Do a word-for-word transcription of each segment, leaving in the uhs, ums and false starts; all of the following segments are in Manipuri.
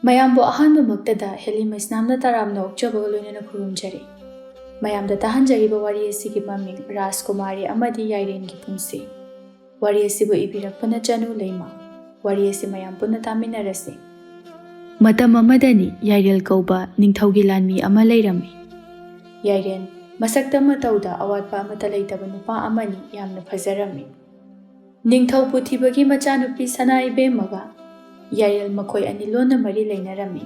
ꯃꯌꯥꯝꯕꯨ ꯑꯍꯥꯟꯕꯃꯛꯇꯗ ꯍꯦꯂꯤꯃꯩꯁꯅꯥꯝꯅ ꯇꯔꯥꯝꯅ ꯑꯣꯛꯆꯕꯒ ꯂꯣꯏꯅꯅ ꯈꯨꯔꯨꯝꯖꯔꯤ꯫ ꯃꯌꯥꯝꯗ ꯇꯥꯍꯟꯖꯔꯤꯕ ꯋꯥꯔꯤ ꯑꯁꯤꯒꯤ ꯃꯃꯤꯡ ꯔꯥꯖꯀꯨꯃꯥꯔꯤ ꯑꯃꯗꯤ ꯌꯥꯏꯔꯦꯟꯒꯤ ꯄꯨꯟꯁꯤ꯫ ꯋꯥꯔꯤ ꯑꯁꯤꯕꯨ ꯏꯕꯤꯔꯛꯄꯅ ꯆꯅꯨ ꯂꯩꯃ꯫ ꯋꯥꯔꯤ ꯑꯁꯤ ꯃꯌꯥꯝ ꯄꯨꯟꯅ ꯇꯥꯃꯤꯟꯅꯔꯁꯤ꯫ ꯃꯇꯝ ꯑꯃꯗꯅꯤ ꯌꯥꯏꯔꯦꯜ ꯀꯧꯕ ꯅꯤꯡꯊꯧꯒꯤ ꯂꯥꯟꯃꯤ ꯑꯃ ꯂꯩꯔꯝꯃꯤ꯫ ꯌꯥꯏꯔꯦꯟ ꯃꯁꯛꯇ ꯃꯇꯧꯗ ꯑꯋꯥꯠꯄ ꯑꯃꯠꯇ ꯂꯩꯇꯕ ꯅꯨꯄꯥ ꯑꯃꯅꯤ, ꯌꯥꯝꯅ ꯐꯖꯔꯝꯃꯤ꯫ ꯅꯤꯡꯊꯧ ꯄꯨꯊꯤꯕꯒꯤ ꯃꯆꯥꯅꯨꯄꯤ ꯁꯅꯥ ꯏꯕꯦꯝꯃꯒ ꯌꯥꯏꯔꯦꯜ ꯃꯈꯣꯏ ꯑꯅꯤ ꯂꯣꯟꯅ ꯃꯔꯤ ꯂꯩꯅꯔꯝꯃꯤ꯫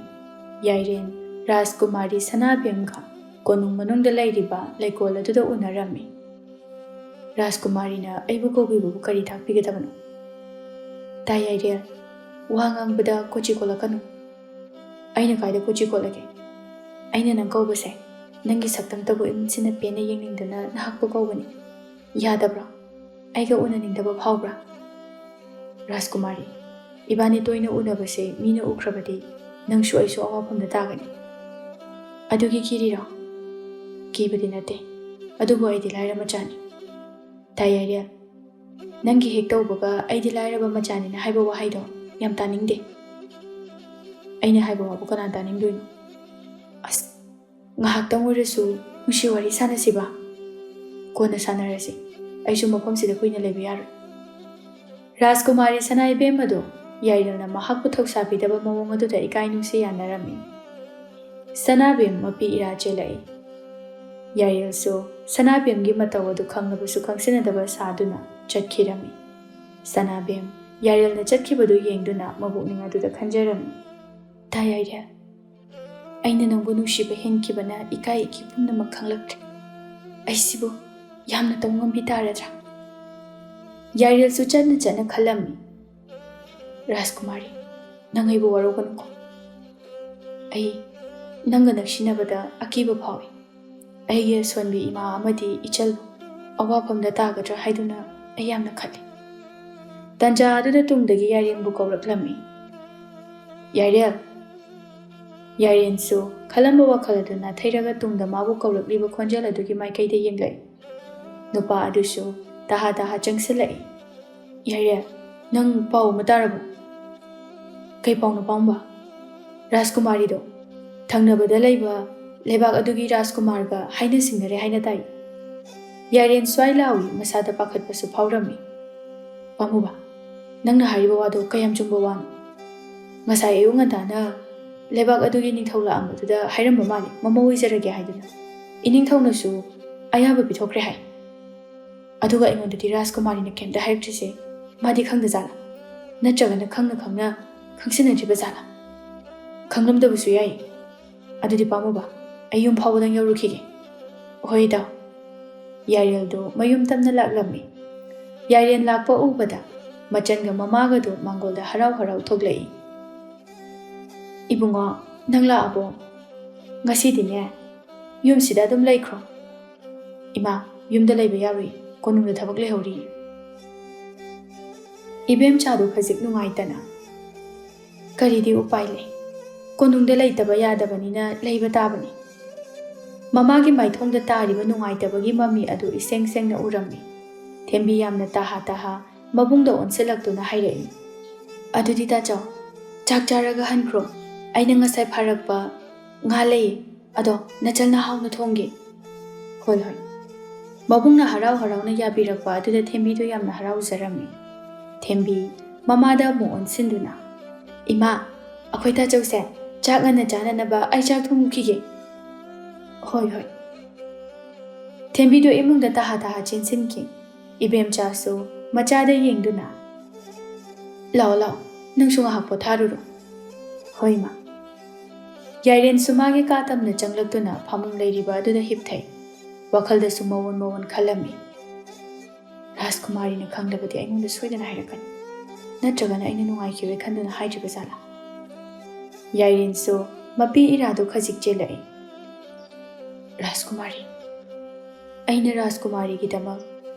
ꯌꯥꯏꯔꯦꯟ ꯔꯥꯖꯀꯨꯃꯥꯔꯤ ꯁꯅꯥꯕꯦꯝꯒ ꯀꯣꯅꯨꯡ ꯃꯅꯨꯡꯗ ꯂꯩꯔꯤꯕ ꯂꯩꯀꯣꯜ ꯑꯗꯨꯗ ꯎꯅꯔꯝꯃꯤ꯫ ꯔꯥꯖꯀꯨꯃꯥꯔꯤꯅ ꯑꯩꯕꯨ ꯀꯧꯕꯤꯕꯕꯨ ꯀꯔꯤ ꯇꯥꯛꯄꯤꯒꯗꯕꯅꯣ? ꯇꯥ ꯌꯥꯏꯔꯦꯜ, ꯋꯥ ꯉꯥꯡꯕꯗ ꯀꯣꯆꯤ ꯀꯣꯠꯂꯛꯀꯅꯨ꯫ ꯑꯩꯅ ꯀꯥꯏꯗ ꯀꯣꯆꯤ ꯀꯣꯠꯂꯒꯦ? ꯑꯩꯅ ꯅꯪ ꯀꯧꯕꯁꯦ ꯅꯪꯒꯤ ꯁꯛꯇꯝꯇꯕꯨ ꯏꯃꯤꯠꯁꯤꯅ ꯄꯦꯟꯅ ꯌꯦꯡꯅꯤꯡꯗꯅ ꯅꯍꯥꯛꯄꯨ ꯀꯧꯕꯅꯤ꯫ ꯌꯥꯗꯕ꯭ꯔꯣ? ꯑꯩꯒ ꯎꯅꯅꯤꯡꯗꯕ ꯐꯥꯎꯕ꯭ꯔꯥ? ꯔꯥꯖꯀꯨꯃꯥꯔꯤ, ꯏꯕꯥꯅꯤ ꯇꯣꯏꯅ ꯎꯅꯕꯁꯦ ꯃꯤꯅ ꯎꯈ꯭ꯔꯕꯗꯤ ꯅꯪꯁꯨ ꯑꯩꯁꯨ ꯑꯋꯥꯐꯝꯗ ꯇꯥꯒꯅꯤ꯫ ꯑꯗꯨꯒꯤ ꯀꯤꯔꯤꯔꯣ? ꯀꯤꯕꯗꯤ ꯅꯠꯇꯦ, ꯑꯗꯨꯕꯨ ꯑꯩꯗꯤ ꯂꯥꯏꯔ ꯃꯆꯥꯅꯤ꯫ ꯇꯥ ꯌꯥꯏꯔꯦꯜ, ꯅꯪꯒꯤ ꯍꯦꯛ ꯇꯧꯕꯒ "ꯑꯩꯗꯤ ꯂꯥꯏꯔꯕ ꯃꯆꯥꯅꯤꯅ" ꯍꯥꯏꯕ ꯋꯥꯍꯩꯗꯣ ꯌꯥꯝ ꯇꯥꯅꯤꯡꯗꯦ꯫ ꯑꯩꯅ ꯍꯥꯏꯕ ꯋꯥꯕꯨ ꯀꯅꯥ ꯇꯥꯅꯤꯡꯗꯣꯏꯅꯣ? ꯑꯁ, ꯉꯥꯏꯍꯥꯛꯇꯪ ꯑꯣꯏꯔꯁꯨ ꯅꯨꯡꯁꯤ ꯋꯥꯔꯤ ꯁꯥꯟꯅꯁꯤꯕ? ꯀꯣꯟꯅ ꯁꯥꯟꯅꯔꯁꯤ꯫ ꯑꯩꯁꯨ ꯃꯐꯝꯁꯤꯗ ꯀꯨꯏꯅ ꯂꯩꯕ ꯌꯥꯔꯣꯏ꯫ ꯔꯥꯖꯀꯨꯃꯥꯔꯤ ꯁꯅꯥ ꯏꯕꯦꯝꯃꯗꯨ ꯌꯥꯏꯔꯦꯜꯅ ꯃꯍꯥꯛꯄꯨ ꯊꯧꯁꯥꯕꯤꯗꯕ ꯃꯑꯣꯡ ꯑꯗꯨꯗ ꯏꯀꯥꯏ ꯅꯨꯡꯁꯤ ꯌꯥꯅꯔꯝꯃꯤ꯫ ꯁꯅꯥꯕꯦꯝ ꯃꯄꯤ ꯏꯔꯥ ꯆꯦꯜꯂꯛꯏ꯫ ꯌꯥꯏꯔꯦꯜꯁꯨ ꯁꯅꯥꯕꯦꯝꯒꯤ ꯃꯇꯧ ꯑꯗꯨ ꯈꯪꯂꯕꯁꯨ ꯈꯪꯁꯤꯟꯅꯗꯕ ꯁꯥꯗꯨꯅ ꯆꯠꯈꯤꯔꯝꯃꯤ꯫ ꯁꯅꯥꯕꯦꯝ ꯌꯥꯏꯔꯦꯜꯅ ꯆꯠꯈꯤꯕꯗꯨ ꯌꯦꯡꯗꯨꯅ ꯃꯕꯨꯛꯅꯤꯡ ꯑꯗꯨꯗ ꯈꯟꯖꯔꯝꯃꯤ, "ꯇꯥ ꯌꯥꯏꯔꯦꯜ, ꯑꯩꯅ ꯅꯪꯕꯨ ꯅꯨꯡꯁꯤꯕ ꯍꯦꯟꯈꯤꯕꯅ ꯏꯀꯥꯏ ꯏꯈꯤ ꯄꯨꯝꯅꯃꯛ ꯈꯪꯂꯛꯂꯦ꯫ ꯑꯩꯁꯤꯕꯨ ꯌꯥꯝꯅ ꯇꯧ ꯉꯝꯕꯤ ꯇꯥꯔꯗ꯭ꯔꯥ?" ꯌꯥꯏꯔꯦꯜꯁꯨ ꯆꯠꯅ ꯆꯠꯅ ꯈꯜꯂꯝꯃꯤ, "ꯔꯥꯖꯀꯨꯃꯥꯔꯤ, ꯅꯪ ꯑꯩꯕꯨ ꯋꯥꯔꯧꯒꯅꯨꯀꯣ꯫ ꯑꯩ ꯅꯪꯒ ꯅꯛꯁꯤꯟꯅꯕꯗ ꯑꯀꯤꯕ ꯐꯥꯎꯏ꯫ ꯑꯩꯒꯤ ꯑꯁꯣꯟꯕꯤ ꯏꯃꯥ ꯑꯃꯗꯤ ꯏꯆꯜꯕꯨ ꯑꯋꯥꯐꯝꯗ ꯇꯥꯒꯗ꯭ꯔꯥ ꯍꯥꯏꯗꯨꯅ ꯑꯩ ꯌꯥꯝꯅ ꯈꯜꯂꯤ꯫" ꯇꯟꯖꯥ ꯑꯗꯨꯗ ꯇꯨꯡꯗꯒꯤ ꯌꯥꯏꯔꯦꯟꯕꯨ ꯀꯧꯔꯛꯂꯝꯃꯤ꯫ "ꯌꯥꯏꯔꯦꯜ!" ꯌꯥꯏꯔꯦꯟꯁꯨ ꯈꯜꯂꯝꯕ ꯋꯥꯈꯜ ꯑꯗꯨ ꯅꯥꯊꯩꯔꯒ ꯇꯨꯡꯗ ꯃꯥꯕꯨ ꯀꯧꯔꯛꯂꯤꯕ ꯈꯣꯟꯖꯦꯜ ꯑꯗꯨꯒꯤ ꯃꯥꯏꯀꯩꯗ ꯌꯦꯡꯂꯛꯏ꯫ ꯅꯨꯄꯥ ꯑꯗꯨꯁꯨ ꯇꯍꯥ ꯇꯍꯥ ꯆꯪꯁꯤꯜꯂꯛꯏ꯫ "ꯌꯥꯏꯔꯦꯜ, ꯅꯪ ꯄꯥꯎ ꯑꯃ ꯇꯥꯔꯕꯣ?" "ꯀꯩ ꯄꯥꯎꯅꯣ, ꯄꯥꯝꯕ?" ꯔꯥꯖꯀꯨꯃꯥꯔꯤꯗꯣ ꯊꯪꯅꯕꯗ ꯂꯩꯕ ꯂꯩꯕꯥꯛ ꯑꯗꯨꯒꯤ ꯔꯥꯖꯀꯨꯃꯥꯔꯒ ꯍꯥꯏꯅ ꯁꯤꯡꯅꯔꯦ ꯍꯥꯏꯅ ꯇꯥꯏ꯫ ꯌꯥꯏꯔꯦꯟ ꯁ꯭ꯋꯥꯏ ꯂꯥꯎꯏ, ꯃꯁꯥꯗ ꯄꯥꯈꯠꯄꯁꯨ ꯐꯥꯎꯔꯝꯃꯤ꯫ "ꯄꯥꯝꯃꯨꯕ, ꯅꯪꯅ ꯍꯥꯏꯔꯤꯕ ꯋꯥꯗꯣ ꯀꯌꯥꯝ ꯆꯨꯝꯕ ꯋꯥꯅꯣ? ꯉꯁꯥꯏ ꯑꯌꯨꯛ ꯉꯟꯇꯥꯅ ꯂꯩꯕꯥꯛ ꯑꯗꯨꯒꯤ ꯅꯤꯡꯊꯧ ꯂꯥꯛꯑꯝꯕꯗꯨꯗ ꯍꯥꯏꯔꯝꯕ ꯃꯥꯜꯂꯤ, ꯃꯃꯧ ꯑꯣꯏꯖꯔꯒꯦ ꯍꯥꯏꯗꯨꯅ꯫ ꯏꯅꯤꯡꯊꯧꯅꯁꯨ ꯑꯌꯥꯕ ꯄꯤꯊꯣꯛꯈ꯭ꯔꯦ ꯍꯥꯏ꯫ ꯑꯗꯨꯒ ꯑꯩꯉꯣꯟꯗꯗꯤ ꯔꯥꯖꯀꯨꯃꯥꯔꯤꯅ ꯀꯩꯝꯇ ꯍꯥꯏꯔꯛꯇ꯭ꯔꯤꯁꯦ, ꯃꯥꯗꯤ ꯈꯪꯗ ꯖꯥꯠꯂꯥ? ꯅꯠꯇ꯭ꯔꯒꯅ ꯈꯪꯅ ꯈꯪꯅ ꯈꯪꯁꯤꯟꯅꯗ꯭ꯔꯤꯕ ꯖꯥꯠꯂꯥ? ꯈꯪꯂꯝꯗꯕꯁꯨ ꯌꯥꯏ꯫ ꯑꯗꯨꯗꯤ ꯄꯥꯝꯃꯨꯕ, ꯑꯩ ꯌꯨꯝ ꯐꯥꯎꯕꯗꯪ ꯌꯧꯔꯨꯈꯤꯒꯦ꯫" "ꯍꯣꯏ ꯏꯇꯥꯎ꯫" ꯌꯥꯏꯔꯦꯜꯗꯨ ꯃꯌꯨꯝ ꯇꯝꯅ ꯂꯥꯛꯂꯝꯃꯤ꯫ ꯌꯥꯏꯔꯦꯟ ꯂꯥꯛꯄ ꯎꯕꯗ ꯃꯆꯟꯒ ꯃꯃꯥꯒꯗꯨ ꯃꯥꯡꯒꯣꯜꯗ ꯍꯔꯥꯎ ꯍꯔꯥꯎ ꯊꯣꯛꯂꯛꯏ꯫ "ꯏꯕꯨꯡꯉꯣ, ꯅꯪ ꯂꯥꯛꯑꯕꯣ? ꯉꯁꯤꯗꯤꯅꯦ ꯌꯨꯝꯁꯤꯗ ꯑꯗꯨꯝ ꯂꯩꯈ꯭ꯔꯣ꯫" "ꯏꯃꯥ, ꯌꯨꯝꯗ ꯂꯩꯕ ꯌꯥꯔꯣꯏ, ꯀꯣꯅꯨꯡꯗ ꯊꯕꯛ ꯂꯩꯍꯧꯔꯤ꯫" ꯏꯕꯦꯝꯆꯥꯗꯨ ꯈꯖꯤꯛ ꯅꯨꯡꯉꯥꯏꯇꯅ, "ꯀꯔꯤꯗꯤ ꯎꯄꯥꯏ ꯂꯩ? ꯀꯣꯅꯨꯡꯗ ꯂꯩꯇꯕ ꯌꯥꯗꯕꯅꯤꯅ ꯂꯩꯕ ꯇꯥꯕꯅꯤ꯫" ꯃꯃꯥꯒꯤ ꯃꯥꯏꯊꯣꯡꯗ ꯇꯥꯔꯤꯕ ꯅꯨꯡꯉꯥꯏꯇꯕꯒꯤ ꯃꯃꯤ ꯑꯗꯨ ꯏꯁꯦꯡ ꯁꯦꯡꯅ ꯎꯔꯝꯃꯤ꯫ ꯊꯦꯝꯕꯤ ꯌꯥꯝꯅ ꯇꯍꯥ ꯇꯍꯥ ꯃꯕꯨꯡꯗ ꯑꯣꯟꯁꯤꯜꯂꯛꯇꯨꯅ ꯍꯥꯏꯔꯛꯏ, "ꯑꯗꯨꯗꯤ ꯇꯥꯆꯧ, ꯆꯥꯛ ꯆꯥꯔꯒ ꯍꯟꯈ꯭ꯔꯣ꯫ ꯑꯩꯅ ꯉꯁꯥꯏ ꯐꯥꯔꯛꯄ ꯉꯥ ꯂꯩꯌꯦ, ꯑꯗꯣ ꯅꯆꯜꯅ ꯍꯥꯎꯅ ꯊꯣꯡꯒꯦ꯫" "ꯍꯣꯏ, ꯍꯣꯏ꯫" ꯃꯕꯨꯡꯅ ꯍꯔꯥꯎ ꯍꯔꯥꯎꯅ ꯌꯥꯕꯤꯔꯛꯄ ꯑꯗꯨꯗ ꯊꯦꯝꯕꯤꯗꯨ ꯌꯥꯝꯅ ꯍꯔꯥꯎꯖꯔꯝꯃꯤ꯫ ꯊꯦꯝꯕꯤ ꯃꯃꯥꯗ ꯑꯃꯨꯛ ꯑꯣꯟꯁꯤꯟꯗꯨꯅ, "ꯏꯃꯥ, ꯑꯩꯈꯣꯏ ꯇꯥꯆꯧꯁꯦ ꯆꯥꯛ ꯉꯟꯅ ꯆꯥꯅꯅꯕ ꯑꯩ ꯆꯥꯛ ꯊꯣꯡꯉꯨꯈꯤꯒꯦ꯫" "ꯍꯣꯏ, ꯍꯣꯏ꯫" ꯊꯦꯝꯕꯤꯗꯨ ꯏꯃꯨꯡꯗ ꯇꯍꯥ ꯇꯍꯥ ꯆꯦꯟꯁꯤꯟꯈꯤ꯫ ꯏꯕꯦꯝꯆꯥꯁꯨ ꯃꯆꯥꯗ ꯌꯦꯡꯗꯨꯅ, "ꯂꯥꯛꯑꯣ, ꯂꯥꯛꯑꯣ, ꯅꯪꯁꯨ ꯉꯥꯏꯍꯥꯛ ꯄꯣꯊꯥꯔꯨꯔꯣ꯫" "ꯍꯣꯏ, ꯏꯃꯥ꯫" ꯌꯥꯏꯔꯦꯟꯁꯨ ꯃꯥꯒꯤ ꯀꯥ ꯇꯝꯅ ꯆꯪꯂꯛꯇꯨꯅ ꯐꯃꯨꯡ ꯂꯩꯔꯤꯕ ꯑꯗꯨꯗ ꯍꯤꯞꯊꯩ꯫ ꯋꯥꯈꯜꯗꯁꯨ ꯃꯑꯣꯟ ꯃꯑꯣꯟ ꯈꯜꯂꯝꯃꯤ꯫ "ꯔꯥꯖꯀꯨꯃꯥꯔꯤꯅ ꯈꯪꯂꯕꯗꯤ ꯑꯩꯉꯣꯟꯗ ꯁꯣꯏꯗꯅ ꯍꯥꯏꯔꯛꯀꯅꯤ꯫ ꯅꯠꯇ꯭ꯔꯒꯅ ꯑꯩꯅ ꯅꯨꯡꯉꯥꯏꯈꯤꯔꯣꯏ ꯈꯟꯗꯨꯅ ꯍꯥꯏꯗ꯭ꯔꯤꯕ ꯖꯥꯠꯂꯥ?" ꯌꯥꯏꯔꯦꯟꯁꯨ ꯃꯄꯤ ꯏꯔꯥꯗꯨ ꯈꯖꯤꯛ ꯆꯦꯜꯂꯛꯏ꯫ "ꯔꯥꯖꯀꯨꯃꯥꯔꯤ, ꯑꯩꯅ ꯔꯥꯖꯀꯨꯃꯥꯔꯤꯒꯤꯗꯃꯛ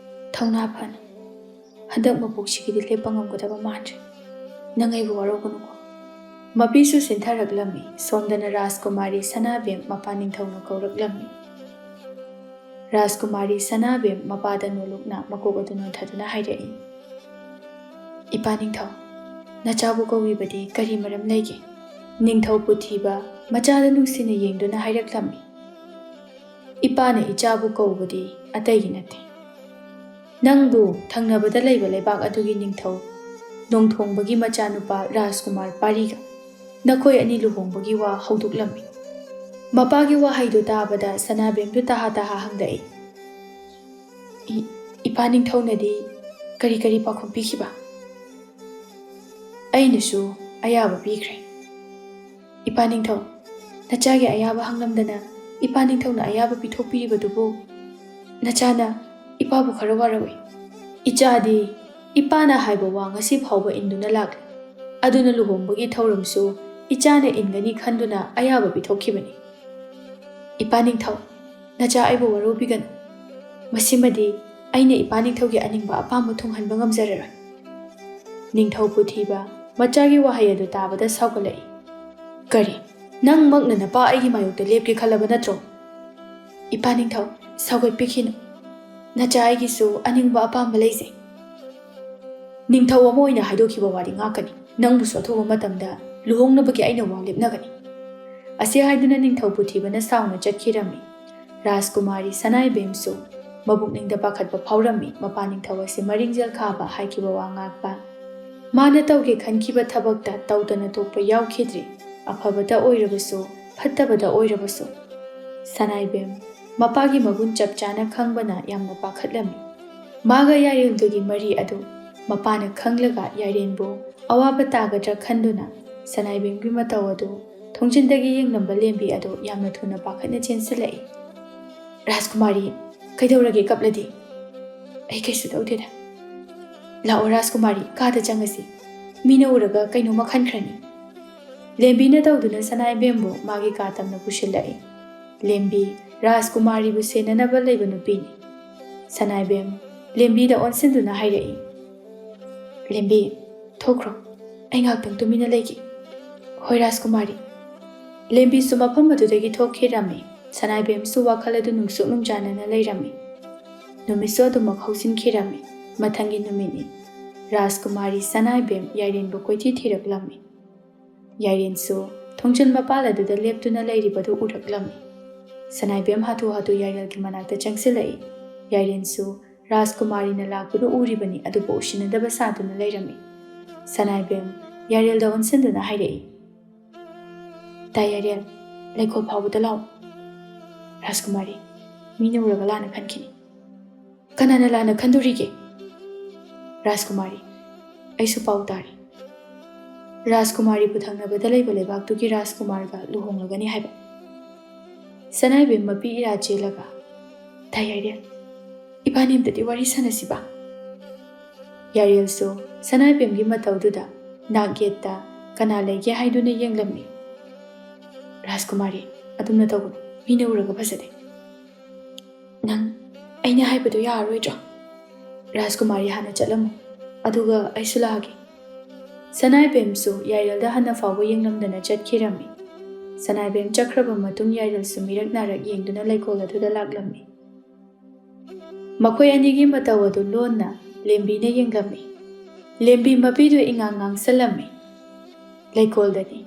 ꯊꯧꯅꯥ ꯐꯅ ꯍꯟꯗꯛ ꯃꯄꯣꯛꯁꯤꯒꯤꯗꯤ ꯂꯦꯞꯄ ꯉꯝꯒꯗꯕ ꯃꯥꯟꯗ꯭ꯔꯦ꯫ ꯅꯪ ꯑꯩꯕꯨ ꯋꯥꯔꯧꯒꯅꯨꯀꯣ꯫" ꯃꯄꯤꯁꯨ ꯁꯤꯟꯊꯔꯛꯂꯝꯃꯤ꯫ ꯁꯣꯝꯗꯅ ꯔꯥꯖꯀꯨꯃꯥꯔꯤ ꯁꯅꯥꯕꯦꯝ ꯃꯄꯥ ꯅꯤꯡꯊꯧꯅ ꯀꯧꯔꯛꯂꯝꯃꯤ꯫ ꯔꯥꯖꯀꯨꯃꯥꯔꯤ ꯁꯅꯥꯕꯦꯝ ꯃꯄꯥꯗ ꯅꯣꯂꯨꯛꯅ ꯃꯀꯣꯛ ꯑꯗꯨ ꯅꯣꯟꯊꯗꯨꯅ ꯍꯥꯏꯔꯛꯏ, "ꯏꯄꯥ ꯅꯤꯡꯊꯧ, ꯅꯆꯥꯕꯨ ꯀꯧꯕꯤꯕꯗꯤ ꯀꯔꯤ ꯃꯔꯝ ꯂꯩꯒꯦ?" ꯅꯤꯡꯊꯧ ꯄꯨꯊꯤꯕ ꯃꯆꯥꯗ ꯅꯨꯡꯁꯤꯅ ꯌꯦꯡꯗꯨꯅ ꯍꯥꯏꯔꯛꯂꯝꯃꯤ, "ꯏꯄꯥꯅ ꯏꯆꯥꯕꯨ ꯀꯧꯕꯗꯤ ꯑꯇꯩꯒꯤ ꯅꯠꯇꯦ꯫ ꯅꯪꯕꯨ ꯊꯪꯅꯕꯗ ꯂꯩꯕ ꯂꯩꯕꯥꯛ ꯑꯗꯨꯒꯤ ꯅꯤꯡꯊꯧ ꯅꯣꯡꯊꯣꯡꯕꯒꯤ ꯃꯆꯥꯅꯨꯄꯥ ꯔꯥꯖꯀꯨꯃꯥꯔ ꯄꯥꯔꯤꯒ ꯅꯈꯣꯏ ꯑꯅꯤ ꯂꯨꯍꯣꯡꯕꯒꯤ ꯋꯥ ꯍꯧꯗꯣꯛꯂꯝꯃꯤ꯫" ꯃꯄꯥꯒꯤ ꯋꯥꯍꯩꯗꯨ ꯇꯥꯕꯗ ꯁꯅꯥꯕꯦꯝꯗꯨ ꯇꯍꯥ ꯇꯍꯥ ꯍꯪꯂꯛꯏ, "ꯏ-, ꯏꯄꯥ ꯅꯤꯡꯊꯧꯅꯗꯤ ꯀꯔꯤ ꯀꯔꯤ ꯄꯥꯎꯈꯨꯝ ꯄꯤꯈꯤꯕ?" "ꯑꯩꯅꯁꯨ ꯑꯌꯥꯕ ꯄꯤꯈ꯭ꯔꯦ꯫ ꯏꯄꯥ ꯅꯤꯡꯊꯧ, ꯅꯆꯥꯒꯤ ꯑꯌꯥꯕ ꯍꯪꯂꯝꯗꯅ ꯏꯄꯥ ꯅꯤꯡꯊꯧꯅ ꯑꯌꯥꯕ ꯄꯤꯊꯣꯛꯄꯤꯔꯤꯕꯗꯨꯕꯨ ꯅꯆꯥꯅ ꯏꯄꯥꯕꯨ ꯈꯔ ꯋꯥꯔꯧꯏ꯫ ꯏꯆꯥꯗꯤ ꯏꯄꯥꯅ ꯍꯥꯏꯕ ꯋꯥ ꯉꯁꯤ ꯐꯥꯎꯕ ꯏꯟꯗꯨꯅ ꯂꯥꯛꯂꯤ꯫ ꯑꯗꯨꯅ ꯂꯨꯍꯣꯡꯕꯒꯤ ꯊꯧꯔꯝꯁꯨ ꯏꯆꯥꯅ ꯏꯟꯒꯅꯤ ꯈꯟꯗꯨꯅ ꯑꯌꯥꯕ ꯄꯤꯊꯣꯛꯈꯤꯕꯅꯤ꯫ ꯏꯄꯥ ꯅꯤꯡꯊꯧ, ꯅꯆꯥ ꯑꯩꯕꯨ ꯋꯥꯔꯧꯕꯤꯒꯅꯨ꯫ ꯃꯁꯤꯃꯗꯤ ꯑꯩꯅ ꯏꯄꯥ ꯅꯤꯡꯊꯧꯒꯤ ꯑꯅꯤꯡꯕ ꯑꯄꯥꯝꯕ ꯊꯨꯡꯍꯟꯕ ꯉꯝꯖꯔꯔꯣꯏ꯫" ꯅꯤꯡꯊꯧ ꯄꯨꯊꯤꯕ ꯃꯆꯥꯒꯤ ꯋꯥꯍꯩ ꯑꯗꯨ ꯇꯥꯕꯗ ꯁꯥꯎꯒꯠꯂꯛꯏ꯫ "ꯀꯔꯤ? ꯅꯪꯃꯛꯅ ꯅꯄꯥ ꯑꯩꯒꯤ ꯃꯥꯌꯣꯛꯇ ꯂꯦꯞꯀꯦ ꯈꯜꯂꯕ ꯅꯠꯇ꯭ꯔꯣ?" "ꯏꯄꯥ ꯅꯤꯡꯊꯧ, ꯁꯥꯎꯒꯠꯄꯤꯈꯤꯅꯨ꯫ ꯅꯆꯥ ꯑꯩꯒꯤꯁꯨ ꯑꯅꯤꯡꯕ ꯑꯄꯥꯝꯕ ꯂꯩꯖꯩ꯫" "ꯅꯤꯡꯊꯧ ꯑꯃ ꯑꯣꯏꯅ ꯍꯥꯏꯗꯣꯛꯈꯤꯕ ꯋꯥꯗꯤ ꯉꯥꯛꯀꯅꯤ꯫ ꯅꯪꯕꯨꯁꯨ ꯑꯊꯨꯕ ꯃꯇꯝꯗ ꯂꯨꯍꯣꯡꯅꯕꯒꯤ ꯑꯩꯅ ꯋꯥ ꯂꯦꯞꯅꯒꯅꯤ꯫" ꯑꯁꯤ ꯍꯥꯏꯗꯨꯅ ꯅꯤꯡꯊꯧ ꯄꯨꯊꯤꯕꯅ ꯁꯥꯎꯅ ꯆꯠꯈꯤꯔꯝꯃꯤ꯫ ꯔꯥꯖꯀꯨꯃꯥꯔꯤ ꯁꯅꯥꯏꯕꯦꯝꯁꯨ ꯃꯕꯨꯛꯅꯤꯡꯗ ꯄꯥꯈꯠꯄ ꯐꯥꯎꯔꯝꯃꯤ꯫ ꯃꯄꯥ ꯅꯤꯡꯊꯧ ꯑꯁꯤ ꯃꯔꯤꯡꯖꯦꯜ ꯈꯥꯕ ꯍꯥꯏꯈꯤꯕ ꯋꯥ ꯉꯥꯛꯄ, ꯃꯥꯅ ꯇꯧꯒꯦ ꯈꯟꯈꯤꯕ ꯊꯕꯛꯇ ꯇꯧꯗꯅ ꯊꯣꯛꯄ ꯌꯥꯎꯈꯤꯗ꯭ꯔꯤ꯫ ꯑꯐꯕꯇ ꯑꯣꯏꯔꯕꯁꯨ, ꯐꯠꯇꯕꯇ ꯑꯣꯏꯔꯕꯁꯨ꯫ ꯁꯅꯥꯏꯕꯦꯝ ꯃꯄꯥꯒꯤ ꯃꯒꯨꯟ ꯆꯞ ꯆꯥꯅ ꯈꯪꯕꯅ ꯌꯥꯝꯅ ꯄꯥꯈꯠꯂꯝꯃꯤ꯫ ꯃꯥꯒ ꯌꯥꯏꯔꯦꯝꯗꯨꯒꯤ ꯃꯔꯤ ꯑꯗꯨ ꯃꯄꯥꯅ ꯈꯪꯂꯒ ꯌꯥꯏꯔꯦꯝꯕꯨ ꯑꯋꯥꯕ ꯇꯥꯒꯗ꯭ꯔꯥ ꯈꯟꯗꯨꯅ ꯁꯅꯥꯏꯕꯦꯝꯒꯤ ꯃꯇꯧ ꯑꯗꯨ ꯊꯣꯡꯖꯤꯟꯗꯒꯤ ꯌꯦꯡꯂꯝꯕ ꯂꯦꯝꯕꯤ ꯑꯗꯨ ꯌꯥꯝꯅ ꯊꯨꯅ ꯄꯥꯈꯠꯅ ꯆꯦꯟꯁꯤꯜꯂꯛꯏ꯫ "ꯔꯥꯖꯀꯨꯃꯥꯔꯤ, ꯀꯩꯗꯧꯔꯒꯦ ꯀꯞꯂꯗꯤ?" "ꯑꯩ ꯀꯩꯁꯨ ꯇꯧꯗꯦꯗ꯫" "ꯂꯥꯛꯑꯣ ꯔꯥꯖꯀꯨꯃꯥꯔꯤ, ꯀꯥꯗ ꯆꯪꯉꯁꯤ꯫ ꯃꯤꯅ ꯎꯔꯒ ꯀꯩꯅꯣꯝꯃ ꯈꯟꯈ꯭ꯔꯅꯤ꯫" ꯂꯦꯝꯕꯤꯅ ꯇꯧꯗꯨꯅ ꯁꯅꯥꯏꯕꯦꯝꯕꯨ ꯃꯥꯒꯤ ꯀꯥ ꯇꯝꯅ ꯄꯨꯁꯤꯜꯂꯛꯏ꯫ ꯂꯦꯝꯕꯤ ꯔꯥꯖꯀꯨꯃꯥꯔꯤꯕꯨ ꯁꯦꯟꯅꯅꯕ ꯂꯩꯕ ꯅꯨꯄꯤꯅꯤ꯫ ꯁꯅꯥꯏꯕꯦꯝ ꯂꯦꯝꯕꯤꯗ ꯑꯣꯟꯁꯤꯟꯗꯨꯅ ꯍꯥꯏꯔꯛꯏ, "ꯂꯦꯝꯕꯤ, ꯊꯣꯛꯈ꯭ꯔꯣ꯫ ꯑꯩ ꯉꯥꯏꯍꯥꯛꯇꯪ ꯇꯨꯃꯤꯟꯅ ꯂꯩꯒꯦ꯫" "ꯍꯣꯏ ꯔꯥꯖꯀꯨꯃꯥꯔꯤ꯫" ꯂꯦꯝꯕꯤꯁꯨ ꯃꯐꯝ ꯑꯗꯨꯗꯒꯤ ꯊꯣꯛꯈꯤꯔꯝꯃꯤ꯫ ꯁꯅꯥꯏꯕꯦꯝꯁꯨ ꯋꯥꯈꯜ ꯑꯗꯨ ꯅꯨꯡꯁꯨꯛ ꯅꯨꯡꯖꯥꯅꯅ ꯂꯩꯔꯝꯃꯤ꯫ ꯅꯨꯃꯤꯠꯁꯨ ꯑꯗꯨꯃꯛ ꯍꯧꯖꯤꯟꯈꯤꯔꯝꯃꯤ꯫ ꯃꯊꯪꯒꯤ ꯅꯨꯃꯤꯠꯅꯤ꯫ ꯔꯥꯖꯀꯨꯃꯥꯔꯤ ꯁꯅꯥꯏꯕꯦꯝ ꯌꯥꯏꯔꯦꯟꯕꯨ ꯀꯣꯏꯊꯤ ꯊꯤꯔꯛꯂꯝꯃꯤ꯫ ꯌꯥꯏꯔꯦꯟꯁꯨ ꯊꯣꯡꯖꯤꯜ ꯃꯄꯥꯜ ꯑꯗꯨꯗ ꯂꯦꯞꯇꯨꯅ ꯂꯩꯔꯤꯕꯗꯨ ꯎꯔꯛꯂꯝꯃꯤ꯫ ꯁꯅꯥꯏꯕꯦꯝ ꯍꯥꯊꯨ ꯍꯥꯊꯨ ꯌꯥꯏꯔꯦꯜꯒꯤ ꯃꯅꯥꯛꯇ ꯆꯪꯁꯤꯜꯂꯛꯏ꯫ ꯌꯥꯏꯔꯦꯟꯁꯨ ꯔꯥꯖꯀꯨꯃꯥꯔꯤꯅ ꯂꯥꯛꯄꯗꯨ ꯎꯔꯤꯕꯅꯤ ꯑꯗꯨꯕꯨ ꯎꯁꯤꯟꯅꯗꯕ ꯁꯥꯗꯨꯅ ꯂꯩꯔꯝꯃꯤ꯫ ꯁꯅꯥꯏꯕꯦꯝ ꯌꯥꯏꯔꯦꯜꯗ ꯑꯣꯟꯁꯤꯟꯗꯨꯅ ꯍꯥꯏꯔꯛꯏ, "ꯇꯥ ꯌꯥꯏꯔꯦꯜ, ꯂꯩꯀꯣꯜ ꯐꯥꯎꯕꯗ ꯂꯥꯛꯑꯣ꯫" ꯔꯥꯖꯀꯨꯃꯥꯔꯤ, "ꯃꯤꯅ ꯎꯔꯒ ꯂꯥꯟꯅ ꯈꯟꯈꯤꯅꯤ꯫" "ꯀꯅꯥꯅ ꯂꯥꯟꯅ ꯈꯟꯗꯣꯔꯤꯒꯦ?" ꯔꯥꯖꯀꯨꯃꯥꯔꯤ, "ꯑꯩꯁꯨ ꯄꯥꯎ ꯇꯥꯔꯤ꯫ ꯔꯥꯖꯀꯨꯃꯥꯔꯤꯕꯨ ꯊꯪꯅꯕꯗ ꯂꯩꯕ ꯂꯩꯕꯥꯛꯇꯨꯒꯤ ꯔꯥꯖꯀꯨꯃꯥꯔꯒ ꯂꯨꯍꯣꯡꯂꯒꯅꯤ ꯍꯥꯏꯕ꯫" ꯁꯅꯥꯏꯕꯦꯝ ꯃꯄꯤ ꯏꯔꯥ ꯆꯦꯜꯂꯒ, "ꯇꯥ ꯌꯥꯏꯔꯦꯜ, ꯏꯕꯥꯅꯤ ꯑꯝꯇꯗꯤ ꯋꯥꯔꯤ ꯁꯥꯟꯅꯁꯤꯕ꯫" ꯌꯥꯏꯔꯦꯜꯁꯨ ꯁꯅꯥꯏꯕꯦꯝꯒꯤ ꯃꯇꯧꯗꯨꯗ ꯅꯥꯛ ꯌꯦꯠꯇ ꯀꯅꯥ ꯂꯩꯒꯦ ꯍꯥꯏꯗꯨꯅ ꯌꯦꯡꯂꯝꯃꯤ꯫ "ꯔꯥꯖꯀꯨꯃꯥꯔꯤ, ꯑꯗꯨꯝꯅ ꯇꯧꯒꯅꯨ, ꯃꯤꯅ ꯎꯔꯒ ꯐꯖꯗꯦ꯫" "ꯅꯪ ꯑꯩꯅ ꯍꯥꯏꯕꯗꯣ ꯌꯥꯔꯔꯣꯏꯗ꯭ꯔꯣ? ꯔꯥꯖꯀꯨꯃꯥꯔꯤ ꯍꯥꯟꯅ ꯆꯠꯂꯝꯃꯨ, ꯑꯗꯨꯒ ꯑꯩꯁꯨ ꯂꯥꯛꯑꯒꯦ꯫" ꯁꯅꯥꯏꯕꯦꯝꯁꯨ ꯌꯥꯏꯔꯦꯜꯗ ꯍꯟꯅ ꯐꯥꯎꯕ ꯌꯦꯡꯂꯝꯗꯅ ꯆꯠꯈꯤꯔꯝꯃꯤ꯫ ꯁꯅꯥꯏꯕꯦꯝ ꯆꯠꯈ꯭ꯔꯕ ꯃꯇꯨꯡ ꯌꯥꯏꯔꯦꯜꯁꯨ ꯃꯤꯔꯛ ꯅꯥꯔꯛ ꯌꯦꯡꯗꯨꯅ ꯂꯩꯀꯣꯜ ꯑꯗꯨꯗ ꯂꯥꯛꯂꯝꯃꯤ꯫ ꯃꯈꯣꯏ ꯑꯅꯤꯒꯤ ꯃꯇꯧ ꯑꯗꯨ ꯂꯣꯟꯅ ꯂꯦꯝꯕꯤꯅ ꯌꯦꯡꯂꯝꯃꯤ꯫ ꯂꯦꯝꯕꯤ ꯃꯄꯤꯗꯨ ꯏꯉꯥꯡ ꯉꯥꯡꯁꯜꯂꯝꯃꯤ꯫ ꯂꯩꯀꯣꯜꯗꯅꯤ꯫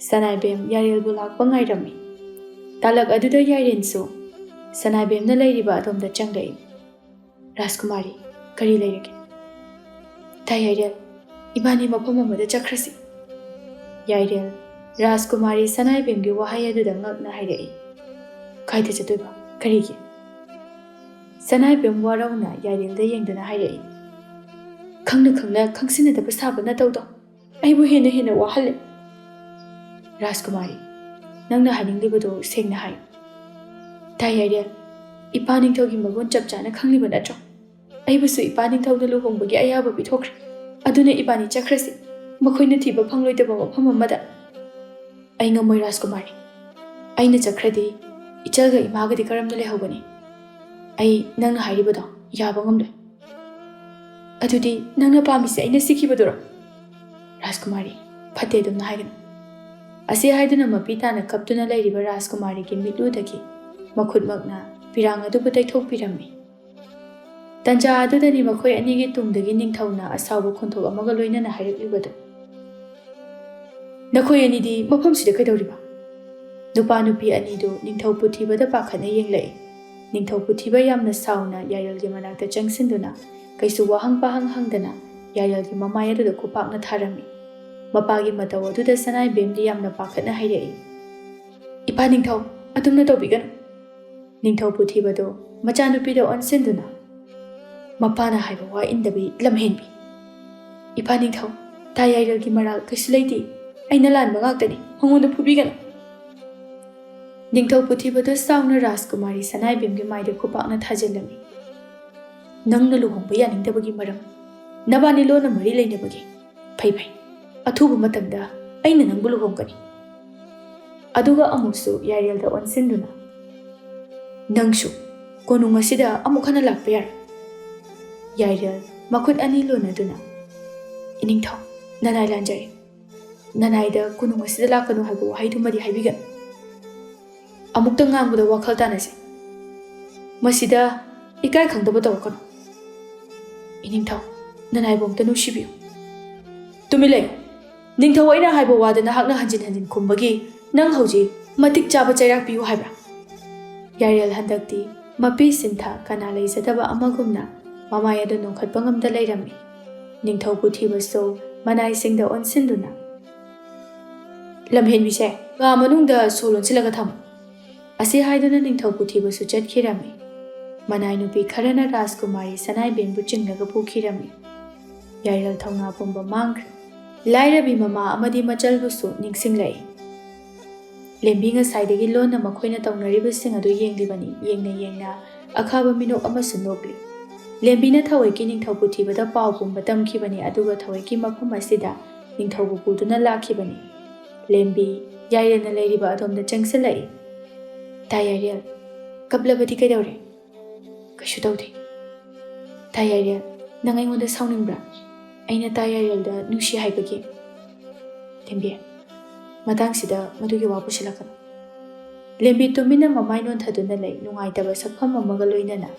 ꯁꯅꯥꯏꯕꯦꯝ ꯌꯥꯏꯔꯦꯜꯕꯨ ꯂꯥꯛꯄ ꯉꯥꯏꯔꯝꯃꯤ꯫ ꯇꯥꯂꯛ ꯑꯗꯨꯗ ꯌꯥꯏꯔꯦꯟꯁꯨ ꯁꯅꯥꯏꯕꯦꯝꯅ ꯂꯩꯔꯤꯕ ꯑꯗꯣꯝꯗ ꯆꯪꯂꯛꯏ꯫ "ꯔꯥꯖꯀꯨꯃꯥꯔꯤ, ꯀꯔꯤ ꯂꯩꯔꯒꯦ?" "ꯇꯥ ꯌꯥꯏꯔꯦꯜ, ꯏꯕꯥꯅꯤ ꯃꯐꯝ ꯑꯃꯗ ꯆꯠꯈ꯭ꯔꯁꯤ꯫" ꯌꯥꯏꯔꯦꯜ, ꯔꯥꯖꯀꯨꯃꯥꯔꯤ ꯁꯅꯥꯏꯕꯦꯝꯒꯤ ꯋꯥꯍꯩ ꯑꯗꯨꯗ ꯉꯛꯅ ꯍꯥꯏꯔꯛꯏ꯫ "ꯀꯥꯏꯗ ꯆꯠꯇꯣꯏꯕ? ꯀꯔꯤꯒꯤ?" ꯁꯅꯥꯏꯕꯦꯝ ꯋꯥꯔꯧꯅ ꯌꯥꯏꯔꯦꯜꯗ ꯌꯦꯡꯗꯨꯅ ꯍꯥꯏꯔꯛꯏ꯫ "ꯈꯪꯅ ꯈꯪꯅ ꯈꯪꯁꯤꯟꯅꯗꯕ ꯁꯥꯕ ꯅꯇꯧꯗꯣ ꯑꯩꯕꯨ ꯍꯦꯟꯅ ꯍꯦꯟꯅ ꯋꯥꯍꯜꯂꯦ꯫" "ꯔꯥꯖꯀꯨꯃꯥꯔꯤ, ꯅꯪꯅ ꯍꯥꯏꯅꯤꯡꯂꯤꯕꯗꯣ ꯁꯦꯡꯅ ꯍꯥꯏꯌꯨ꯫" "ꯇꯥ ꯌꯥꯏꯔꯦꯜ, ꯏꯄꯥ ꯅꯤꯡꯊꯧꯒꯤ ꯃꯒꯨꯟ ꯆꯞ ꯆꯥꯅ ꯈꯪꯂꯤꯕ ꯅꯠꯇ꯭ꯔꯣ? ꯑꯩꯕꯨꯁꯨ ꯏꯄꯥ ꯅꯤꯡꯊꯧꯅ ꯂꯨꯍꯣꯡꯕꯒꯤ ꯑꯌꯥꯕ ꯄꯤꯊꯣꯛꯈ꯭ꯔꯦ꯫ ꯑꯗꯨꯅ ꯏꯕꯥꯅꯤ ꯆꯠꯈ꯭ꯔꯁꯤ꯫ ꯃꯈꯣꯏꯅ ꯊꯤꯕ ꯐꯪꯂꯣꯏꯗꯕ ꯃꯐꯝ ꯑꯃꯗ꯫" "ꯑꯩ ꯉꯝꯃꯣꯏ ꯔꯥꯖꯀꯨꯃꯥꯔꯤ꯫ ꯑꯩꯅ ꯆꯠꯈ꯭ꯔꯗꯤ ꯏꯆꯜꯒ ꯏꯃꯥꯒꯗꯤ ꯀꯔꯝꯅ ꯂꯩꯍꯧꯒꯅꯤ? ꯑꯩ ꯅꯪꯅ ꯍꯥꯏꯔꯤꯕꯗꯣ ꯌꯥꯕ ꯉꯝꯂꯣꯏ꯫" "ꯑꯗꯨꯗꯤ ꯅꯪꯅ ꯄꯥꯝꯃꯤꯁꯦ ꯑꯩꯅ ꯁꯤꯈꯤꯕꯗꯨꯔꯣ?" "ꯔꯥꯖꯀꯨꯃꯥꯔꯤ, ꯐꯠꯇꯦ ꯑꯗꯨꯝꯅ ꯍꯥꯏꯒꯅꯨ꯫" ꯑꯁꯤ ꯍꯥꯏꯗꯨꯅ ꯃꯄꯤ ꯇꯥꯅ ꯀꯞꯇꯨꯅ ꯂꯩꯔꯤꯕ ꯔꯥꯖꯀꯨꯃꯥꯔꯤꯒꯤ ꯃꯤꯠꯂꯨꯗꯒꯤ ꯃꯈꯨꯠꯃꯛꯅ ꯄꯤꯔꯥꯡ ꯑꯗꯨꯕꯨ ꯇꯩꯊꯣꯛꯄꯤꯔꯝꯃꯤ꯫ ꯇꯟꯖꯥ ꯑꯗꯨꯗꯅꯤ ꯃꯈꯣꯏ ꯑꯅꯤꯒꯤ ꯇꯨꯡꯗꯒꯤ ꯅꯤꯡꯊꯧꯅ ꯑꯁꯥꯎꯕ ꯈꯣꯟꯊꯣꯛ ꯑꯃꯒ ꯂꯣꯏꯅꯅ ꯍꯥꯏꯔꯛꯂꯤꯕꯗꯨ꯫ "ꯅꯈꯣꯏ ꯑꯅꯤꯗꯤ ꯃꯐꯝꯁꯤꯗ ꯀꯩꯗꯧꯔꯤꯕ?" ꯅꯨꯄꯥ ꯅꯨꯄꯤ ꯑꯅꯤꯗꯨ ꯅꯤꯡꯊꯧ ꯄꯨꯊꯤꯕꯗ ꯄꯥꯈꯠꯅ ꯌꯦꯡꯂꯛꯏ꯫ ꯅꯤꯡꯊꯧ ꯄꯨꯊꯤꯕ ꯌꯥꯝꯅ ꯁꯥꯎꯅ ꯌꯥꯏꯔꯦꯜꯒꯤ ꯃꯅꯥꯛꯇ ꯆꯪꯁꯤꯟꯗꯨꯅ ꯀꯩꯁꯨ ꯋꯥꯍꯪ ꯄꯥꯍꯪ ꯍꯪꯗꯅ ꯌꯥꯏꯔꯦꯜꯒꯤ ꯃꯃꯥꯏ ꯑꯗꯨꯗ ꯈꯨꯄꯥꯛꯅ ꯊꯥꯔꯝꯃꯤ꯫ ꯃꯄꯥꯒꯤ ꯃꯇꯧ ꯑꯗꯨꯗ ꯁꯅꯥꯏꯕꯦꯝꯗꯤ ꯌꯥꯝꯅ ꯄꯥꯈꯠꯅ ꯍꯥꯏꯔꯛꯏ, "ꯏꯄꯥ ꯅꯤꯡꯊꯧ, ꯑꯗꯨꯝꯅ ꯇꯧꯕꯤꯒꯅꯨ꯫" ꯅꯤꯡꯊꯧ ꯄꯨꯊꯤꯕꯗꯣ ꯃꯆꯥꯅꯨꯄꯤꯗ ꯑꯣꯟꯁꯤꯟꯗꯨꯅ, "ꯃꯄꯥꯅ ꯍꯥꯏꯕ ꯋꯥ ꯏꯟꯗꯕꯤ ꯂꯝꯍꯦꯟꯕꯤ꯫ ꯏꯄꯥ ꯅꯤꯡꯊꯧ, ꯇꯥ ꯌꯥꯏꯔꯦꯜꯒꯤ ꯃꯔꯥꯜ ꯀꯩꯁꯨ ꯂꯩꯇꯦ꯫ ꯑꯩꯅ ꯂꯥꯟꯕ ꯉꯥꯛꯇꯅꯤ꯫ ꯃꯉꯣꯟꯗ ꯐꯨꯕꯤꯒꯅꯨ꯫" ꯅꯤꯡꯊꯧ ꯄꯨꯊꯤꯕꯗꯣ ꯁꯥꯎꯅ ꯔꯥꯖꯀꯨꯃꯥꯔꯤ ꯁꯅꯥꯏꯕꯦꯝꯒꯤ ꯃꯥꯏꯗ ꯈꯨꯄꯥꯛꯅ ꯊꯥꯖꯤꯜꯂꯝꯃꯤ꯫ "ꯅꯪꯅ ꯂꯨꯍꯣꯡꯕ ꯌꯥꯅꯤꯡꯗꯕꯒꯤ ꯃꯔꯝ ꯅꯕꯥꯅꯤ ꯂꯣꯟꯅ ꯃꯔꯤ ꯂꯩꯅꯕꯒꯤ꯫ ꯐꯩ ꯐꯩ, ꯑꯊꯨꯕ ꯃꯇꯝꯗ ꯑꯩꯅ ꯅꯪꯕꯨ ꯂꯨꯍꯣꯡꯒꯅꯤ꯫" ꯑꯗꯨꯒ ꯑꯃꯨꯛꯁꯨ ꯌꯥꯏꯔꯦꯜꯗ ꯑꯣꯟꯁꯤꯟꯗꯨꯅ, "ꯅꯪꯁꯨ ꯀꯣꯅꯨꯡ ꯑꯁꯤꯗ ꯑꯃꯨꯛ ꯍꯟꯅ ꯂꯥꯛꯄ ꯌꯥꯔꯣꯏ꯫" ꯌꯥꯏꯔꯦꯜ ꯃꯈꯨꯠ ꯑꯅꯤ ꯂꯣꯟꯅꯗꯨꯅ, "ꯏꯅꯤꯡꯊꯧ, ꯅꯅꯥꯏ ꯂꯥꯟꯖꯔꯦ꯫ ꯅꯅꯥꯏꯗ ꯀꯣꯅꯨꯡ ꯑꯁꯤꯗ ꯂꯥꯛꯀꯅꯨ ꯍꯥꯏꯕ ꯋꯥꯍꯩꯗꯨꯃꯗꯤ ꯍꯥꯏꯕꯤꯒꯅꯨ꯫ ꯑꯃꯨꯛꯇ ꯉꯥꯡꯕꯗ ꯋꯥꯈꯜ ꯇꯥꯅꯁꯤ꯫ ꯃꯁꯤꯗ ꯏꯀꯥꯏ ꯈꯪꯗꯕ ꯇꯧꯔꯛꯀꯅꯨ꯫" "ꯏꯅꯤꯡꯊꯧ, ꯅꯅꯥꯏꯕꯨ ꯑꯃꯨꯛꯇ ꯅꯨꯡꯁꯤꯕꯤꯌꯨ꯫" "ꯇꯨꯃꯤꯟ ꯂꯩꯌꯨ꯫ ꯅꯤꯡꯊꯧ ꯑꯩꯅ ꯍꯥꯏꯕ ꯋꯥꯗ ꯅꯍꯥꯛꯅ ꯍꯟꯖꯤꯟ ꯍꯟꯖꯤꯟ ꯈꯨꯝꯕꯒꯤ ꯅꯪ ꯍꯧꯖꯤꯛ ꯃꯇꯤꯛ ꯆꯥꯕ ꯆꯩꯔꯥꯛ ꯄꯤꯌꯨ ꯍꯥꯏꯕ꯭ꯔꯥ?" ꯌꯥꯏꯔꯦꯜ ꯍꯟꯗꯛꯇꯤ ꯃꯄꯤ ꯁꯤꯟꯊ ꯀꯅꯥ ꯂꯩꯖꯗꯕ ꯑꯃꯒꯨꯝꯅ ꯃꯃꯥꯏ ꯑꯗꯨ ꯅꯣꯛꯈꯠꯄ ꯉꯝꯗ ꯂꯩꯔꯝꯃꯤ꯫ ꯅꯤꯡꯊꯧ ꯄꯨꯊꯤꯕꯁꯨ ꯃꯅꯥꯏꯁꯤꯡꯗ ꯑꯣꯟꯁꯤꯟꯗꯨꯅ, "ꯂꯝꯍꯦꯟꯕꯤꯁꯦ, ꯀꯥ ꯃꯅꯨꯡꯗ ꯁꯣ ꯂꯣꯟꯁꯤꯜꯂꯒ ꯊꯝꯃꯨ꯫" ꯑꯁꯤ ꯍꯥꯏꯗꯨꯅ ꯅꯤꯡꯊꯧ ꯄꯨꯊꯤꯕꯁꯨ ꯆꯠꯈꯤꯔꯝꯃꯤ꯫ ꯃꯅꯥꯏ ꯅꯨꯄꯤ ꯈꯔꯅ ꯔꯥꯖꯀꯨꯃꯥꯔꯤ ꯁꯅꯥꯏꯕꯦꯝꯕꯨ ꯆꯤꯡꯂꯒ ꯄꯨꯈꯤꯔꯝꯃꯤ꯫ ꯌꯥꯏꯔꯦꯜ ꯊꯧꯅꯥ ꯄꯨꯝꯕ ꯃꯥꯡꯈ꯭ꯔꯦ꯫ ꯂꯥꯏꯔꯕꯤ ꯃꯃꯥ ꯑꯃꯗꯤ ꯃꯆꯜꯕꯨꯁꯨ ꯅꯤꯡꯁꯤꯡꯂꯛꯏ꯫ ꯂꯦꯝꯕꯤ ꯉꯁꯥꯏꯗꯒꯤ ꯂꯣꯟꯅ ꯃꯈꯣꯏꯅ ꯇꯧꯅꯔꯤꯕꯁꯤꯡ ꯑꯗꯨ ꯌꯦꯡꯂꯤꯕꯅꯤ꯫ ꯌꯦꯡꯅ ꯌꯦꯡꯅ ꯑꯈꯥꯕ ꯃꯤꯅꯣꯛ ꯑꯃꯁꯨ ꯅꯣꯛꯂꯤ꯫ ꯂꯦꯝꯕꯤꯅ ꯊꯋꯥꯏꯒꯤ ꯅꯤꯡꯊꯧ ꯄꯨꯊꯤꯕꯗ ꯄꯥꯎ ꯄꯨꯝꯕ ꯇꯝꯈꯤꯕꯅꯤ, ꯑꯗꯨꯒ ꯊꯋꯥꯏꯒꯤ ꯃꯐꯝ ꯑꯁꯤꯗ ꯅꯤꯡꯊꯧꯕꯨ ꯄꯨꯗꯨꯅ ꯂꯥꯛꯈꯤꯕꯅꯤ꯫ ꯂꯦꯝꯕꯤ, ꯌꯥꯏꯔꯦꯜꯅ ꯂꯩꯔꯤꯕ ꯑꯗꯣꯝꯗ ꯆꯪꯁꯤꯜꯂꯛꯏ꯫ "ꯇꯥ ꯌꯥꯏꯔꯦꯜ, ꯀꯞꯂꯕꯗꯤ ꯀꯩꯗꯧꯔꯦ?" "ꯀꯩꯁꯨ ꯇꯧꯗꯦ꯫" "ꯇꯥ ꯌꯥꯏꯔꯦꯜ, ꯅꯪ ꯑꯩꯉꯣꯟꯗ ꯁꯥꯎꯅꯤꯡꯕ꯭ꯔꯥ? ꯑꯩꯅ ꯇꯥ ꯌꯥꯏꯔꯦꯜꯗ ꯅꯨꯡꯁꯤ ꯍꯥꯏꯕꯒꯤ?" "ꯂꯦꯝꯕꯤ, ꯃꯇꯥꯡꯁꯤꯗ ꯃꯗꯨꯒꯤ ꯋꯥ ꯄꯨꯁꯤꯜꯂꯛꯀꯅꯨ꯫" ꯂꯦꯝꯕꯤ ꯇꯨꯃꯤꯟꯅ ꯃꯃꯥꯏ ꯅꯣꯟꯊꯗꯨꯅ ꯂꯩ, ꯅꯨꯡꯉꯥꯏꯇꯕ ꯁꯛꯐꯝ ꯑꯃꯒ ꯂꯣꯏꯅꯅ꯫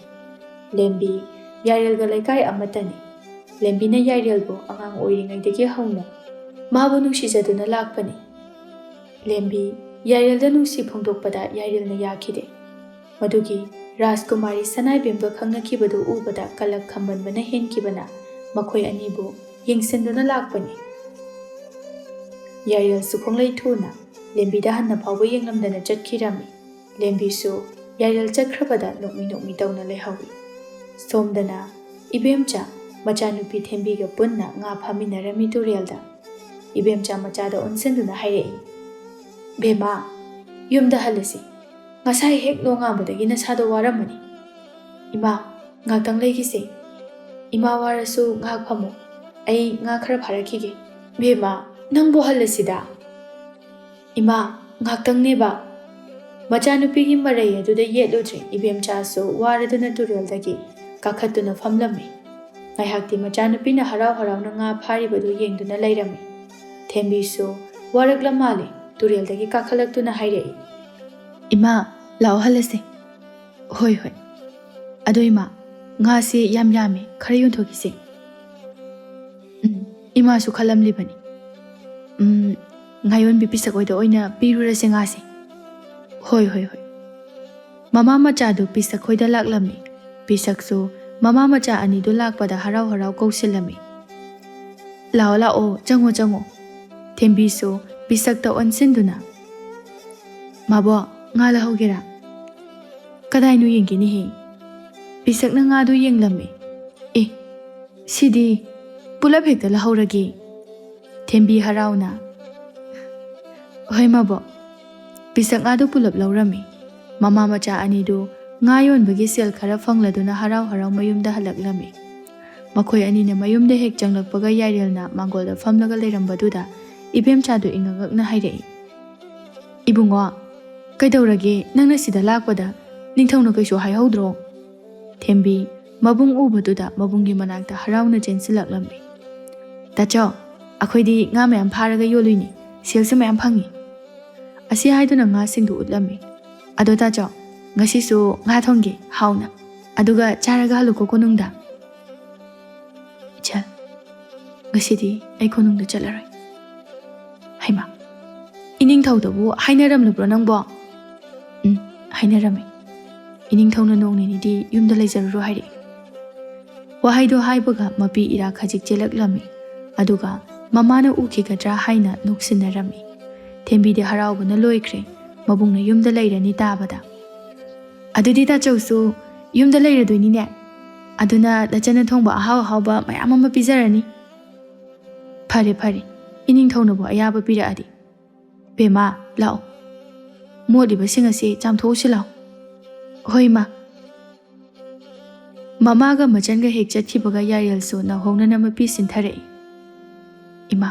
ꯂꯦꯝꯕꯤ, ꯌꯥꯏꯔꯦꯜꯒ ꯂꯩꯀꯥꯏ ꯑꯃꯠꯇꯅꯤ꯫ ꯂꯦꯝꯕꯤꯅ ꯌꯥꯏꯔꯦꯜꯕꯨ ꯑꯉꯥꯡ ꯑꯣꯏꯔꯤꯉꯩꯗꯒꯤ ꯍꯧꯅ ꯃꯥꯕꯨ ꯅꯨꯡꯁꯤꯖꯗꯨꯅ ꯂꯥꯛꯄꯅꯤ꯫ ꯂꯦꯝꯕꯤ ꯌꯥꯏꯔꯦꯜꯗ ꯅꯨꯡꯁꯤ ꯐꯣꯡꯗꯣꯛꯄꯗ ꯌꯥꯏꯔꯦꯜꯅ ꯌꯥꯈꯤꯗꯦ꯫ ꯃꯗꯨꯒꯤ ꯔꯥꯖꯀꯨꯃꯥꯔꯤ ꯁꯅꯥꯏꯕꯦꯝꯒ ꯈꯪꯅꯈꯤꯕꯗꯨ ꯎꯕꯗ ꯀꯂꯛ ꯈꯝꯕꯟꯕꯅ ꯍꯦꯟꯈꯤꯕꯅ ꯃꯈꯣꯏ ꯑꯅꯤꯕꯨ ꯌꯦꯡꯁꯤꯟꯗꯨꯅ ꯂꯥꯛꯄꯅꯤ꯫ ꯌꯥꯏꯔꯦꯜꯁꯨ ꯈꯣꯡꯂꯩ ꯊꯨꯅ ꯂꯦꯝꯕꯤꯗ ꯍꯟꯅ ꯐꯥꯎꯕ ꯌꯦꯡꯂꯝꯗꯅ ꯆꯠꯈꯤꯔꯝꯃꯤ꯫ ꯂꯦꯝꯕꯤꯁꯨ ꯌꯥꯏꯔꯦꯜ ꯆꯠꯈ꯭ꯔꯕꯗ ꯅꯣꯛꯃꯤ ꯅꯣꯛꯃꯤ ꯇꯧꯅ ꯂꯩꯍꯧꯏ꯫ ꯁꯣꯝꯗꯅ ꯏꯕꯦꯝꯆꯥ ꯃꯆꯥꯅꯨꯄꯤ ꯊꯦꯝꯕꯤꯒ ꯄꯨꯟꯅ ꯉꯥ ꯐꯥꯃꯤꯟꯅꯔꯝꯃꯤ ꯇꯨꯔꯦꯜꯗ꯫ ꯏꯕꯦꯝꯆꯥ ꯃꯆꯥꯗ ꯑꯣꯟꯁꯤꯟꯗꯨꯅ ꯍꯥꯏꯔꯛꯏ, "ꯕꯦꯝꯃ, ꯌꯨꯝꯗ ꯍꯜꯂꯁꯤ꯫ ꯉꯁꯥꯏ ꯍꯦꯛ ꯅꯣꯡꯉꯥꯟꯕꯗꯒꯤ ꯅꯁꯥꯗꯣ ꯋꯥꯔꯝꯃꯅꯤ꯫ ꯏꯃꯥ, ꯉꯥꯛꯇꯪ ꯂꯩꯈꯤꯁꯦ꯫ ꯏꯃꯥ ꯋꯥꯔꯁꯨ ꯉꯥꯏꯍꯥꯛ ꯐꯝꯃꯣ꯫ ꯑꯩ ꯉꯥ ꯈꯔ ꯐꯥꯔꯛꯈꯤꯒꯦ꯫ ꯕꯦꯝꯃ, ꯅꯪꯕꯨ ꯍꯜꯂꯁꯤꯗ꯫ ꯏꯃꯥ, ꯉꯥꯛꯇꯪꯅꯦꯕ꯫" ꯃꯆꯥꯅꯨꯄꯤꯒꯤ ꯃꯔꯩ ꯑꯗꯨꯗ ꯌꯦꯠꯂꯨꯗ꯭ꯔꯦ ꯏꯕꯦꯝꯆꯥꯁꯨ ꯋꯥꯔꯗꯨꯅ ꯇꯨꯔꯦꯜꯗꯒꯤ ꯀꯥꯈꯠꯇꯨꯅ ꯐꯝꯂꯝꯃꯤ꯫ ꯉꯥꯏꯍꯥꯛꯇꯤ ꯃꯆꯥꯅꯨꯄꯤꯅ ꯍꯔꯥꯎ ꯍꯔꯥꯎꯅ ꯉꯥ ꯐꯥꯔꯤꯕꯗꯨ ꯌꯦꯡꯗꯨꯅ ꯂꯩꯔꯝꯃꯤ꯫ ꯊꯦꯝꯕꯤꯁꯨ ꯋꯥꯔꯛꯂ ꯃꯥꯜꯂꯦ, ꯇꯨꯔꯦꯜꯗꯒꯤ ꯀꯥꯈꯠꯂꯛꯇꯨꯅ ꯍꯥꯏꯔꯛꯏ, "ꯏꯃꯥ, ꯂꯥꯛꯑꯣ ꯍꯜꯂꯁꯦ꯫" "ꯍꯣꯏ, ꯍꯣꯏ꯫ ꯑꯗꯣ ꯏꯃꯥ, ꯉꯥꯁꯦ ꯌꯥꯝ ꯌꯥꯝꯃꯦ, ꯈꯔ ꯌꯣꯟꯊꯣꯛꯈꯤꯁꯦ꯫" ꯎꯝ, ꯏꯃꯥꯁꯨ ꯈꯜꯂꯝꯂꯤꯕꯅꯤ꯫ "ꯎꯝ, ꯉꯥꯌꯣꯟꯕꯤ ꯄꯤꯁꯛ ꯍꯣꯏꯗ ꯑꯣꯏꯅ ꯄꯤꯔꯨꯔꯁꯦ ꯉꯥꯁꯦ꯫" "ꯍꯣꯏ, ꯍꯣꯏ, ꯍꯣꯏ꯫" ꯃꯃꯥ ꯃꯆꯥꯗꯨ ꯄꯤꯁꯛ ꯍꯣꯏꯗ ꯂꯥꯛꯂꯝꯃꯤ꯫ ꯄꯤꯁꯛꯁꯨ ꯃꯃꯥ ꯃꯆꯥ ꯑꯅꯤꯗꯨ ꯂꯥꯛꯄꯗ ꯍꯔꯥꯎ ꯍꯔꯥꯎ ꯀꯧꯁꯤꯜꯂꯝꯃꯤ꯫ "ꯂꯥꯛꯑꯣ, ꯂꯥꯛꯑꯣ, ꯆꯪꯉꯣ, ꯆꯪꯉꯣ꯫" ꯊꯦꯝꯕꯤꯁꯨ ꯄꯤꯁꯛꯇ ꯑꯣꯟꯁꯤꯟꯗꯨꯅ, "ꯃꯥꯕꯣꯛ, ꯉꯥ ꯂꯧꯍꯧꯒꯦꯔꯥ?" "ꯀꯗꯥꯏꯅꯣ ꯌꯦꯡꯒꯦꯅꯦꯍꯦ?" ꯄꯤꯁꯛꯅ ꯉꯥꯗꯨ ꯌꯦꯡꯂꯝꯃꯤ꯫ "ꯑꯦ, ꯁꯤꯗꯤ ꯄꯨꯂꯞ ꯍꯦꯛꯇ ꯂꯧꯍꯧꯔꯒꯦ꯫" ꯊꯦꯝꯕꯤ ꯍꯔꯥꯎꯅ, "ꯍꯣꯏ ꯃꯥꯕꯣꯛ꯫" ꯄꯤꯁꯛ ꯉꯥꯗꯨ ꯄꯨꯂꯞ ꯂꯧꯔꯝꯃꯤ꯫ ꯃꯃꯥ ꯃꯆꯥ ꯑꯅꯤꯗꯨ ꯉꯥ ꯌꯣꯟꯕꯒꯤ ꯁꯦꯜ ꯈꯔ ꯐꯪꯂꯗꯨꯅ ꯍꯔꯥꯎ ꯍꯔꯥꯎ ꯃꯌꯨꯝꯗ ꯍꯜꯂꯛꯂꯝꯃꯤ꯫ ꯃꯈꯣꯏ ꯑꯅꯤꯅ ꯃꯌꯨꯝꯗ ꯍꯦꯛ ꯆꯪꯂꯛꯄꯒ ꯌꯥꯏꯔꯦꯜꯅ ꯃꯥꯡꯒꯣꯜꯗ ꯐꯝꯂꯒ ꯂꯩꯔꯝꯕꯗꯨꯗ ꯏꯕꯦꯝꯆꯥꯗꯨ ꯏꯉꯛ ꯉꯛꯅ ꯍꯥꯏꯔꯛꯏ, "ꯏꯕꯨꯡꯉꯣ, ꯀꯩꯗꯧꯔꯒꯦ? ꯅꯪꯅ ꯁꯤꯗ ꯂꯥꯛꯄꯗ ꯅꯤꯡꯊꯧꯅ ꯀꯩꯁꯨ ꯍꯥꯏꯍꯧꯗ꯭ꯔꯣ?" ꯊꯦꯝꯕꯤ ꯃꯕꯨꯡ ꯎꯕꯗꯨꯗ ꯃꯕꯨꯡꯒꯤ ꯃꯅꯥꯛꯇ ꯍꯔꯥꯎꯅ ꯆꯦꯟꯁꯤꯜꯂꯛꯂꯝꯃꯤ꯫ "ꯇꯥꯆꯧ, ꯑꯩꯈꯣꯏꯗꯤ ꯉꯥ ꯃꯌꯥꯝ ꯐꯥꯔꯒ ꯌꯣꯜꯂꯨꯏꯅꯤ, ꯁꯦꯜꯁꯨ ꯃꯌꯥꯝ ꯐꯪꯉꯤ꯫" ꯑꯁꯤ ꯍꯥꯏꯗꯨꯅ ꯉꯥꯁꯤꯡꯗꯨ ꯎꯠꯂꯝꯃꯤ꯫ "ꯑꯗꯣ ꯇꯥꯆꯧ, ꯉꯁꯤꯁꯨ ꯉꯥ ꯊꯣꯡꯒꯦ ꯍꯥꯎꯅ, ꯑꯗꯨꯒ ꯆꯥꯔꯒ ꯍꯜꯂꯨꯀꯣ ꯀꯣꯅꯨꯡꯗ꯫" "ꯏꯆꯜ, ꯉꯁꯤꯗꯤ ꯑꯩ ꯀꯣꯅꯨꯡꯗ ꯆꯠꯂꯔꯣꯏ꯫ "ꯍꯩꯃꯥ, ꯏꯅꯤꯡꯊꯧꯗꯕꯨ ꯍꯥꯏꯅꯔꯝꯂꯕ꯭ꯔꯣ ꯅꯪꯕꯣ?" "ꯎꯝ, ꯍꯥꯏꯅꯔꯝꯃꯤ꯫ ꯏꯅꯤꯡꯊꯧꯅ ꯅꯣꯡ ꯅꯤꯅꯤꯗꯤ ꯌꯨꯝꯗ ꯂꯩꯖꯔꯨꯔꯣ ꯍꯥꯏꯔꯛꯏ꯫" ꯋꯥꯍꯩꯗꯣ ꯍꯥꯏꯕꯒ ꯃꯄꯤ ꯏꯔꯥ ꯈꯖꯤꯛ ꯆꯦꯜꯂꯛꯂꯝꯃꯤ꯫ ꯑꯗꯨꯒ ꯃꯃꯥꯅ ꯎꯈꯤꯒꯗ꯭ꯔꯥ ꯍꯥꯏꯅ ꯅꯣꯛꯁꯤꯟꯅꯔꯝꯃꯤ꯫ ꯊꯦꯝꯕꯤꯗꯤ ꯍꯔꯥꯎꯕꯅ ꯂꯣꯏꯈ꯭ꯔꯦ, ꯃꯕꯨꯡꯅ ꯌꯨꯝꯗ ꯂꯩꯔꯅꯤ ꯇꯥꯕꯗ꯫ "ꯑꯗꯨꯗꯤ ꯇꯥꯆꯧꯁꯨ ꯌꯨꯝꯗ ꯂꯩꯔꯗꯣꯏꯅꯤꯅꯦ꯫ ꯑꯗꯨꯅ ꯅꯆꯟꯅ ꯊꯣꯡꯕ ꯑꯍꯥꯎ ꯑꯍꯥꯎꯕ ꯃꯌꯥꯝ ꯑꯃ ꯄꯤꯖꯔꯅꯤ꯫" "ꯐꯔꯦ ꯐꯔꯦ, ꯏꯅꯤꯡꯊꯧꯅꯕꯨ ꯑꯌꯥꯕ ꯄꯤꯔꯛꯑꯗꯤ꯫ ꯕꯦꯝꯃ, ꯂꯥꯛꯑꯣ, ꯃꯣꯠꯂꯤꯕꯁꯤꯡ ꯑꯁꯤ ꯆꯥꯝꯊꯣꯛꯎꯁꯤ ꯂꯥꯛꯑꯣ꯫" "ꯍꯣꯏ ꯏꯃꯥ꯫" ꯃꯃꯥꯒ ꯃꯆꯟꯒ ꯍꯦꯛ ꯆꯠꯈꯤꯕꯒ ꯌꯥꯏꯔꯦꯜꯁꯨ ꯅꯧꯍꯧꯅꯅ ꯃꯄꯤ ꯁꯤꯟꯊꯔꯛꯏ꯫ "ꯏꯃꯥ,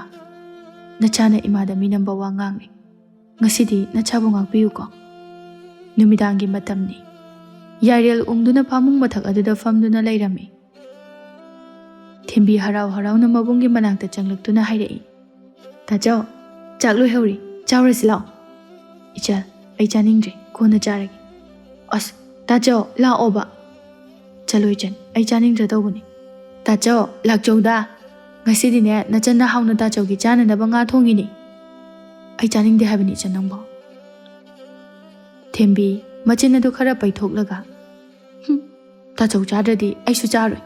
ꯅꯆꯥꯅ ꯏꯃꯥꯗ ꯃꯤꯅꯝꯕ ꯋꯥ ꯉꯥꯡꯂꯤ꯫ ꯉꯁꯤꯗꯤ ꯅꯆꯥꯕꯨ ꯉꯥꯛꯄꯤꯌꯨꯀꯣ꯫" ꯅꯨꯃꯤꯗꯥꯡꯒꯤ ꯃꯇꯝꯅꯤ꯫ ꯌꯥꯏꯔꯦꯜ ꯎꯪꯗꯨꯅ ꯐꯃꯨꯡ ꯃꯊꯛ ꯑꯗꯨꯗ ꯐꯝꯗꯨꯅ ꯂꯩꯔꯝꯃꯤ꯫ ꯊꯦꯝꯕꯤ ꯍꯔꯥꯎ ꯍꯔꯥꯎꯅ ꯃꯕꯨꯡꯒꯤ ꯃꯅꯥꯛꯇ ꯆꯪꯂꯛꯇꯨꯅ ꯍꯥꯏꯔꯛꯏ, "ꯇꯥꯆꯧ, ꯆꯥꯛ ꯂꯣꯏꯍꯧꯔꯤ, ꯆꯥꯎꯔꯁꯤ ꯂꯥꯛꯑꯣ꯫" "ꯏꯆꯜ, ꯑꯩ ꯆꯥꯅꯤꯡꯗ꯭ꯔꯦ, ꯀꯣꯟꯅ ꯆꯥꯔꯒꯦ꯫" "ꯑꯁ, ꯇꯥꯆꯧ, ꯂꯥꯛꯑꯣꯕ꯫" "ꯆꯠꯂꯣ ꯏꯆꯟ, ꯑꯩ ꯆꯥꯅꯤꯡꯗ꯭ꯔ ꯇꯧꯕꯅꯤ꯫" "ꯇꯥꯆꯧ, ꯂꯥꯛꯆꯧꯗ꯫ ꯉꯁꯤꯗꯤꯅꯦ, ꯅꯆꯟꯅ ꯍꯥꯎꯅ ꯇꯥꯆꯧꯒꯤ ꯆꯥꯅꯅꯕ ꯉꯥ ꯊꯣꯡꯉꯤꯅꯦ꯫" "ꯑꯩ ꯆꯥꯅꯤꯡꯗꯦ ꯍꯥꯏꯕꯅꯤ ꯏꯆꯟ ꯅꯪꯕꯣ꯫" ꯊꯦꯝꯕꯤ ꯃꯆꯤꯟ ꯑꯗꯨ ꯈꯔ ꯄꯩꯊꯣꯛꯂꯒ, "ꯍꯨꯝ, ꯇꯥꯆꯧ ꯆꯥꯗ꯭ꯔꯗꯤ ꯑꯩꯁꯨ ꯆꯥꯔꯣꯏ꯫"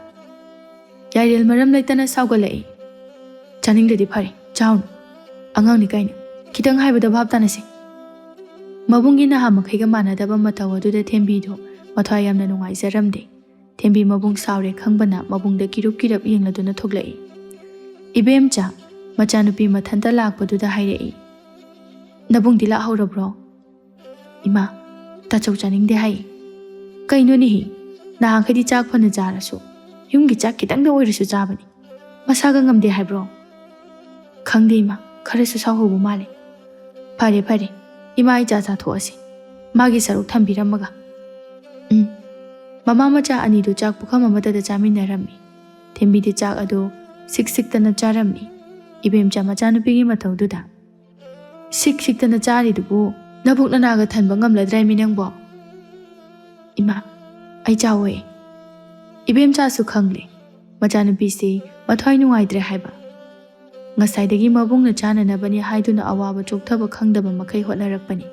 ꯌꯥꯏꯔꯦꯜ ꯃꯔꯝ ꯂꯩꯇꯅ ꯁꯥꯎꯒꯠꯂꯛꯏ꯫ "ꯆꯥꯅꯤꯡꯗ꯭ꯔꯗꯤ ꯐꯔꯦ, ꯆꯥꯎꯅꯨ꯫ ꯑꯉꯥꯡꯅꯤ ꯀꯩꯅꯣ, ꯈꯤꯇꯪ ꯍꯥꯏꯕꯗ ꯚꯥꯞ ꯇꯥꯅꯁꯦ꯫" ꯃꯕꯨꯡꯒꯤ ꯅꯍꯥ ꯃꯈꯩꯒ ꯃꯥꯟꯅꯗꯕ ꯃꯇꯧ ꯑꯗꯨꯗ ꯊꯦꯝꯕꯤꯗꯨ ꯃꯊ꯭ꯋꯥꯏ ꯌꯥꯝꯅ ꯅꯨꯡꯉꯥꯏꯖꯔꯝꯗꯦ꯫ ꯊꯦꯝꯕꯤ ꯃꯕꯨꯡ ꯁꯥꯎꯔꯦ ꯈꯪꯕꯅ ꯃꯕꯨꯡꯗ ꯀꯤꯔꯨꯞ ꯀꯤꯔꯞ ꯌꯦꯡꯂꯗꯨꯅ ꯊꯣꯛꯂꯛꯏ꯫ ꯏꯕꯦꯝꯆꯥ, ꯃꯆꯥꯅꯨꯄꯤ ꯃꯊꯟꯇ ꯂꯥꯛꯄꯗꯨꯗ ꯍꯥꯏꯔꯛꯏ, "ꯅꯕꯨꯡꯗꯤ ꯂꯥꯛꯍꯧꯔꯕ꯭ꯔꯣ?" "ꯏꯃꯥ, ꯇꯥꯆꯧ ꯆꯥꯅꯤꯡꯗꯦ ꯍꯥꯏ꯫" "ꯀꯩꯅꯣꯅꯦꯍꯦ, ꯅꯍꯥꯟꯈꯩꯗꯤ ꯆꯥꯛ ꯐꯅ ꯆꯥꯔꯁꯨ ꯌꯨꯝꯒꯤ ꯆꯥꯛ ꯈꯤꯇꯪꯗ ꯑꯣꯏꯔꯁꯨ ꯆꯥꯕꯅꯤ꯫ ꯃꯁꯥꯒ ꯉꯝꯗꯦ ꯍꯥꯏꯕ꯭ꯔꯣ?" "ꯈꯪꯗꯦ ꯏꯃꯥ, ꯈꯔꯁꯨ ꯁꯥꯎꯍꯧꯕ ꯃꯥꯜꯂꯦ꯫" "ꯐꯔꯦ ꯐꯔꯦ, ꯏꯃꯥ ꯏꯆꯥ ꯆꯥꯊꯣꯛꯑꯁꯤ, ꯃꯥꯒꯤ ꯁꯔꯨꯛ ꯊꯝꯕꯤꯔꯝꯃꯒ꯫" ꯎꯝ꯫ ꯃꯃꯥ ꯃꯆꯥ ꯑꯅꯤꯗꯨ ꯆꯥꯛ ꯄꯨꯈꯝ ꯑꯃꯠꯇꯗ ꯆꯥꯃꯤꯟꯅꯔꯝꯃꯤ꯫ ꯊꯦꯝꯕꯤꯗꯤ ꯆꯥꯛ ꯑꯗꯨ ꯁꯤꯛ ꯁꯤꯛꯇꯅ ꯆꯥꯔꯝꯃꯤ꯫ ꯏꯕꯦꯝꯆꯥ ꯃꯆꯥꯅꯨꯄꯤꯒꯤ ꯃꯇꯧꯗꯨꯗ, "ꯁꯤꯛ ꯁꯤꯛꯇꯅ ꯆꯥꯔꯤꯗꯨꯕꯨ ꯅꯕꯨꯛ ꯅꯅꯥꯒ ꯊꯟꯕ ꯉꯝꯂꯗ꯭ꯔꯥꯏꯃꯤ ꯅꯪꯕꯣ?" "ꯏꯃꯥ, ꯑꯩ ꯆꯥꯎꯋꯦ꯫" ꯏꯕꯦꯝꯆꯥꯁꯨ ꯈꯪꯂꯦ ꯃꯆꯥꯅꯨꯄꯤꯁꯤ ꯃꯊ꯭ꯋꯥꯏ ꯅꯨꯡꯉꯥꯏꯇ꯭ꯔꯦ ꯍꯥꯏꯕ꯫ ꯉꯁꯥꯏꯗꯒꯤ ꯃꯕꯨꯡꯅ ꯆꯥꯅꯅꯕꯅꯤ ꯍꯥꯏꯗꯨꯅ ꯑꯋꯥꯕ ꯆꯣꯛꯊꯕ ꯈꯪꯗꯕ ꯃꯈꯩ ꯍꯣꯠꯅꯔꯛꯄꯅꯤ꯫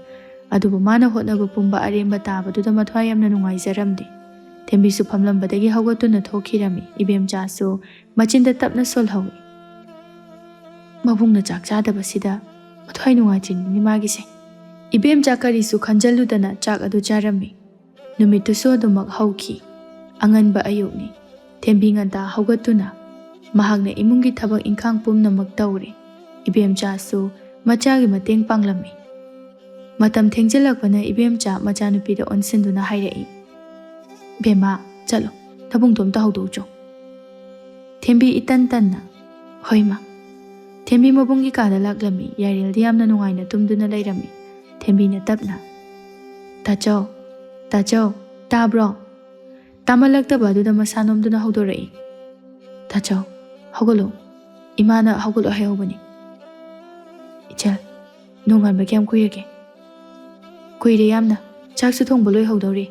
ꯑꯗꯨꯕꯨ ꯃꯥꯅ ꯍꯣꯠꯅꯕ ꯄꯨꯝꯕ ꯑꯔꯦꯝꯕ ꯇꯥꯕꯗꯨꯗ ꯃꯊ꯭ꯋꯥꯏ ꯌꯥꯝꯅ ꯅꯨꯡꯉꯥꯏꯖꯔꯝꯗꯦ꯫ ꯊꯦꯝꯕꯤꯁꯨ ꯐꯝꯂꯝꯕꯗꯒꯤ ꯍꯧꯒꯠꯇꯨꯅ ꯊꯣꯛꯈꯤꯔꯝꯃꯤ꯫ ꯏꯕꯦꯝꯆꯥꯁꯨ ꯃꯆꯤꯟꯗ ꯇꯞꯅ ꯁꯣꯜꯍꯧꯏ꯫ "ꯃꯕꯨꯡꯅ ꯆꯥꯛ ꯆꯥꯗꯕꯁꯤꯗ ꯃꯊ꯭ꯋꯥꯏ ꯅꯨꯡꯉꯥꯏꯇ꯭ꯔꯤꯅꯤꯅꯦ ꯃꯥꯒꯤꯁꯦ꯫" ꯏꯕꯦꯝꯆꯥ ꯀꯔꯤꯁꯨ ꯈꯟꯖꯜꯂꯨꯗꯅ ꯆꯥꯛ ꯑꯗꯨ ꯆꯥꯔꯝꯃꯤ꯫ ꯅꯨꯃꯤꯠꯇꯨꯁꯨ ꯑꯗꯨꯃꯛ ꯍꯧꯈꯤ꯫ ꯑꯉꯟꯕ ꯑꯌꯨꯛꯅꯤ꯫ ꯊꯦꯝꯕꯤ ꯉꯟꯇꯥ ꯍꯧꯒꯠꯇꯨꯅ ꯃꯍꯥꯛꯅ ꯏꯃꯨꯡꯒꯤ ꯊꯕꯛ ꯏꯪꯈꯥꯡ ꯄꯨꯝꯅꯃꯛ ꯇꯧꯔꯦ꯫ ꯏꯕꯦꯝꯆꯥꯁꯨ ꯃꯆꯥꯒꯤ ꯃꯇꯦꯡ ꯄꯥꯡꯂꯝꯃꯤ꯫ ꯃꯇꯝ ꯊꯦꯡꯖꯤꯜꯂꯛꯄꯅ ꯏꯕꯦꯝꯆꯥ ꯃꯆꯥꯅꯨꯄꯤꯗ ꯑꯣꯟꯁꯤꯟꯗꯨꯅ ꯍꯥꯏꯔꯛꯏ, "ꯕꯦꯝꯃ, ꯆꯠꯂꯣ, ꯅꯕꯨꯡꯗꯣ ꯑꯝꯇ ꯍꯧꯗꯣꯛꯎꯆꯣ꯫" ꯊꯦꯝꯕꯤ ꯏꯇꯟ ꯇꯟꯅ, "ꯍꯣꯏ ꯃꯥ꯫" ꯊꯦꯝꯕꯤ ꯃꯕꯨꯡꯒꯤ ꯀꯥꯗ ꯂꯥꯛꯂꯝꯃꯤ꯫ ꯌꯥꯏꯔꯦꯜꯗꯤ ꯌꯥꯝꯅ ꯅꯨꯡꯉꯥꯏꯅ ꯇꯨꯝꯗꯨꯅ ꯂꯩꯔꯝꯃꯤ꯫ ꯊꯦꯝꯕꯤꯅ ꯇꯞꯅ, "ꯇꯥꯆꯧ, ꯇꯥꯆꯧ, ꯇꯥꯕ꯭ꯔꯣ?" ꯇꯥꯃꯜꯂꯛꯇꯕ ꯑꯗꯨꯗ ꯃꯁꯥ ꯅꯣꯝꯗꯨꯅ ꯍꯧꯗꯣꯔꯛꯏ꯫ "ꯇꯥꯆꯧ, ꯍꯧꯒꯠꯂꯣ꯫ ꯏꯃꯥꯅ ꯍꯧꯒꯠꯂꯣ ꯍꯥꯏꯍꯧꯕꯅꯤ꯫" "ꯏꯆꯜ, ꯅꯣꯡꯉꯥꯟꯕ ꯀꯌꯥꯝ ꯀꯨꯏꯔꯒꯦ?" "ꯀꯨꯏꯔꯦ ꯌꯥꯝꯅ꯫ ꯆꯥꯛꯁꯨ ꯊꯣꯡꯕ ꯂꯣꯏꯍꯧꯗꯧꯔꯦ꯫"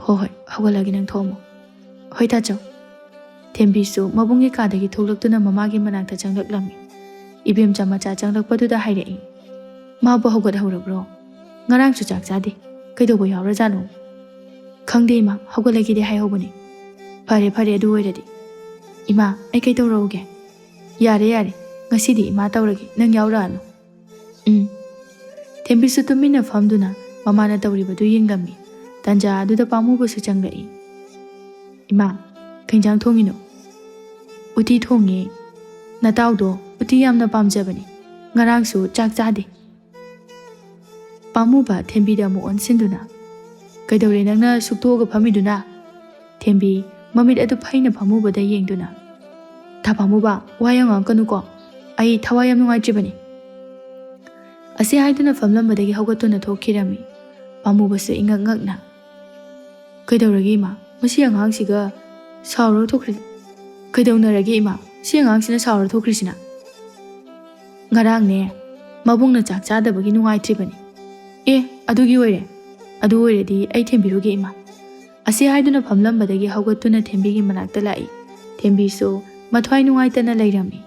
"ꯍꯣ ꯍꯣꯏ, ꯍꯧꯒꯠꯂꯒꯦ, ꯅꯪ ꯊꯣꯛꯑꯝꯃꯣ꯫" "ꯍꯣꯏ ꯇꯥꯆꯧ꯫" ꯊꯦꯝꯕꯤꯁꯨ ꯃꯕꯨꯡꯒꯤ ꯀꯥꯗꯒꯤ ꯊꯣꯛꯂꯛꯇꯨꯅ ꯃꯃꯥꯒꯤ ꯃꯅꯥꯛꯇ ꯆꯪꯂꯛꯂꯝꯃꯤ꯫ ꯏꯕꯦꯝꯆꯥ ꯃꯆꯥ ꯆꯪꯂꯛꯄꯗꯨꯗ ꯍꯥꯏꯔꯛꯏ, "ꯃꯥꯕꯨ ꯍꯧꯒꯠꯍꯧꯔꯕ꯭ꯔꯣ? ꯉꯔꯥꯡꯁꯨ ꯆꯥꯛ ꯆꯥꯗꯦ꯫ ꯀꯩꯗꯧꯕ ꯌꯥꯎꯔꯖꯥꯠꯅꯣ?" "ꯈꯪꯗꯦ ꯏꯃꯥ, ꯍꯧꯒꯠꯂꯒꯦꯗꯤ ꯍꯥꯏꯍꯧꯕꯅꯤ꯫" "ꯐꯔꯦ ꯐꯔꯦ, ꯑꯗꯨ ꯑꯣꯏꯔꯗꯤ꯫" "ꯏꯃꯥ, ꯑꯩ ꯀꯩꯗꯧꯔꯛꯎꯒꯦ?" "ꯌꯥꯔꯦ ꯌꯥꯔꯦ, ꯉꯁꯤꯗꯤ ꯏꯃꯥ ꯇꯧꯔꯒꯦ, ꯅꯪ ꯌꯥꯎꯔꯛꯑꯅꯨ꯫" "ꯎꯝ꯫" ꯊꯦꯝꯕꯤꯁꯨ ꯇꯨꯃꯤꯟꯅ ꯐꯝꯗꯨꯅ ꯃꯃꯥꯅ ꯇꯧꯔꯤꯕꯗꯨ ꯌꯦꯡꯂꯝꯃꯤ꯫ ꯇꯟꯖꯥ ꯑꯗꯨꯗ ꯄꯥꯝꯃꯨꯕꯁꯨ ꯆꯪꯂꯛꯏ꯫ "ꯏꯃꯥ, ꯀꯩ ꯏꯟꯖꯥꯡ ꯊꯣꯡꯉꯤꯅꯣ?" "ꯎꯇꯤ ꯊꯣꯡꯉꯦ꯫ ꯅꯇꯥꯎꯗꯣ ꯎꯇꯤ ꯌꯥꯝꯅ ꯄꯥꯝꯖꯕꯅꯤ꯫ ꯉꯔꯥꯡꯁꯨ ꯆꯥꯛ ꯆꯥꯗꯦ꯫" ꯄꯥꯝꯃꯨꯕ ꯊꯦꯝꯕꯤꯗ ꯑꯃꯨꯛ ꯑꯣꯟꯁꯤꯟꯗꯨꯅ, "ꯀꯩꯗꯧꯔꯦ ꯅꯪꯅ ꯁꯨꯛꯇꯣꯛꯑꯒ ꯐꯝꯃꯤꯗꯨꯅ?" ꯊꯦꯝꯕꯤ ꯃꯃꯤꯠ ꯑꯗꯨ ꯐꯩꯅ ꯄꯥꯝꯃꯨꯕꯗ ꯌꯦꯡꯗꯨꯅ, "ꯇꯥ ꯄꯥꯝꯃꯨꯕ, ꯋꯥ ꯌꯥꯝ ꯉꯥꯡꯉꯛꯀꯅꯨꯀꯣ꯫ ꯑꯩ ꯊꯋꯥꯏ ꯌꯥꯝ ꯅꯨꯡꯉꯥꯏꯇ꯭ꯔꯤꯕꯅꯤ꯫" ꯑꯁꯤ ꯍꯥꯏꯗꯨꯅ ꯐꯝꯂꯝꯕꯗꯒꯤ ꯍꯧꯒꯠꯇꯨꯅ ꯊꯣꯛꯈꯤꯔꯝꯃꯤ꯫ ꯄꯥꯝꯃꯨꯕꯁꯨ ꯏꯉꯛ ꯉꯛꯅ, "ꯀꯩꯗꯧꯔꯒꯦ ꯏꯃꯥ? ꯃꯁꯤ ꯑꯉꯥꯡꯁꯤꯒ ꯁꯥꯎꯔ ꯊꯣꯛꯈ꯭ꯔꯤ꯫ ꯀꯩꯗꯧꯅꯔꯒꯦ ꯏꯃꯥ? ꯁꯤ ꯑꯉꯥꯡꯁꯤꯅ ꯁꯥꯎꯔ ꯊꯣꯛꯈ꯭ꯔꯤꯁꯤꯅ?" "ꯉꯔꯥꯡꯅꯦ, ꯃꯕꯨꯡꯅ ꯆꯥꯛ ꯆꯥꯗꯕꯒꯤ ꯅꯨꯡꯉꯥꯏꯇ꯭ꯔꯤꯕꯅꯤ꯫" "ꯑꯦ, ꯑꯗꯨꯒꯤ ꯑꯣꯏꯔꯦ? ꯑꯗꯨ ꯑꯣꯏꯔꯗꯤ ꯑꯩ ꯊꯦꯝꯕꯤꯔꯨꯒꯦ ꯏꯃꯥ꯫" ꯑꯁꯤ ꯍꯥꯏꯗꯨꯅ ꯐꯝꯂꯝꯕꯗꯒꯤ ꯍꯧꯒꯠꯇꯨꯅ ꯊꯦꯝꯕꯤꯒꯤ ꯃꯅꯥꯛꯇ ꯂꯥꯛꯏ꯫ ꯊꯦꯝꯕꯤꯁꯨ ꯃꯊ꯭ꯋꯥꯏ ꯅꯨꯡꯉꯥꯏꯇꯅ ꯂꯩꯔꯝꯃꯤ꯫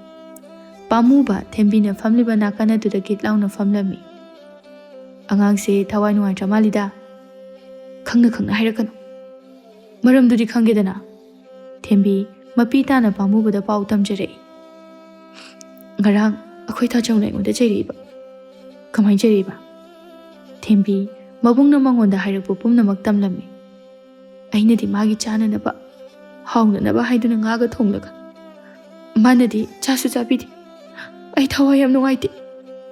ꯄꯥꯝꯃꯨꯕ ꯊꯦꯝꯕꯤꯅ ꯐꯝꯂꯤꯕ ꯅꯥꯀꯟ ꯑꯗꯨꯗ ꯒꯤꯠ ꯂꯥꯎꯅ ꯐꯝꯂꯝꯃꯤ꯫ "ꯑꯉꯥꯡꯁꯦ ꯊꯋꯥꯏ ꯅꯨꯡꯉꯥꯏꯇ꯭ꯔ ꯃꯥꯜꯂꯤꯗ꯫ ꯈꯪꯅ ꯈꯪꯅ ꯍꯥꯏꯔꯛꯀꯅꯨ꯫ ꯃꯔꯝꯗꯨꯗꯤ ꯈꯪꯒꯦꯗꯅ?" ꯊꯦꯝꯕꯤ ꯃꯄꯤ ꯇꯥꯅ ꯄꯥꯝꯃꯨꯕꯗ ꯄꯥꯎ ꯇꯝꯖꯔꯛꯏ꯫ "ꯉꯔꯥꯡ ꯑꯩꯈꯣꯏ ꯇꯥꯆꯧꯅ ꯑꯩꯉꯣꯟꯗ ꯆꯩꯔꯛꯏꯕ꯫ ꯀꯃꯥꯏꯅ ꯆꯩꯔꯛꯏꯕ?" ꯊꯦꯝꯕꯤ ꯃꯕꯨꯡꯅ ꯃꯉꯣꯟꯗ ꯍꯥꯏꯔꯛꯄ ꯄꯨꯝꯅꯃꯛ ꯇꯝꯂꯝꯃꯤ꯫ "ꯑꯩꯅꯗꯤ ꯃꯥꯒꯤ ꯆꯥꯅꯅꯕ, ꯍꯥꯎꯅꯅꯕ ꯍꯥꯏꯗꯨꯅ ꯉꯥꯒ ꯊꯣꯡꯂꯒ, ꯃꯥꯅꯗꯤ ꯆꯥꯁꯨ ꯆꯥꯕꯤꯗꯦ꯫ ꯑꯩ ꯊꯋꯥꯏ ꯌꯥꯝ ꯅꯨꯡꯉꯥꯏꯇꯦ꯫"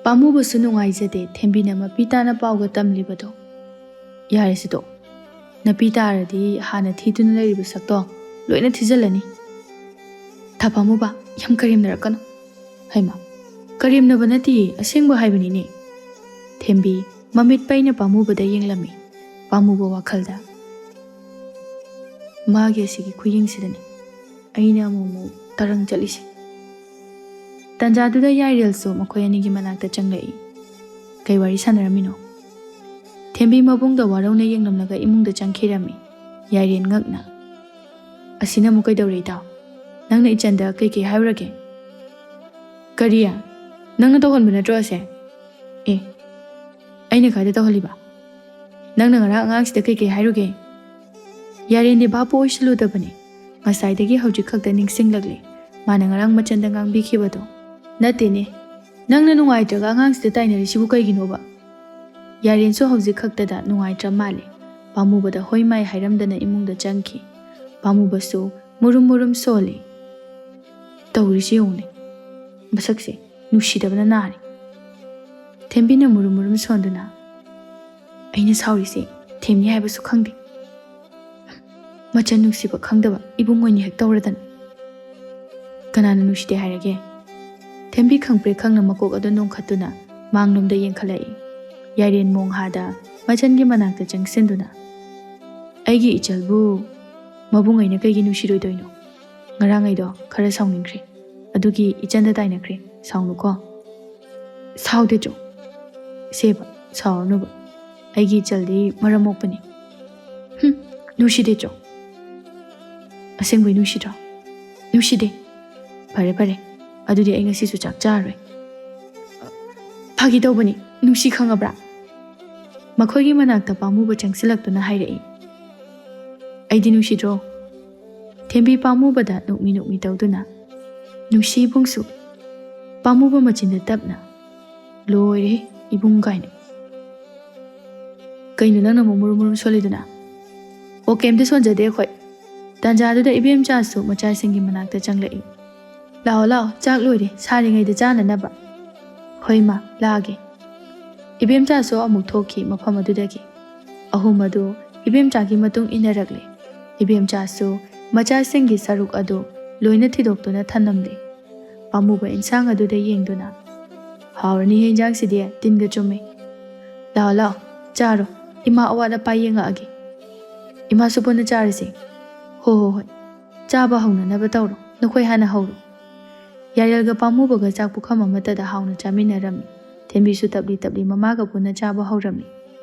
ꯄꯥꯝꯃꯨꯕꯁꯨ ꯅꯨꯡꯉꯥꯏꯖꯗꯦ ꯊꯦꯝꯕꯤꯅ ꯃꯄꯤ ꯇꯥꯅ ꯄꯥꯎꯒ ꯇꯝꯂꯤꯕꯗꯣ꯫ "ꯌꯥꯔꯦꯁꯦ ꯇꯣꯛ꯫ ꯅꯄꯤ ꯇꯥꯔꯗꯤ ꯍꯥꯟꯅ ꯊꯤꯗꯨꯅ ꯂꯩꯔꯤꯕ ꯁꯛꯇꯣ ꯂꯣꯏꯅ ꯊꯤꯖꯤꯜꯂꯅꯤ꯫ ꯊꯥ ꯄꯥꯝꯃꯨꯕ, ꯌꯥꯝ ꯀꯔꯦꯝꯅꯔꯛꯀꯅꯨ꯫" "ꯍꯩꯃꯥ, ꯀꯔꯦꯝꯅꯕ ꯅꯠꯇꯤꯌꯦ, ꯑꯁꯦꯡꯕ ꯍꯥꯏꯕꯅꯤꯅꯦ꯫" ꯊꯦꯝꯕꯤ ꯃꯃꯤꯠ ꯄꯩꯅ ꯄꯥꯝꯃꯨꯕꯗ ꯌꯦꯡꯂꯝꯃꯤ꯫ ꯄꯥꯝꯃꯨꯕ ꯋꯥꯈꯜꯗ, "ꯃꯥꯒꯤ ꯑꯁꯤꯒꯤ ꯈꯨꯌꯦꯡꯁꯤꯗꯅꯤ ꯑꯩꯅ ꯑꯃꯨꯛ ꯑꯃꯨꯛ ꯇꯔꯪ ꯆꯠꯂꯤꯁꯦ꯫" ꯇꯥꯟꯖꯥꯗꯨꯗ ꯌꯥꯏꯔꯦꯜꯁꯨ ꯃꯈꯣꯏ ꯑꯅꯤꯒꯤ ꯃꯅꯥꯛꯇ ꯆꯪꯂꯛꯏ꯫ "ꯀꯩ ꯋꯥꯔꯤ ꯁꯥꯟꯅꯔꯝꯃꯤꯅꯣ?" ꯊꯦꯝꯕꯤ ꯃꯕꯨꯡꯗ ꯋꯥꯔꯧꯅ ꯌꯦꯡꯂꯝꯂꯒ ꯏꯃꯨꯡꯗ ꯆꯪꯈꯤꯔꯝꯃꯤ꯫ ꯌꯥꯏꯔꯦꯟ ꯉꯛꯅ, "ꯑꯁꯤꯅ ꯑꯃꯨꯛ ꯀꯩꯗꯧꯔꯦ ꯏꯇꯥꯎ? ꯅꯪꯅ ꯏꯆꯟꯗ ꯀꯩꯀꯩ ꯍꯥꯏꯔꯨꯔꯒꯦ?" "ꯀꯔꯤ? ꯅꯪꯅ ꯇꯧꯍꯟꯕ ꯅꯠꯇ꯭ꯔꯣ ꯑꯁꯦ?" "ꯑꯦ, ꯑꯩꯅ ꯀꯥꯏꯗ ꯇꯧꯍꯜꯂꯤꯕ? ꯅꯪꯅ ꯉꯔꯥꯡ ꯑꯉꯥꯡꯁꯤꯗ ꯀꯩꯀꯩ ꯍꯥꯏꯔꯨꯒꯦ?" ꯌꯥꯔꯦꯟꯗꯤ ꯚꯥꯞꯄꯨ ꯑꯣꯏꯁꯤꯜꯂꯨꯗꯕꯅꯤ꯫ ꯉꯁꯥꯏꯗꯒꯤ ꯍꯧꯖꯤꯛ ꯈꯛꯇ ꯅꯤꯡꯁꯤꯡꯂꯛꯂꯤ ꯃꯥꯅ ꯉꯔꯥꯡ ꯃꯆꯟꯗ ꯉꯥꯡꯕꯤꯈꯤꯕꯗꯣ꯫ "ꯅꯠꯇꯦꯅꯦ, ꯅꯪꯅ ꯅꯨꯡꯉꯥꯏꯇ꯭ꯔꯒ ꯑꯉꯥꯡꯁꯤꯗ ꯇꯥꯏꯅꯔꯤꯁꯤꯕꯨ ꯀꯩꯒꯤꯅꯣꯕ?" ꯌꯥꯔꯦꯟꯁꯨ ꯍꯧꯖꯤꯛ ꯈꯛꯇꯗ ꯅꯨꯡꯉꯥꯏꯇ꯭ꯔ ꯃꯥꯜꯂꯦ꯫ ꯄꯥꯝꯃꯨꯕꯗ ꯍꯣꯏ ꯃꯥꯏ ꯍꯥꯏꯔꯝꯗꯅ ꯏꯃꯨꯡꯗ ꯆꯪꯈꯤ꯫ ꯄꯥꯝꯃꯨꯕꯁꯨ ꯃꯨꯔꯨꯝ ꯃꯨꯔꯨꯝ ꯁꯣꯜꯂꯤ꯫ ꯇꯧꯔꯤꯁꯤ ꯌꯦꯡꯉꯨꯅꯦ, ꯃꯁꯛꯁꯦ ꯅꯨꯡꯁꯤꯗꯕꯅ ꯅꯥꯔꯦ꯫ ꯊꯦꯝꯕꯤꯅ ꯃꯨꯔꯨꯝ ꯃꯨꯔꯨꯝ ꯁꯣꯟꯗꯨꯅ, "ꯑꯩꯅ ꯁꯥꯎꯔꯤꯁꯦ ꯊꯦꯝꯅꯤ ꯍꯥꯏꯕꯁꯨ ꯈꯪꯗꯦ꯫ ꯃꯆꯟ ꯅꯨꯡꯁꯤꯕ ꯈꯪꯗꯕ ꯏꯕꯨꯡ ꯑꯣꯏꯅ ꯍꯦꯛ ꯇꯧꯔꯗꯅ꯫ ꯀꯅꯥꯅ ꯅꯨꯡꯁꯤꯗꯦ ꯍꯥꯏꯔꯒꯦ?" ꯊꯦꯝꯕꯤ ꯈꯪꯄ꯭ꯔꯦꯛ ꯈꯪꯅ ꯃꯀꯣꯛ ꯑꯗꯨ ꯅꯣꯡꯈꯠꯇꯨꯅ ꯃꯥꯡꯂꯣꯝꯗ ꯌꯦꯡꯈꯠꯂꯛꯏ꯫ ꯌꯥꯏꯔꯦꯟ ꯃꯣꯡꯍꯥꯗ ꯃꯆꯟꯒꯤ ꯃꯅꯥꯛꯇ ꯆꯪꯁꯤꯟꯗꯨꯅ, "ꯑꯩꯒꯤ ꯏꯆꯜꯕꯨ ꯃꯕꯨꯡ ꯑꯩꯅ ꯀꯩꯒꯤ ꯅꯨꯡꯁꯤꯔꯣꯏꯗꯣꯏꯅꯣ? ꯉꯔꯥꯡ ꯑꯩꯗꯣ ꯈꯔ ꯁꯥꯎꯅꯤꯡꯈ꯭ꯔꯦ, ꯑꯗꯨꯒꯤ ꯏꯆꯟꯗ ꯇꯥꯏꯅꯈ꯭ꯔꯦ꯫ ꯁꯥꯎꯅꯨꯀꯣ꯫" "ꯁꯥꯎꯗꯦ ꯆꯣ꯫" "ꯁꯦꯕ, ꯁꯥꯎꯔꯅꯨꯕ꯫ ꯑꯩꯒꯤ ꯏꯆꯜꯗꯤ ꯃꯔꯝ ꯃꯣꯛꯄꯅꯤ꯫" "ꯍꯨꯝ, ꯅꯨꯡꯁꯤꯗꯦ ꯆꯣ꯫" "ꯑꯁꯦꯡꯕꯩ ꯅꯨꯡꯁꯤꯗ꯭ꯔꯣ?" "ꯅꯨꯡꯁꯤꯗꯦ꯫" "ꯐꯔꯦ, ꯐꯔꯦ, ꯑꯗꯨꯗꯤ ꯑꯩ ꯉꯁꯤꯁꯨ ꯆꯥꯛ ꯆꯥꯔꯣꯏ꯫ "ꯐꯥꯒꯤ ꯇꯧꯕꯅꯤ, ꯅꯨꯡꯁꯤ ꯈꯪꯉꯕ꯭ꯔꯥ?" ꯃꯈꯣꯏꯒꯤ ꯃꯅꯥꯛꯇ ꯄꯥꯝꯃꯨꯕ ꯆꯪꯁꯤꯜꯂꯛꯇꯨꯅ ꯍꯥꯏꯔꯛꯏ꯫ "ꯑꯩꯗꯤ ꯅꯨꯡꯁꯤꯗ꯭ꯔꯣ?" ꯊꯦꯝꯕꯤ ꯄꯥꯝꯃꯨꯕꯗ ꯅꯣꯛꯃꯤ ꯅꯣꯛꯃꯤ ꯇꯧꯗꯨꯅ, "ꯅꯨꯡꯁꯤ ꯏꯕꯨꯡꯁꯨ꯫" ꯄꯥꯝꯃꯨꯕ ꯃꯆꯤꯟꯗ ꯇꯞꯅ, "ꯂꯣꯏꯔꯦ ꯏꯕꯨꯡ ꯀꯥꯏꯅ꯫ ꯀꯩꯅꯣ ꯅꯪꯅ ꯑꯃꯨꯛ ꯃꯨꯔꯨꯝ ꯃꯨꯔꯨꯝ ꯁꯣꯜꯂꯤꯗꯨꯅ?" "ꯑꯣ, ꯀꯩꯝꯇ ꯁꯣꯟꯖꯗꯦ ꯑꯩꯈꯣꯏ꯫" ꯇꯥꯟꯖꯥꯗꯨꯗ ꯏꯕꯦꯝꯆꯥꯁꯨ ꯃꯆꯥꯁꯤꯡꯒꯤ ꯃꯅꯥꯛꯇ ꯆꯪꯂꯛꯏ꯫ "ꯂꯥꯛꯑꯣ ꯂꯥꯛꯑꯣ, ꯆꯥꯛ ꯂꯣꯏꯔꯦ, ꯁꯥꯔꯤꯉꯩꯗ ꯆꯥꯅꯅꯕ꯫" "ꯍꯣꯏ ꯃꯥ, ꯂꯥꯛꯑꯒꯦ꯫" ꯏꯕꯦꯝꯆꯥꯁꯨ ꯑꯃꯨꯛ ꯊꯣꯛꯈꯤ ꯃꯐꯝ ꯑꯗꯨꯗꯒꯤ꯫ ꯑꯍꯨꯝ ꯑꯗꯨ ꯏꯕꯦꯝꯆꯥꯒꯤ ꯃꯇꯨꯡ ꯏꯟꯅꯔꯛꯂꯦ꯫ ꯏꯕꯦꯝꯆꯥꯁꯨ ꯃꯆꯥꯁꯤꯡꯒꯤ ꯁꯔꯨꯛ ꯑꯗꯨ ꯂꯣꯏꯅ ꯊꯤꯗꯣꯛꯇꯨꯅ ꯊꯅꯝꯂꯦ꯫ ꯄꯥꯝꯃꯨꯕ ꯏꯟꯁꯥꯡ ꯑꯗꯨꯗ ꯌꯦꯡꯗꯨꯅ, "ꯍꯥꯎꯔꯅꯤꯍꯦ ꯏꯟꯖꯥꯡꯁꯤꯗꯤ, ꯇꯤꯟꯒ ꯆꯨꯝꯃꯦ꯫ ꯂꯥꯛꯑꯣ ꯂꯥꯛꯑꯣ, ꯆꯥꯔꯣ, ꯏꯃꯥ ꯑꯋꯥꯠ ꯑꯄꯥ ꯌꯦꯡꯉꯛꯑꯒꯦ꯫ ꯏꯃꯥꯁꯨ ꯄꯨꯟꯅ ꯆꯥꯔꯁꯦ꯫" "ꯍꯣ ꯍꯣ ꯍꯣꯏ, ꯆꯥꯕ ꯍꯧꯅꯅꯕ ꯇꯧꯔꯣ, ꯅꯈꯣꯏ ꯍꯥꯟꯅ ꯍꯧꯔꯣ꯫" ꯌꯥꯏꯔꯦꯜꯒ ꯄꯥꯝꯃꯨꯕꯒ ꯆꯥꯛ ꯄꯨꯈꯝ ꯑꯃꯠꯇꯗ ꯍꯥꯎꯅ ꯆꯥꯃꯤꯟꯅꯔꯝꯃꯤ꯫ ꯊꯦꯝꯕꯤꯁꯨ ꯇꯞꯂꯤ ꯇꯞꯂꯤ ꯃꯃꯥꯒ ꯄꯨꯟꯅ ꯆꯥꯕ ꯍꯧꯔꯝꯃꯤ꯫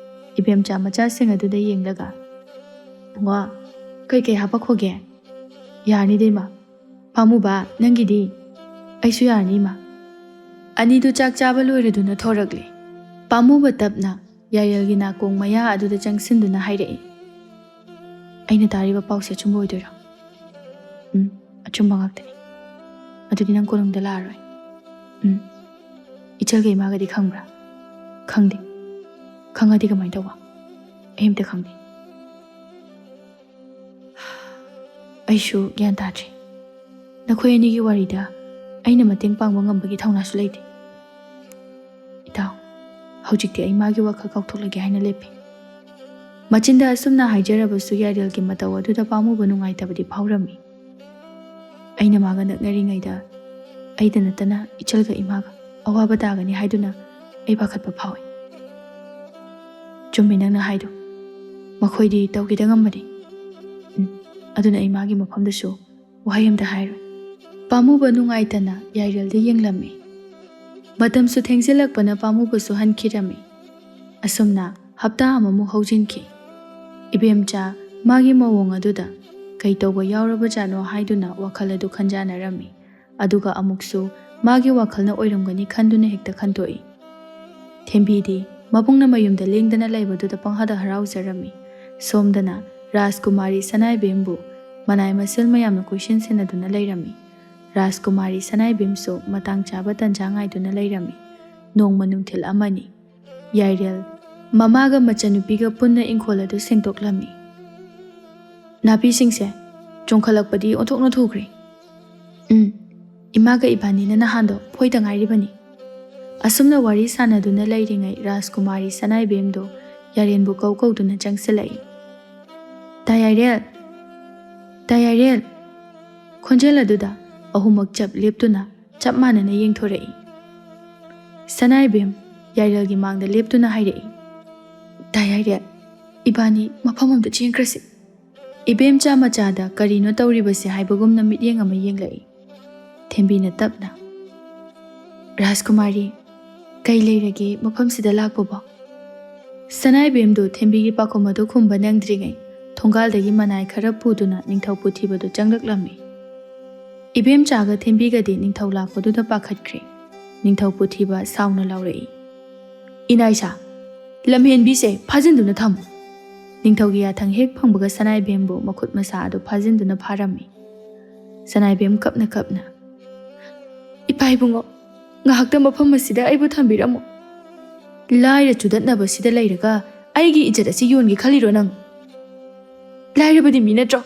ꯏꯕꯦꯝꯆꯥ ꯃꯆꯥꯁꯤꯡ ꯑꯗꯨꯗ ꯌꯦꯡꯂꯒ, "ꯕꯨꯡꯉꯣ, ꯀꯩꯀꯩ ꯍꯥꯄꯛꯈꯣꯒꯦ?" "ꯌꯥꯔꯅꯤꯗ ꯏꯃꯥ꯫ ꯄꯥꯝꯃꯨꯕ, ꯅꯪꯒꯤꯗꯤ?" "ꯑꯩꯁꯨ ꯌꯥꯔꯅꯤ ꯏꯃꯥ꯫" ꯑꯅꯤꯗꯨ ꯆꯥꯛ ꯆꯥꯕ ꯂꯣꯏꯔꯗꯨꯅ ꯊꯣꯔꯛꯂꯦ꯫ ꯄꯥꯝꯃꯨꯕ ꯇꯞꯅ ꯌꯥꯏꯔꯦꯜꯒꯤ ꯅꯥꯀꯣꯡ ꯃꯌꯥ ꯑꯗꯨꯗ ꯆꯪꯁꯤꯟꯗꯨꯅ ꯍꯥꯏꯔꯛꯏ, "ꯑꯩꯅ ꯇꯥꯔꯤꯕ ꯄꯥꯎꯁꯦ ꯑꯆꯨꯝꯕ ꯑꯣꯏꯗꯣꯏꯔꯣ?" "ꯎꯝ, ꯑꯆꯨꯝꯕ ꯉꯥꯛꯇꯅꯤ꯫ ꯑꯗꯨꯗꯤ ꯅꯪ ꯀꯣꯅꯨꯡꯗ ꯂꯥꯛꯑꯔꯣꯏ꯫" "ꯎꯝ꯫ ꯏꯆꯜꯒ ꯏꯃꯥꯒꯗꯤ ꯈꯪꯕ꯭ꯔꯥ?" "ꯈꯪꯗꯦ꯫ ꯈꯪꯉꯗꯤ ꯀꯃꯥꯏꯅ ꯇꯧꯕ? ꯑꯩ ꯑꯝꯇ ꯈꯪꯗꯦ꯫" "ꯑꯩꯁꯨ ꯒ꯭ꯌꯥꯟ ꯇꯥꯗ꯭ꯔꯦ꯫ ꯅꯈꯣꯏ ꯑꯅꯤꯒꯤ ꯋꯥꯔꯤꯗ ꯑꯩꯅ ꯃꯇꯦꯡ ꯄꯥꯡꯕ ꯉꯝꯕꯒꯤ ꯊꯧꯅꯥꯁꯨ ꯂꯩꯇꯦ꯫ ꯏꯇꯥꯎ, ꯍꯧꯖꯤꯛꯇꯤ ꯑꯩ ꯃꯥꯒꯤ ꯋꯥꯈꯜ ꯀꯥꯎꯊꯣꯛꯂꯒꯦ ꯍꯥꯏꯅ ꯂꯦꯞꯄꯦ꯫" ꯃꯆꯤꯟꯗ ꯑꯁꯨꯝꯅ ꯍꯥꯏꯖꯔꯕꯁꯨ ꯌꯥꯏꯔꯦꯜꯒꯤ ꯃꯇꯧ ꯑꯗꯨꯗ ꯄꯥꯝꯃꯨꯕ ꯅꯨꯡꯉꯥꯏꯇꯕꯗꯤ ꯐꯥꯎꯔꯝꯃꯤ꯫ "ꯑꯩꯅ ꯃꯥꯒ ꯅꯛꯅꯔꯤꯉꯩꯗ ꯑꯩꯗ ꯅꯠꯇꯅ ꯏꯆꯜꯒ ꯏꯃꯥꯒ ꯑꯋꯥꯕ ꯇꯥꯒꯅꯤ ꯍꯥꯏꯗꯨꯅ ꯑꯩ ꯄꯥꯈꯠꯄ ꯐꯥꯎꯏ꯫" "ꯆꯨꯝꯃꯤ ꯅꯪꯅ ꯍꯥꯏꯗꯣ꯫ ꯃꯈꯣꯏꯗꯤ ꯇꯧꯒꯦꯗ ꯉꯝꯕꯅꯤ꯫" "ꯎꯝ, ꯑꯗꯨꯅ ꯑꯩ ꯃꯥꯒꯤ ꯃꯐꯝꯗꯁꯨ ꯋꯥꯍꯩ ꯑꯝꯇ ꯍꯥꯏꯔꯣꯏ꯫" ꯄꯥꯝꯃꯨꯕ ꯅꯨꯡꯉꯥꯏꯇꯅ ꯌꯥꯏꯔꯦꯜꯗ ꯌꯦꯡꯂꯝꯃꯤ꯫ ꯃꯇꯝꯁꯨ ꯊꯦꯡꯖꯤꯜꯂꯛꯄꯅ ꯄꯥꯝꯃꯨꯕꯁꯨ ꯍꯟꯈꯤꯔꯝꯃꯤ꯫ ꯑꯁꯨꯝꯅ ꯍꯞꯇꯥ ꯑꯃꯃꯨꯛ ꯍꯧꯖꯤꯟꯈꯤ꯫ ꯏꯕꯦꯝꯆꯥ ꯃꯥꯒꯤ ꯃꯑꯣꯡ ꯑꯗꯨꯗ ꯀꯩ ꯇꯧꯕ ꯌꯥꯎꯔꯕꯖꯥꯠꯅꯣ ꯍꯥꯏꯗꯨꯅ ꯋꯥꯈꯜ ꯑꯗꯨ ꯈꯟꯖꯥꯟꯅꯔꯝꯃꯤ꯫ ꯑꯗꯨꯒ ꯑꯃꯨꯛꯁꯨ ꯃꯥꯒꯤ ꯋꯥꯈꯜꯅ ꯑꯣꯏꯔꯝꯒꯅꯤ ꯈꯟꯗꯨꯅ ꯍꯦꯛꯇ ꯈꯟꯗꯣꯛꯏ꯫ ꯊꯦꯝꯕꯤꯗꯤ ꯃꯕꯨꯡꯅ ꯃꯌꯨꯝꯗ ꯂꯦꯡꯗꯅ ꯂꯩꯕꯗꯨꯗ ꯄꯪꯍꯥꯗ ꯍꯔꯥꯎꯖꯔꯝꯃꯤ꯫ ꯁꯣꯝꯗꯅ ꯔꯥꯖꯀꯨꯃꯥꯔꯤ ꯁꯅꯥꯏꯕꯦꯝꯕꯨ ꯃꯅꯥꯏ ꯃꯁꯤꯜ ꯃꯌꯥꯝꯅ ꯀꯣꯏꯁꯤꯟ ꯁꯦꯟꯅꯗꯨꯅ ꯂꯩꯔꯝꯃꯤ꯫ ꯔꯥꯖꯀꯨꯃꯥꯔꯤ ꯁꯅꯥꯏꯕꯦꯝꯁꯨ ꯃꯇꯥꯡ ꯆꯥꯕ ꯇꯟꯖꯥ ꯉꯥꯏꯗꯨꯅ ꯂꯩꯔꯝꯃꯤ꯫ ꯅꯣꯡꯃ ꯅꯨꯡꯊꯤꯜ ꯑꯃꯅꯤ꯫ ꯌꯥꯏꯔꯦꯜ ꯃꯃꯥꯒ ꯃꯆꯟꯅꯨꯄꯤꯒ ꯄꯨꯟꯅ ꯏꯪꯈꯣꯜ ꯑꯗꯨ ꯁꯦꯡꯗꯣꯛꯂꯝꯃꯤ꯫ "ꯅꯥꯄꯤꯁꯤꯡꯁꯦ ꯆꯣꯡꯈꯠꯂꯛꯄꯗꯤ ꯑꯣꯟꯊꯣꯛꯅ ꯊꯨꯈ꯭ꯔꯦ꯫ ꯎꯝ, ꯏꯃꯥꯒ ꯏꯕꯥꯅꯤꯅ ꯅꯍꯥꯟꯗꯣ ꯐꯣꯏꯗ ꯉꯥꯏꯔꯤꯕꯅꯤ꯫" ꯑꯁꯨꯝꯅ ꯋꯥꯔꯤ ꯁꯥꯟꯅꯗꯨꯅ ꯂꯩꯔꯤꯉꯩ ꯔꯥꯖꯀꯨꯃꯥꯔꯤ ꯁꯅꯥꯏꯕꯦꯝꯗꯣ ꯌꯥꯔꯦꯟꯕꯨ ꯀꯧ ꯀꯧꯗꯨꯅ ꯆꯪꯁꯤꯜꯂꯛꯏ꯫ "ꯇꯥ ꯌꯥꯏꯔꯦꯜ! ꯇꯥ ꯌꯥꯏꯔꯦꯜ!" ꯈꯣꯟꯖꯦꯜ ꯑꯗꯨꯗ ꯑꯍꯨꯝꯃꯛ ꯆꯞ ꯂꯦꯞꯇꯨꯅ ꯆꯞ ꯃꯥꯟꯅꯅ ꯌꯦꯡꯊꯣꯔꯛꯏ꯫ ꯁꯅꯥꯏꯕꯦꯝ ꯌꯥꯏꯔꯦꯜꯒꯤ ꯃꯥꯡꯗ ꯂꯦꯞꯇꯨꯅ ꯍꯥꯏꯔꯛꯏ, "ꯇꯥ ꯌꯥꯏꯔꯦꯜ, ꯏꯕꯥꯅꯤ ꯃꯐꯝ ꯑꯃꯗ ꯆꯦꯟꯈ꯭ꯔꯁꯤ꯫" ꯏꯕꯦꯝꯆꯥ ꯃꯆꯥꯗ ꯀꯔꯤꯅꯣ ꯇꯧꯔꯤꯕꯁꯦ ꯍꯥꯏꯕꯒꯨꯝꯅ ꯃꯤꯠꯌꯦꯡ ꯑꯃ ꯌꯦꯡꯂꯛꯏ꯫ ꯊꯦꯝꯕꯤꯅ ꯇꯞꯅ, "ꯔꯥꯖꯀꯨꯃꯥꯔꯤ, ꯀꯩ ꯂꯩꯔꯒꯦ ꯃꯐꯝꯁꯤꯗ ꯂꯥꯛꯄꯕꯣ?" ꯁꯅꯥꯏꯕꯦꯝꯗꯨ ꯊꯦꯝꯕꯤꯒꯤ ꯄꯥꯎꯈꯨꯝ ꯑꯗꯨ ꯈꯨꯝꯕ ꯅꯪꯗ꯭ꯔꯤꯉꯩ ꯊꯣꯡꯒꯥꯜꯗꯒꯤ ꯃꯅꯥꯏ ꯈꯔ ꯄꯨꯗꯨꯅ ꯅꯤꯡꯊꯧ ꯄꯨꯊꯤꯕꯗꯨ ꯆꯪꯂꯛꯂꯝꯃꯤ꯫ ꯏꯕꯦꯝꯆꯥꯒ ꯊꯦꯝꯕꯤꯒꯗꯤ ꯅꯤꯡꯊꯧ ꯂꯥꯛꯄꯗꯨꯗ ꯄꯥꯈꯠꯈ꯭ꯔꯦ꯫ ꯅꯤꯡꯊꯧ ꯄꯨꯊꯤꯕ ꯁꯥꯎꯅ ꯂꯥꯎꯔꯛꯏ, "ꯏꯅꯥꯏꯁꯥ, ꯂꯝꯍꯦꯟꯕꯤꯁꯦ ꯐꯥꯖꯤꯟꯗꯨꯅ ꯊꯝꯃꯨ!" ꯅꯤꯡꯊꯧꯒꯤ ꯌꯥꯊꯪ ꯍꯦꯛ ꯐꯪꯕꯒ ꯁꯅꯥꯏꯕꯦꯝꯕꯨ ꯃꯈꯨꯠ ꯃꯁꯥ ꯑꯗꯨ ꯐꯥꯖꯤꯟꯗꯨꯅ ꯐꯥꯔꯝꯃꯤ꯫ ꯁꯅꯥꯏꯕꯦꯝ ꯀꯞꯅ ꯀꯞꯅ, "ꯏꯄꯥ ꯏꯕꯨꯡꯉꯣ, ꯉꯥꯏꯍꯥꯛꯇ ꯃꯐꯝ ꯑꯁꯤꯗ ꯑꯩꯕꯨ ꯊꯝꯕꯤꯔꯝꯃꯨ꯫ ꯂꯥꯏꯔ ꯆꯨꯗꯠꯅꯕꯁꯤꯗ ꯂꯩꯔꯒ ꯑꯩꯒꯤ ꯏꯖꯠ ꯑꯁꯤ ꯌꯣꯟꯒꯦ ꯈꯜꯂꯤꯔꯣ ꯅꯪ? ꯂꯥꯏꯔꯕꯗꯤ ꯃꯤ ꯅꯠꯇ꯭ꯔꯣ?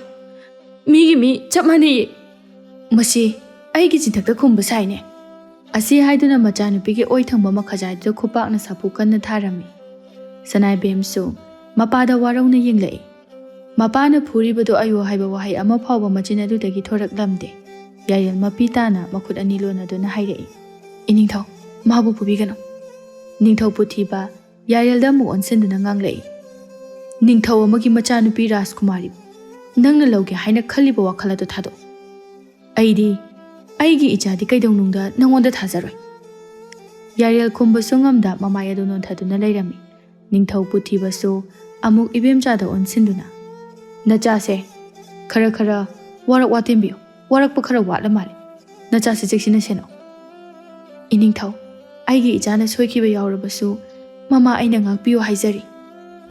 ꯃꯤꯒꯤ ꯃꯤ ꯆꯞ ꯃꯥꯟꯅꯩꯌꯦ꯫ ꯃꯁꯤ ꯑꯩꯒꯤ ꯆꯤꯟꯊꯛꯇ ꯈꯨꯝꯕ ꯁꯥꯏꯅꯦ꯫" ꯑꯁꯤ ꯍꯥꯏꯗꯨꯅ ꯃꯆꯥꯅꯨꯄꯤꯒꯤ ꯑꯣꯏ ꯊꯪꯕ ꯃꯈꯖꯥꯏꯗꯨꯗ ꯈꯨꯄꯥꯛꯅ ꯁꯥꯐꯨ ꯀꯟꯅ ꯊꯥꯔꯝꯃꯤ꯫ ꯁꯅꯥꯏꯕꯦꯝꯁꯨ ꯃꯄꯥꯗ ꯋꯥꯔꯧꯅ ꯌꯦꯡꯂꯛꯏ꯫ ꯃꯄꯥꯅ ꯐꯨꯔꯤꯕꯗꯨ "ꯑꯌꯣ" ꯍꯥꯏꯕ ꯋꯥꯍꯩ ꯑꯃ ꯐꯥꯎꯕ ꯃꯆꯤꯟ ꯑꯗꯨꯗꯒꯤ ꯊꯣꯔꯛꯂꯝꯗꯦ꯫ ꯌꯥꯏꯔꯦꯜ ꯃꯄꯤ ꯇꯥꯅ ꯃꯈꯨꯠ ꯑꯅꯤ ꯂꯣꯟꯅꯗꯨꯅ ꯍꯥꯏꯔꯛꯏ, "ꯏꯅꯤꯡꯊꯧ, ꯃꯥꯕꯨ ꯐꯨꯕꯤꯒꯅꯨ꯫" ꯅꯤꯡꯊꯧ ꯄꯨꯊꯤꯕ ꯌꯥꯏꯔꯦꯜꯗ ꯑꯃꯨꯛ ꯑꯣꯟꯁꯤꯟꯗꯨꯅ ꯉꯥꯡꯂꯛꯏ, "ꯅꯤꯡꯊꯧ ꯑꯃꯒꯤ ꯃꯆꯥꯅꯨꯄꯤ ꯔꯥꯖꯀꯨꯃꯥꯔꯤ, ꯅꯪꯅ ꯂꯧꯒꯦ ꯍꯥꯏꯅ ꯈꯜꯂꯤꯕ ꯋꯥꯈꯜ ꯑꯗꯨ ꯊꯥꯗꯣꯛ꯫ ꯑꯩꯗꯤ ꯑꯩꯒꯤ ꯏꯆꯥꯗꯤ ꯀꯩꯗꯧꯅꯨꯡꯗ ꯅꯪꯉꯣꯟꯗ ꯊꯥꯖꯔꯣꯏ꯫" ꯌꯥꯏꯔꯦꯜ ꯈꯨꯝꯕꯁꯨ ꯉꯝꯗ ꯃꯃꯥꯏ ꯑꯗꯨ ꯅꯣꯟꯊꯗꯨꯅ ꯂꯩꯔꯝꯃꯤ꯫ ꯅꯤꯡꯊꯧ ꯄꯨꯊꯤꯕꯁꯨ ꯑꯃꯨꯛ ꯏꯕꯦꯝꯆꯥꯗ ꯑꯣꯟꯁꯤꯟꯗꯨꯅ, "ꯅꯆꯥꯁꯦ ꯈꯔ ꯈꯔ ꯋꯥꯔꯛ ꯋꯥꯇꯦꯝꯕꯤꯌꯨ, ꯋꯥꯔꯛꯄ ꯈꯔ ꯋꯥꯠꯂ ꯃꯥꯜꯂꯦ꯫ ꯅꯆꯥꯁꯤ ꯆꯦꯛꯁꯤꯟꯅ ꯁꯦꯟꯅꯧ꯫ ꯏꯅꯤꯡꯊꯧ, ꯑꯩꯒꯤ ꯏꯆꯥꯅ ꯁꯣꯏꯈꯤꯕ ꯌꯥꯎꯔꯕꯁꯨ ꯃꯃꯥ ꯑꯩꯅ ꯉꯥꯛꯄꯤꯌꯨ ꯍꯥꯏꯖꯔꯤ꯫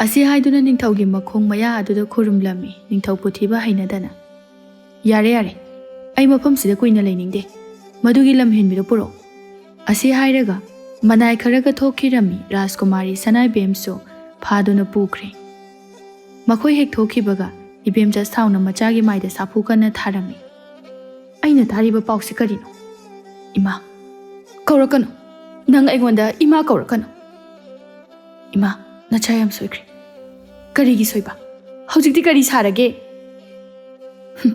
ꯑꯁꯤ ꯍꯥꯏꯗꯨꯅ ꯅꯤꯡꯊꯧꯒꯤ ꯃꯈꯣꯡ ꯃꯌꯥ ꯑꯗꯨꯗ ꯈꯨꯔꯨꯝꯂꯝꯃꯤ ꯅꯤꯡꯊꯧ ꯄꯨꯊꯤꯕ ꯍꯩꯅꯗꯅ꯫ "ꯌꯥꯔꯦ, ꯌꯥꯔꯦ, ꯑꯩ ꯃꯐꯝꯁꯤꯗ ꯀꯨꯏꯅ ꯂꯩꯅꯤꯡꯗꯦ꯫ ꯃꯗꯨꯒꯤ ꯂꯝꯍꯦꯟꯕꯤꯗꯣ ꯄꯨꯔꯛꯎ"꯫ ꯑꯁꯤ ꯍꯥꯏꯔꯒ ꯃꯅꯥꯏ ꯈꯔꯒ ꯊꯣꯛꯈꯤꯔꯝꯃꯤ ꯔꯥꯖꯀꯨꯃꯥꯔꯤ ꯁꯅꯥꯏꯕꯦꯝꯁꯨ ꯐꯥꯗꯨꯅ ꯄꯨꯈ꯭ꯔꯦ꯫ ꯃꯈꯣꯏ ꯍꯦꯛ ꯊꯣꯛꯈꯤꯕꯒ ꯏꯕꯦꯝꯆꯥ ꯁꯥꯎꯅ ꯃꯆꯥꯒꯤ ꯃꯥꯏꯗ ꯁꯥꯐꯨ ꯀꯟꯅ ꯊꯥꯔꯝꯃꯤ꯫ "ꯑꯩꯅ ꯇꯥꯔꯤꯕ ꯄꯥꯎꯁꯤ ꯀꯔꯤꯅꯣ? ꯏꯃꯥ, ꯀꯧꯔꯛꯀꯅꯨ꯫ ꯅꯪ ꯑꯩꯉꯣꯟꯗ ꯏꯃꯥ ꯀꯧꯔꯛꯀꯅꯨ꯫ ꯏꯃꯥ, ꯅꯆꯥ ꯌꯥꯝ ꯁꯣꯏꯈ꯭ꯔꯦ꯫ ꯀꯔꯤꯒꯤ ꯁꯣꯏꯕ? ꯍꯧꯖꯤꯛꯇꯤ ꯀꯔꯤ ꯁꯥꯔꯒꯦ?" "ꯍꯨꯝ,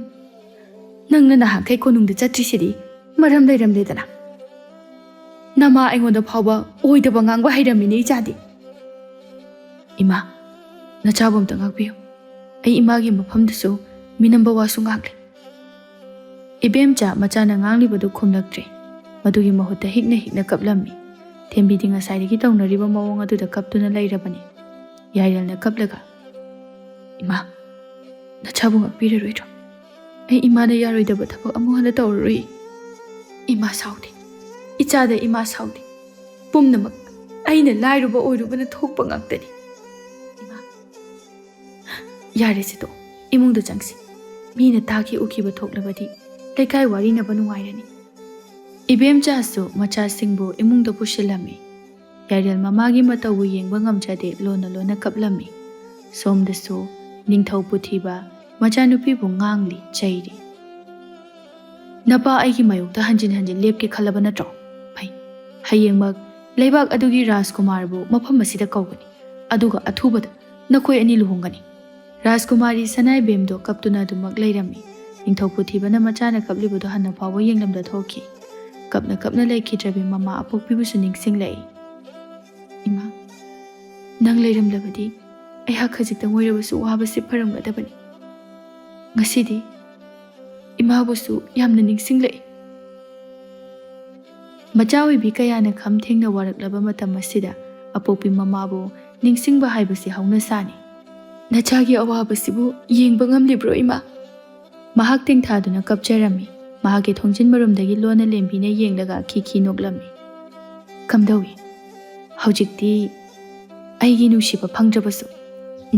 ꯅꯪꯅ ꯅꯍꯥꯟꯈꯩ ꯀꯣꯅꯨꯡꯗ ꯆꯠꯇ꯭ꯔꯤꯁꯤꯗꯤ ꯃꯔꯝ ꯂꯩꯔꯝꯂꯦꯗꯅ꯫ ꯅꯃꯥ ꯑꯩꯉꯣꯟꯗ ꯐꯥꯎꯕ ꯑꯣꯏꯗꯕ ꯉꯥꯡꯕ ꯍꯩꯔꯝꯃꯤꯅꯦ ꯏꯆꯥꯗꯤ꯫" "ꯏꯃꯥ, ꯅꯆꯥꯕꯨ ꯑꯝꯇ ꯉꯥꯛꯄꯤꯌꯨ꯫ ꯑꯩ ꯏꯃꯥꯒꯤ ꯃꯐꯝꯗꯁꯨ ꯃꯤꯅꯝꯕ ꯋꯥꯁꯨ ꯉꯥꯡꯂꯦ꯫" ꯏꯕꯦꯝꯆꯥ ꯃꯆꯥꯅ ꯉꯥꯡꯂꯤꯕꯗꯨ ꯈꯨꯝꯂꯛꯇ꯭ꯔꯦ꯫ ꯃꯗꯨꯒꯤ ꯃꯍꯨꯠꯇ ꯍꯤꯛꯅ ꯍꯤꯛꯅ ꯀꯞꯂꯝꯃꯤ꯫ ꯊꯦꯝꯕꯤꯗꯤ ꯉꯁꯥꯏꯗꯒꯤ ꯇꯧꯅꯔꯤꯕ ꯃꯑꯣꯡ ꯑꯗꯨꯗ ꯀꯞꯇꯨꯅ ꯂꯩꯔꯕꯅꯤ꯫ ꯌꯥꯏꯔꯦꯜꯅ ꯀꯞꯂꯒ, "ꯏꯃꯥ, ꯅꯆꯥꯕꯨ ꯉꯥꯛꯄꯤꯔꯔꯣꯏꯗ꯭ꯔꯣ? ꯑꯩ ꯏꯃꯥꯅ ꯌꯥꯔꯣꯏꯗꯕ ꯊꯕꯛ ꯑꯃꯨꯛ ꯍꯟꯅ ꯇꯧꯔꯔꯣꯏ꯫" "ꯏꯃꯥ ꯁꯥꯎꯗꯦ, ꯏꯆꯥꯗ ꯏꯃꯥ ꯁꯥꯎꯗꯦ꯫ ꯄꯨꯝꯅꯃꯛ ꯑꯩꯅ ꯂꯥꯏꯔꯨꯕ ꯑꯣꯏꯔꯨꯕꯅ ꯊꯣꯛꯄ ꯉꯥꯛꯇꯅꯤ꯫ ꯏꯃꯥ, ꯌꯥꯔꯦꯁꯦ ꯇꯣꯛꯑꯣ, ꯏꯃꯨꯡꯗ ꯆꯪꯁꯤ꯫ ꯃꯤꯅ ꯇꯥꯈꯤ ꯎꯈꯤꯕ ꯊꯣꯛꯂꯕꯗꯤ ꯂꯩꯀꯥꯏ ꯋꯥꯔꯤꯅꯕ ꯅꯨꯡꯉꯥꯏꯔꯅꯤ꯫" ꯏꯕꯦꯝꯆꯥꯁꯨ ꯃꯆꯥꯁꯤꯡꯕꯨ ꯏꯃꯨꯡꯗ ꯄꯨꯁꯤꯜꯂꯝꯃꯤ꯫ ꯌꯥꯏꯔꯦꯜ ꯃꯃꯥꯒꯤ ꯃꯇꯧꯕꯨ ꯌꯦꯡꯕ ꯉꯝꯖꯗꯦ, ꯂꯣꯟꯅ ꯂꯣꯟꯅ ꯀꯞꯂꯝꯃꯤ꯫ ꯁꯣꯝꯗꯁꯨ ꯅꯤꯡꯊꯧ ꯄꯨꯊꯤꯕ ꯃꯆꯥꯅꯨꯄꯤꯕꯨ ꯉꯥꯡꯂꯤ, ꯆꯩꯔꯤ꯫ "ꯅꯄꯥ ꯑꯩꯒꯤ ꯃꯥꯌꯣꯛꯇ ꯍꯟꯖꯤꯟ ꯍꯟꯖꯤꯟ ꯂꯦꯞꯀꯦ ꯈꯜꯂꯕ ꯅꯠꯇ꯭ꯔꯣ? ꯐꯩ, ꯍꯌꯦꯡꯃꯛ ꯂꯩꯕꯥꯛ ꯑꯗꯨꯒꯤ ꯔꯥꯖꯀꯨꯃꯥꯔꯕꯨ ꯃꯐꯝ ꯑꯁꯤꯗ ꯀꯧꯒꯅꯤ, ꯑꯗꯨꯒ ꯑꯊꯨꯕꯗ ꯅꯈꯣꯏ ꯑꯅꯤ ꯂꯨꯍꯣꯡꯒꯅꯤ꯫" ꯔꯥꯖꯀꯨꯃꯥꯔꯤ ꯁꯅꯥꯏꯕꯦꯝꯗꯣ ꯀꯞꯇꯨꯅ ꯑꯗꯨꯃꯛ ꯂꯩꯔꯝꯃꯤ꯫ ꯅꯤꯡꯊꯧ ꯄꯨꯊꯤꯕꯅ ꯃꯆꯥꯅ ꯀꯞꯂꯤꯕꯗꯨ ꯍꯟꯅ ꯐꯥꯎꯕ ꯌꯦꯡꯂꯝꯗ ꯊꯣꯛꯈꯤ꯫ ꯀꯞꯅ ꯀꯞꯅ ꯂꯩꯈꯤꯗ꯭ꯔꯕꯤ ꯃꯃꯥ ꯑꯄꯣꯛꯄꯤꯕꯨꯁꯨ ꯅꯤꯡꯁꯤꯡꯂꯛꯏ꯫ "ꯏꯃꯥ, ꯅꯪ ꯂꯩꯔꯝꯂꯕꯗꯤ ꯑꯩꯍꯥꯛ ꯈꯖꯤꯛꯇꯪ ꯑꯣꯏꯔꯕꯁꯨ ꯋꯥꯕꯁꯤ ꯐꯔꯝꯒꯗꯕꯅꯤ꯫ ꯉꯁꯤꯗꯤ ꯏꯃꯥꯕꯨꯁꯨ ꯌꯥꯝꯅ ꯅꯤꯡꯁꯤꯡꯂꯛꯏ꯫" ꯃꯆꯥ ꯑꯣꯏꯕꯤ ꯀꯌꯥꯅ ꯈꯝ ꯊꯦꯡꯅ ꯋꯥꯔꯛꯂꯕ ꯃꯇꯝ ꯑꯁꯤꯗ ꯑꯄꯣꯛꯄꯤ ꯃꯃꯥꯕꯨ ꯅꯤꯡꯁꯤꯡꯕ ꯍꯥꯏꯕꯁꯤ ꯍꯧꯅꯁꯥꯅꯤ꯫ "ꯅꯆꯥꯒꯤ ꯑꯋꯥꯕꯁꯤꯕꯨ ꯌꯦꯡꯕ ꯉꯝꯂꯤꯕ꯭ꯔꯣ, ꯏꯃꯥ?" ꯃꯍꯥꯛ ꯇꯦꯡꯊꯥꯗꯨꯅ ꯀꯞꯆꯔꯝꯃꯤ꯫ ꯃꯍꯥꯛꯀꯤ ꯊꯣꯡꯖꯤꯟ ꯃꯔꯨꯝꯗꯒꯤ ꯂꯣꯟꯅ ꯂꯦꯝꯕꯤꯅ ꯌꯦꯡꯂꯒ ꯈꯤ ꯈꯤ ꯅꯣꯛꯂꯝꯃꯤ꯫ "ꯀꯝꯗꯧꯏ? ꯍꯧꯖꯤꯛꯇꯤ ꯑꯩꯒꯤ ꯅꯨꯡꯁꯤꯕ ꯐꯪꯗ꯭ꯔꯕꯁꯨ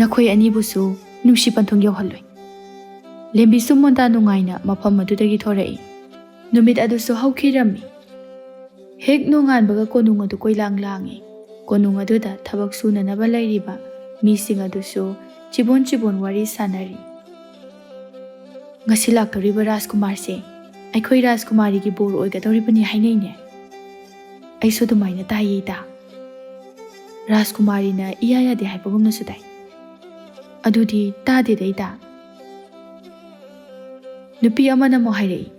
ꯅꯈꯣꯏ ꯑꯅꯤꯕꯨꯁꯨ ꯅꯨꯡꯁꯤ ꯄꯟꯊꯨꯡ ꯌꯧꯍꯜꯂꯣꯏ꯫" ꯂꯦꯝꯕꯤꯁꯨ ꯃꯣꯟꯗꯥ ꯅꯨꯡꯉꯥꯏꯅ ꯃꯐꯝ ꯑꯗꯨꯗꯒꯤ ꯊꯣꯔꯛꯏ꯫ ꯅꯨꯃꯤꯠ ꯑꯗꯨꯁꯨ ꯍꯧꯈꯤꯔꯝꯃꯤ꯫ ꯍꯦꯛ ꯅꯣꯡꯉꯥꯟꯕꯒ ꯀꯣꯅꯨꯡ ꯑꯗꯨ ꯀꯣꯏꯂꯥꯡ ꯂꯥꯡꯏ꯫ ꯀꯣꯅꯨꯡ ꯑꯗꯨꯗ ꯊꯕꯛ ꯁꯨꯅꯅꯕ ꯂꯩꯔꯤꯕ ꯃꯤꯁꯤꯡ ꯑꯗꯨꯁꯨ ꯆꯤꯕꯣꯟ ꯆꯤꯕꯣꯟ ꯋꯥꯔꯤ ꯁꯥꯅꯔꯤ꯫ "ꯉꯁꯤ ꯂꯥꯛꯇꯧꯔꯤꯕ ꯔꯥꯖꯀꯨꯃꯥꯔꯁꯦ ꯑꯩꯈꯣꯏ ꯔꯥꯖꯀꯨꯃꯥꯔꯤꯒꯤ ꯕꯣꯔ ꯑꯣꯏꯒꯗꯧꯔꯤꯕꯅꯤ ꯍꯥꯏꯅꯩꯅꯦ꯫" "ꯑꯩꯁꯨ ꯑꯗꯨꯃꯥꯏꯅ ꯇꯥꯏꯌꯦ ꯏꯇꯥ꯫ ꯔꯥꯖꯀꯨꯃꯥꯔꯤꯅ ꯏꯌꯥ ꯌꯥꯗꯦ ꯍꯥꯏꯕꯒꯨꯝꯅꯁꯨ ꯇꯥꯏ꯫" "ꯑꯗꯨꯗꯤ ꯇꯥꯗꯦꯗ ꯏꯇꯥ꯫" ꯅꯨꯄꯤ ꯑꯃꯅ ꯑꯃꯨꯛ ꯍꯥꯏꯔꯛꯏ,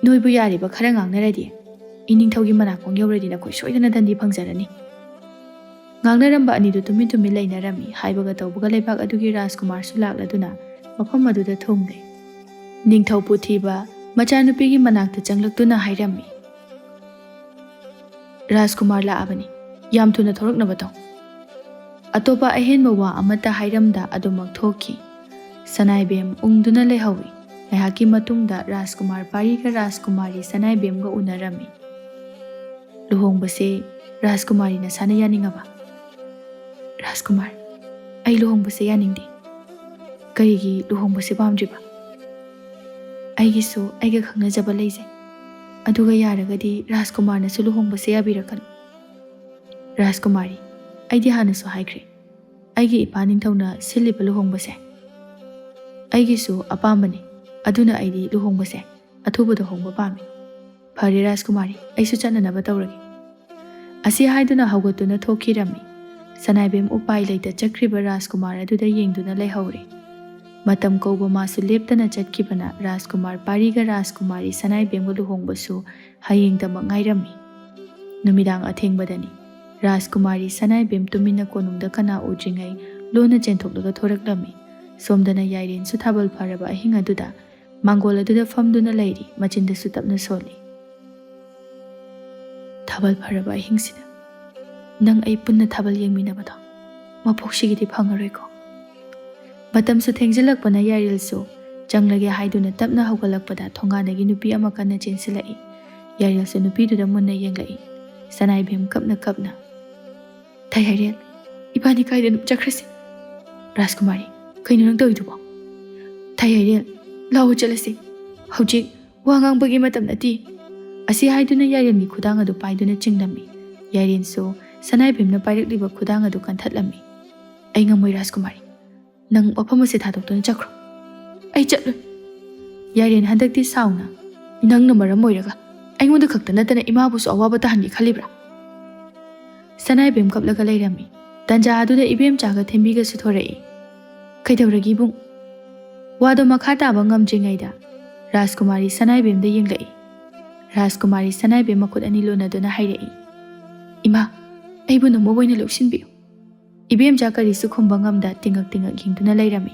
"ꯅꯣꯏꯕꯨ ꯌꯥꯔꯤꯕ ꯈꯔ ꯉꯥꯡꯅꯔꯗꯤ, ꯏꯅꯤꯡꯊꯧꯒꯤ ꯃꯅꯥꯀꯣꯡ ꯌꯧꯔꯗꯤ ꯅꯈꯣꯏ ꯁꯣꯏꯗꯅ ꯗꯟꯗꯤ ꯐꯪꯖꯔꯅꯤ꯫" ꯉꯥꯡꯅꯔꯝꯕ ꯑꯅꯤꯗꯨ ꯇꯨꯃꯤꯟ ꯇꯨꯃꯤꯟ ꯂꯩꯅꯔꯝꯃꯤ꯫ ꯍꯥꯏꯕꯒ ꯇꯧꯕꯒ ꯂꯩꯕꯥꯛ ꯑꯗꯨꯒꯤ ꯔꯥꯖꯀꯨꯃꯥꯔꯁꯨ ꯂꯥꯛꯂꯗꯨꯅ ꯃꯐꯝ ꯑꯗꯨꯗ ꯊꯨꯡꯂꯦ꯫ ꯅꯤꯡꯊꯧ ꯄꯨꯊꯤꯕ ꯃꯆꯥꯅꯨꯄꯤꯒꯤ ꯃꯅꯥꯛꯇ ꯆꯪꯂꯛꯇꯨꯅ ꯍꯥꯏꯔꯝꯃꯤ, "ꯔꯥꯖꯀꯨꯃꯥꯔ ꯂꯥꯛꯑꯕꯅꯤ, ꯌꯥꯝ ꯊꯨꯅ ꯊꯣꯔꯛꯅꯕ ꯇꯧ꯫" ꯑꯇꯣꯞꯄ ꯑꯍꯦꯟꯕ ꯋꯥ ꯑꯃꯠꯇ ꯍꯥꯏꯔꯝꯗ ꯑꯗꯨꯃꯛ ꯊꯣꯛꯈꯤ꯫ ꯁꯅꯥꯏꯕꯦꯝ ꯎꯪꯗꯨꯅ ꯂꯩꯍꯧꯏ꯫ ꯉꯥꯏꯍꯥꯛꯀꯤ ꯃꯇꯨꯡꯗ ꯔꯥꯖꯀꯨꯃꯥꯔ ꯄꯥꯔꯤꯒ ꯔꯥꯖꯀꯨꯃꯥꯔꯤ ꯁꯅꯥꯏꯕꯦꯝꯒ ꯎꯅꯔꯝꯃꯤ꯫ "ꯂꯨꯍꯣꯡꯕꯁꯦ ꯔꯥꯖꯀꯨꯃꯥꯔꯤ ꯅꯁꯥꯅ ꯌꯥꯅꯤꯡꯉꯕ?" "ꯔꯥꯖꯀꯨꯃꯥꯔ, ꯑꯩ ꯂꯨꯍꯣꯡꯕꯁꯦ ꯌꯥꯅꯤꯡꯗꯦ꯫" "ꯀꯔꯤꯒꯤ ꯂꯨꯍꯣꯡꯕꯁꯦ ꯄꯥꯝꯗ꯭ꯔꯤꯕ?" "ꯑꯩꯒꯤꯁꯨ ꯑꯩꯒ ꯈꯪꯅꯖꯕ ꯂꯩꯖꯩ꯫ ꯑꯗꯨꯒ ꯌꯥꯔꯒꯗꯤ ꯔꯥꯖꯀꯨꯃꯥꯔꯅꯁꯨ ꯂꯨꯍꯣꯡꯕꯁꯦ ꯌꯥꯕꯤꯔꯛꯀꯅꯨ꯫" "ꯔꯥꯖꯀꯨꯃꯥꯔꯤ, ꯑꯩꯗꯤ ꯍꯥꯟꯅꯁꯨ ꯍꯥꯏꯈ꯭ꯔꯦ, ꯑꯩꯒꯤ ꯏꯄꯥ ꯅꯤꯡꯊꯧꯅ ꯁꯤꯜꯂꯤꯕ ꯂꯨꯍꯣꯡꯕꯁꯦ ꯑꯩꯒꯤꯁꯨ ꯑꯄꯥꯝꯕꯅꯤ꯫ ꯑꯗꯨꯅ ꯑꯩꯗꯤ ꯂꯨꯍꯣꯡꯕꯁꯦ ꯑꯊꯨꯕꯗ ꯍꯣꯡꯕ ꯄꯥꯝꯃꯤ꯫" "ꯐꯔꯦ ꯔꯥꯖꯀꯨꯃꯥꯔꯤ, ꯑꯩꯁꯨ ꯆꯠꯅꯅꯕ ꯇꯧꯔꯒꯦ꯫" ꯑꯁꯤ ꯍꯥꯏꯗꯨꯅ ꯍꯧꯒꯠꯇꯨꯅ ꯊꯣꯛꯈꯤꯔꯝꯃꯤ꯫ ꯁꯅꯥꯏꯕꯦꯝ ꯎꯄꯥꯏ ꯂꯩꯇ ꯆꯠꯈ꯭ꯔꯤꯕ ꯔꯥꯖꯀꯨꯃꯥꯔ ꯑꯗꯨꯗ ꯌꯦꯡꯗꯨꯅ ꯂꯩꯍꯧꯔꯦ꯫ ꯃꯇꯝ ꯀꯧꯕ ꯃꯥꯁꯨ ꯂꯦꯞꯇꯅ ꯆꯠꯈꯤꯕꯅ ꯔꯥꯖꯀꯨꯃꯥꯔ ꯄꯥꯔꯤꯒ ꯔꯥꯖꯀꯨꯃꯥꯔꯤ ꯁꯅꯥꯏꯕꯦꯝꯒ ꯂꯨꯍꯣꯡꯕꯁꯨ ꯍꯌꯦꯡꯗꯃꯛ ꯉꯥꯏꯔꯝꯃꯤ꯫ ꯅꯨꯃꯤꯗꯥꯡ ꯑꯊꯦꯡꯕꯗꯅꯤ꯫ ꯔꯥꯖꯀꯨꯃꯥꯔꯤ ꯁꯅꯥꯏꯕꯦꯝ ꯇꯨꯃꯤꯟꯅ ꯀꯣꯅꯨꯡꯗ ꯀꯅꯥ ꯎꯗ꯭ꯔꯤꯉꯩ ꯂꯣꯟꯅ ꯆꯦꯟꯊꯣꯛꯂꯒ ꯊꯣꯔꯛꯂꯝꯃꯤ꯫ ꯁꯣꯝꯗꯅ ꯌꯥꯏꯔꯦꯟꯁꯨ ꯊꯥꯕꯜ ꯐꯔꯕ ꯑꯍꯤꯡ ꯑꯗꯨꯗ ꯃꯥꯡꯒꯣꯜ ꯑꯗꯨꯗ ꯐꯝꯗꯨꯅ ꯂꯩꯔꯤ, ꯃꯆꯤꯟꯗꯁꯨ ꯇꯞꯅ ꯁꯣꯜꯂꯤ꯫ "ꯊꯥꯕꯜ ꯐꯔꯕ ꯑꯍꯤꯡꯁꯤꯗ ꯅꯪ ꯑꯩ ꯄꯨꯟꯅ ꯊꯥꯕꯜ ꯌꯦꯡꯃꯤꯟꯅꯕꯗꯣ ꯃꯄꯣꯛꯁꯤꯒꯤꯗꯤ ꯐꯪꯉꯔꯣꯏꯀꯣ꯫" ꯃꯇꯝꯁꯨ ꯊꯦꯡꯖꯤꯜꯂꯛꯄꯅ ꯌꯥꯏꯔꯦꯜꯁꯨ ꯆꯪꯂꯒꯦ ꯍꯥꯏꯗꯨꯅ ꯇꯞꯅ ꯍꯧꯒꯠꯂꯛꯄꯗ ꯊꯣꯡꯒꯥꯟꯗꯒꯤ ꯅꯨꯄꯤ ꯑꯃ ꯀꯟꯅ ꯆꯦꯟꯁꯤꯜꯂꯛꯏ꯫ ꯌꯥꯏꯔꯦꯜꯁꯨ ꯅꯨꯄꯤꯗꯨꯗ ꯃꯨꯟꯅ ꯌꯦꯡꯂꯛꯏ꯫ ꯁꯅꯥꯏꯕꯦꯝ ꯀꯞꯅ ꯀꯞꯅ, "ꯊꯩ ꯌꯥꯏꯔꯦꯜ, ꯏꯕꯥꯅꯤ ꯀꯥꯏꯗꯅꯣ ꯆꯠꯈ꯭ꯔꯁꯤ꯫" "ꯔꯥꯖꯀꯨꯃꯥꯔꯤ, ꯀꯩꯅꯣ ꯅꯪ ꯇꯧꯔꯤꯗꯨꯕꯣ?" "ꯊꯩ ꯌꯥꯏꯔꯦꯜ, ꯂꯥꯛꯑꯣ ꯆꯠꯂꯁꯤ꯫ ꯍꯧꯖꯤꯛ ꯋꯥ ꯉꯥꯡꯕꯒꯤ ꯃꯇꯝ ꯅꯠꯇꯦ꯫" ꯑꯁꯤ ꯍꯥꯏꯗꯨꯅ ꯌꯥꯏꯔꯦꯜꯒꯤ ꯈꯨꯗꯥꯡ ꯑꯗꯨ ꯄꯥꯏꯗꯨꯅ ꯆꯤꯡꯂꯝꯃꯤ꯫ ꯌꯥꯏꯔꯦꯜꯁꯨ ꯁꯅꯥꯏꯕꯦꯝꯅ ꯄꯥꯏꯔꯛꯂꯤꯕ ꯈꯨꯗꯥꯡ ꯑꯗꯨ ꯀꯟꯊꯠꯂꯝꯃꯤ꯫ "ꯑꯩ ꯉꯝꯃꯣꯏ ꯔꯥꯖꯀꯨꯃꯥꯔꯤ꯫ ꯅꯪ ꯃꯐꯝ ꯑꯁꯤ ꯊꯥꯗꯣꯛꯇꯨꯅ ꯆꯠꯈ꯭ꯔꯣ꯫" "ꯑꯩ ꯆꯠꯂꯣꯏ꯫" ꯌꯥꯏꯔꯦꯟ ꯍꯟꯗꯛꯇꯤ ꯁꯥꯎꯅ, "ꯅꯪꯅ ꯃꯔꯝ ꯑꯣꯏꯔꯒ ꯑꯩꯉꯣꯟꯗ ꯈꯛꯇ ꯅꯠꯇꯅ ꯏꯃꯥꯕꯨꯁꯨ ꯑꯋꯥꯕ ꯇꯥꯍꯟꯒꯦ ꯈꯜꯂꯤꯕ꯭ꯔꯥ?" ꯁꯅꯥꯏꯕꯦꯝ ꯀꯞꯂꯒ ꯂꯩꯔꯝꯃꯤ꯫ ꯇꯟꯖꯥ ꯑꯗꯨꯗ ꯏꯕꯦꯝꯆꯥꯒ ꯊꯦꯝꯕꯤꯒꯁꯨ ꯊꯣꯔꯛꯏ꯫ "ꯀꯩꯗꯧꯔꯒꯦ ꯏꯕꯨꯡ?" ꯋꯥꯗꯣ ꯃꯈꯥ ꯇꯥꯕ ꯉꯝꯗ꯭ꯔꯤꯉꯩꯗ ꯔꯥꯖꯀꯨꯃꯥꯔꯤ ꯁꯅꯥꯏꯕꯦꯝꯗ ꯌꯦꯡꯂꯛꯏ꯫ ꯔꯥꯖꯀꯨꯃꯥꯔꯤ ꯁꯅꯥꯏꯕꯦꯝ ꯃꯈꯨꯠ ꯑꯅꯤ ꯂꯣꯟꯅꯗꯨꯅ ꯍꯥꯏꯔꯛꯏ, "ꯏꯃꯥ, ꯑꯩꯕꯨ ꯅꯃꯧ ꯑꯣꯏꯅ ꯂꯧꯁꯤꯟꯕꯤꯌꯨ꯫" ꯏꯕꯦꯝꯆꯥ ꯀꯔꯤꯁꯨ ꯈꯨꯝꯕ ꯉꯝꯗ ꯇꯤꯡꯉꯛ ꯇꯤꯡꯉꯛ ꯌꯦꯡꯗꯨꯅ ꯂꯩꯔꯝꯃꯤ꯫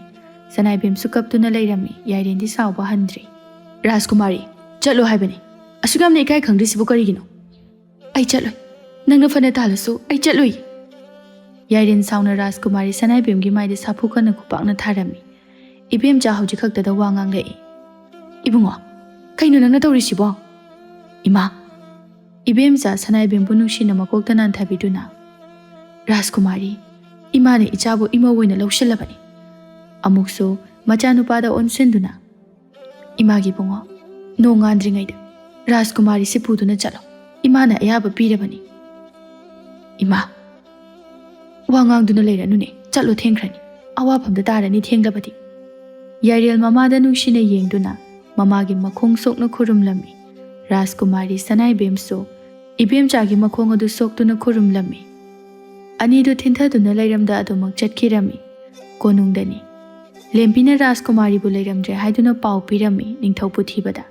ꯁꯅꯥꯏꯕꯦꯝꯁꯨ ꯀꯞꯇꯨꯅ ꯂꯩꯔꯝꯃꯤ꯫ ꯌꯥꯏꯔꯦꯟꯗꯤ ꯁꯥꯎꯕ ꯍꯟꯗ꯭ꯔꯤ꯫ "ꯔꯥꯖꯀꯨꯃꯥꯔꯤ, ꯆꯠꯂꯣ ꯍꯥꯏꯕꯅꯤ꯫ ꯑꯁꯨꯛ ꯌꯥꯝꯅ ꯏꯀꯥꯏ ꯈꯪꯗ꯭ꯔꯤꯁꯤꯕꯨ ꯀꯔꯤꯒꯤꯅꯣ?" "ꯑꯩ ꯆꯠꯂꯣꯏ꯫ ꯅꯪꯅ ꯐꯅ ꯇꯥꯜꯂꯁꯨ ꯑꯩ ꯆꯠꯂꯣꯏ꯫" ꯌꯥꯏꯔꯦꯟ ꯁꯥꯎꯅ ꯔꯥꯖꯀꯨꯃꯥꯔꯤ ꯁꯅꯥꯏꯕꯦꯝꯒꯤ ꯃꯥꯏꯗ ꯁꯥꯐꯨ ꯀꯟꯅ ꯈꯨꯄꯥꯛꯅ ꯊꯥꯔꯝꯃꯤ꯫ ꯏꯕꯦꯝꯆꯥ ꯍꯧꯖꯤꯛ ꯈꯛꯇꯗ ꯋꯥ ꯉꯥꯡꯂꯛꯏ꯫ "ꯏꯕꯨꯡꯉꯣ, ꯀꯩꯅꯣ ꯅꯪꯅ ꯇꯧꯔꯤꯁꯤꯕꯣ?" "ꯏꯃꯥ!" ꯏꯕꯦꯝꯆꯥ ꯁꯅꯥꯏꯕꯦꯝꯕꯨ ꯅꯨꯡꯁꯤꯅ ꯃꯀꯣꯛꯇ ꯅꯥꯟꯊꯕꯤꯗꯨꯅ, "ꯔꯥꯖꯀꯨꯃꯥꯔꯤ, ꯏꯃꯥꯅ ꯏꯆꯥꯕꯨ ꯏꯃꯧ ꯑꯣꯏꯅ ꯂꯧꯁꯤꯜꯂꯕꯅꯤ꯫" ꯑꯃꯨꯛꯁꯨ ꯃꯆꯥꯅꯨꯄꯥꯗ ꯑꯣꯟꯁꯤꯟꯗꯨꯅ, "ꯏꯃꯥꯒꯤ ꯏꯕꯨꯡꯉꯣ, ꯅꯣꯡ ꯉꯥꯟꯗ꯭ꯔꯤꯉꯩꯗ ꯔꯥꯖꯀꯨꯃꯥꯔꯤꯁꯤ ꯄꯨꯗꯨꯅ ꯆꯠꯂꯣ꯫ ꯏꯃꯥꯅ ꯑꯌꯥꯕ ꯄꯤꯔꯕꯅꯤ꯫" "ꯏꯃꯥ!" "ꯋꯥ ꯉꯥꯡꯗꯨꯅ ꯂꯩꯔꯅꯨꯅꯦ, ꯆꯠꯂꯣ, ꯊꯦꯡꯈ꯭ꯔꯅꯤ꯫ ꯑꯋꯥꯐꯝꯗ ꯇꯥꯔꯅꯤ ꯊꯦꯡꯂꯕꯗꯤ꯫" ꯌꯥꯏꯔꯦꯜ ꯃꯃꯥꯗ ꯅꯨꯡꯁꯤꯅ ꯌꯦꯡꯗꯨꯅ ꯃꯃꯥꯒꯤ ꯃꯈꯣꯡ ꯁꯣꯛꯅ ꯈꯨꯔꯨꯝꯂꯝꯃꯤ꯫ ꯔꯥꯖꯀꯨꯃꯥꯔꯤ ꯁꯅꯥꯏꯕꯦꯝꯁꯨ ꯏꯕꯦꯝꯆꯥꯒꯤ ꯃꯈꯣꯡ ꯑꯗꯨ ꯁꯣꯛꯇꯨꯅ ꯈꯨꯔꯨꯝꯂꯝꯃꯤ꯫ ꯑꯅꯤꯗꯨ ꯊꯤꯟꯊꯗꯨꯅ ꯂꯩꯔꯝꯗ ꯑꯗꯨꯃꯛ ꯆꯠꯈꯤꯔꯝꯃꯤ꯫ ꯀꯣꯅꯨꯡꯗꯅꯤ꯫ ꯂꯦꯝꯕꯤꯅ ꯔꯥꯖꯀꯨꯃꯥꯔꯤꯕꯨ ꯂꯩꯔꯝꯗ꯭ꯔꯦ ꯍꯥꯏꯗꯨꯅ ꯄꯥꯎ ꯄꯤꯔꯝꯃꯤ ꯅꯤꯡꯊꯧ ꯄꯨꯊꯤꯕꯗ꯫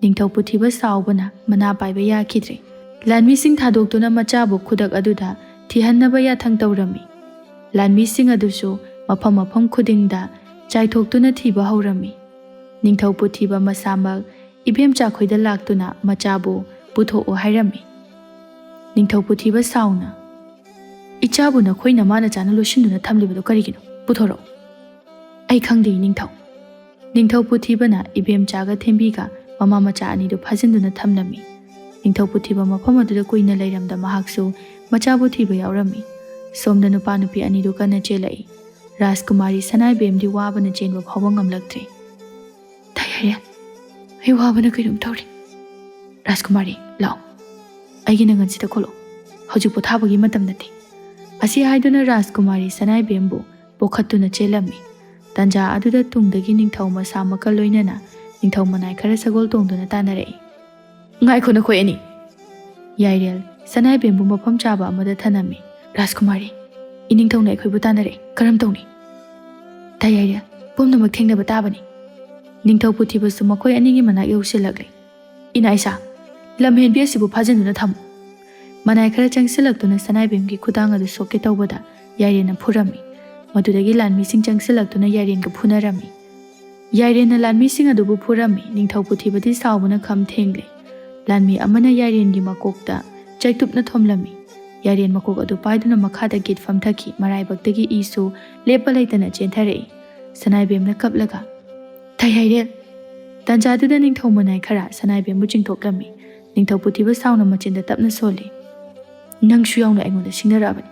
ꯅꯤꯡꯊꯧ ꯄꯨꯊꯤꯕ ꯁꯥꯎꯕꯅ ꯃꯅꯥ ꯄꯥꯏꯕ ꯌꯥꯈꯤꯗ꯭ꯔꯦ꯫ ꯂꯥꯟꯃꯤꯁꯤꯡ ꯊꯥꯗꯣꯛꯇꯨꯅ ꯃꯆꯥꯕꯨ ꯈꯨꯗꯛ ꯑꯗꯨꯗ ꯊꯤꯍꯟꯅꯕ ꯌꯥꯊꯪ ꯇꯧꯔꯝꯃꯤ꯫ ꯂꯥꯟꯃꯤꯁꯤꯡ ꯑꯗꯨꯁꯨ ꯃꯐꯝ ꯃꯐꯝ ꯈꯨꯗꯤꯡꯗ ꯆꯥꯏꯊꯣꯛꯇꯨꯅ ꯊꯤꯕ ꯍꯧꯔꯝꯃꯤ꯫ ꯅꯤꯡꯊꯧ ꯄꯨꯊꯤꯕ ꯃꯁꯥꯃꯛ ꯏꯕꯦꯝꯆꯥꯈꯣꯏꯗ ꯂꯥꯛꯇꯨꯅ ꯃꯆꯥꯕꯨ ꯄꯨꯊꯣꯛꯑꯣ ꯍꯥꯏꯔꯝꯃꯤ꯫ ꯅꯤꯡꯊꯧ ꯄꯨꯊꯤꯕ ꯁꯥꯎꯅ, "ꯏꯆꯥꯕꯨ ꯅꯈꯣꯏ ꯅꯃꯥ ꯅꯆꯥꯅ ꯂꯣꯠꯁꯤꯟꯗꯨꯅ ꯊꯝꯂꯤꯕꯗꯨ ꯀꯔꯤꯒꯤꯅꯣ? ꯄꯨꯊꯣꯔꯛꯎ꯫" "ꯑꯩ ꯈꯪꯗꯦ ꯅꯤꯡꯊꯧ꯫" ꯅꯤꯡꯊꯧ ꯄꯨꯊꯤꯕꯅ ꯏꯕꯦꯝꯆꯥꯒ ꯊꯦꯝꯕꯤꯒ ꯃꯃꯥ ꯃꯆꯥ ꯑꯅꯤꯗꯨ ꯐꯥꯖꯤꯟꯗꯨꯅ ꯊꯝꯂꯝꯃꯤ꯫ ꯅꯤꯡꯊꯧ ꯄꯨꯊꯤꯕ ꯃꯐꯝ ꯑꯗꯨꯗ ꯀꯨꯏꯅ ꯂꯩꯔꯝꯗ ꯃꯍꯥꯛꯁꯨ ꯃꯆꯥꯕꯨ ꯊꯤꯕ ꯌꯥꯎꯔꯝꯃꯤ꯫ ꯁꯣꯝꯗ ꯅꯨꯄꯥ ꯅꯨꯄꯤ ꯑꯅꯤꯗꯨ ꯀꯟꯅ ꯆꯦꯜꯂꯛꯏ꯫ ꯔꯥꯖꯀꯨꯃꯥꯔꯤ ꯁꯅꯥꯏꯕꯦꯝꯗꯤ ꯋꯥꯕꯅ ꯆꯦꯟꯕ ꯐꯥꯎꯕ ꯉꯝꯂꯛꯇ꯭ꯔꯦ꯫ "ꯇꯥꯏ ꯍꯥꯏꯔꯦ, ꯑꯩ ꯋꯥꯕꯅ ꯀꯩꯅꯣꯝ ꯇꯧꯔꯦ꯫ ꯔꯥꯖꯀꯨꯃꯥꯔꯤ, ꯂꯥꯛꯑꯣ꯫ ꯑꯩꯒꯤ ꯅꯪꯒꯟꯁꯤꯗ ꯀꯣꯜꯂꯛꯑꯣ꯫ ꯍꯧꯖꯤꯛ ꯄꯣꯊꯥꯕꯒꯤ ꯃꯇꯝ ꯅꯠꯇꯦ"꯫ ꯑꯁꯤ ꯍꯥꯏꯗꯨꯅ ꯔꯥꯖꯀꯨꯃꯥꯔꯤ ꯁꯅꯥꯏꯕꯦꯝꯕꯨ ꯄꯣꯈꯠꯇꯨꯅ ꯆꯦꯜꯂꯝꯃꯤ꯫ ꯇꯟꯖꯥ ꯑꯗꯨꯗ ꯇꯨꯡꯗꯒꯤ ꯅꯤꯡꯊꯧ ꯃꯁꯥꯃꯛꯀ ꯂꯣꯏꯅꯅ ꯅꯤꯡꯊꯧ ꯃꯅꯥꯏ ꯈꯔ ꯁꯒꯣꯜ ꯇꯣꯡꯗꯨꯅ ꯇꯥꯟꯅꯔꯛꯏ꯫ "ꯉꯥꯏꯈꯣ ꯅꯈꯣꯏ ꯑꯅꯤ!" ꯌꯥꯏꯔꯦꯜ ꯁꯅꯥꯏꯕꯦꯝꯕꯨ ꯃꯐꯝ ꯆꯥꯕ ꯑꯃꯗ ꯊꯅꯝꯃꯤ꯫ "ꯔꯥꯖꯀꯨꯃꯥꯔꯤ, ꯏꯅꯤꯡꯊꯧꯅ ꯑꯩꯈꯣꯏꯕꯨ ꯇꯥꯟꯅꯔꯛꯏ꯫ ꯀꯔꯝ ꯇꯧꯅꯤ?" "ꯇꯥꯏ ꯌꯥꯏꯔꯦꯜ, ꯄꯨꯝꯅꯃꯛ ꯊꯦꯡꯅꯕ ꯇꯥꯕꯅꯤ"꯫ ꯅꯤꯡꯊꯧ ꯄꯨꯊꯤꯕꯁꯨ ꯃꯈꯣꯏ ꯑꯅꯤꯒꯤ ꯃꯅꯥꯛ ꯌꯧꯁꯤꯜꯂꯛꯂꯦ꯫ "ꯏꯅꯥ ꯏꯁꯥ, ꯂꯝꯍꯦꯟꯕꯤ ꯑꯁꯤꯕꯨ ꯐꯥꯖꯤꯟꯗꯨꯅ ꯊꯝꯃꯨ"꯫ ꯃꯅꯥꯏ ꯈꯔ ꯆꯪꯁꯤꯜꯂꯛꯇꯨꯅ ꯁꯅꯥꯏꯕꯦꯝꯒꯤ ꯈꯨꯗꯥꯡ ꯑꯗꯨ ꯁꯣꯛꯀꯦ ꯇꯧꯕꯗ ꯌꯥꯏꯔꯦꯟꯅ ꯐꯨꯔꯝꯃꯤ꯫ ꯃꯗꯨꯗꯒꯤ ꯂꯥꯟꯃꯤꯁꯤꯡ ꯆꯪꯁꯤꯜꯂꯛꯇꯨꯅ ꯌꯥꯏꯔꯦꯟꯒ ꯐꯨꯅꯔꯝꯃꯤ꯫ ꯌꯥꯏꯔꯦꯟꯅ ꯂꯥꯟꯃꯤꯁꯤꯡ ꯑꯗꯨꯕꯨ ꯐꯨꯔꯝꯃꯤ꯫ ꯅꯤꯡꯊꯧ ꯄꯨꯊꯤꯕꯗꯤ ꯁꯥꯎꯕꯅ ꯈꯝ ꯊꯦꯡꯂꯦ꯫ ꯂꯥꯟꯃꯤ ꯑꯃꯅ ꯌꯥꯏꯔꯦꯟꯒꯤ ꯃꯀꯣꯛꯇ ꯆꯩꯇꯨꯞꯅ ꯊꯣꯝꯂꯝꯃꯤ꯫ ꯌꯥꯏꯔꯦꯟ ꯃꯀꯣꯛ ꯑꯗꯨ ꯄꯥꯏꯗꯨꯅ ꯃꯈꯥꯗ ꯒꯤꯠ ꯐꯝꯊꯈꯤ꯫ ꯃꯔꯥꯏꯕꯛꯇꯒꯤ ꯏꯁꯨ ꯂꯦꯞꯄ ꯂꯩꯇꯅ ꯆꯦꯟꯊꯔꯛꯏ꯫ ꯁꯅꯥꯏꯕꯦꯝꯅ ꯀꯞꯂꯒ, "ꯇꯥꯏ ꯌꯥꯏꯔꯦꯟ!" ꯇꯟꯖꯥꯗꯨꯗ ꯅꯤꯡꯊꯧ ꯃꯅꯥꯏ ꯈꯔ ꯁꯅꯥꯏꯕꯦꯝꯕꯨ ꯆꯤꯡꯊꯣꯛꯂꯝꯃꯤ꯫ ꯅꯤꯡꯊꯧ ꯄꯨꯊꯤꯕ ꯁꯥꯎꯅ ꯃꯆꯤꯟꯗ ꯇꯞꯅ ꯁꯣꯜꯂꯤ꯫ "ꯅꯪꯁꯨ ꯌꯥꯎꯅ ꯑꯩꯉꯣꯟꯗ ꯁꯤꯡꯅꯔꯛꯑꯕꯅꯤ꯫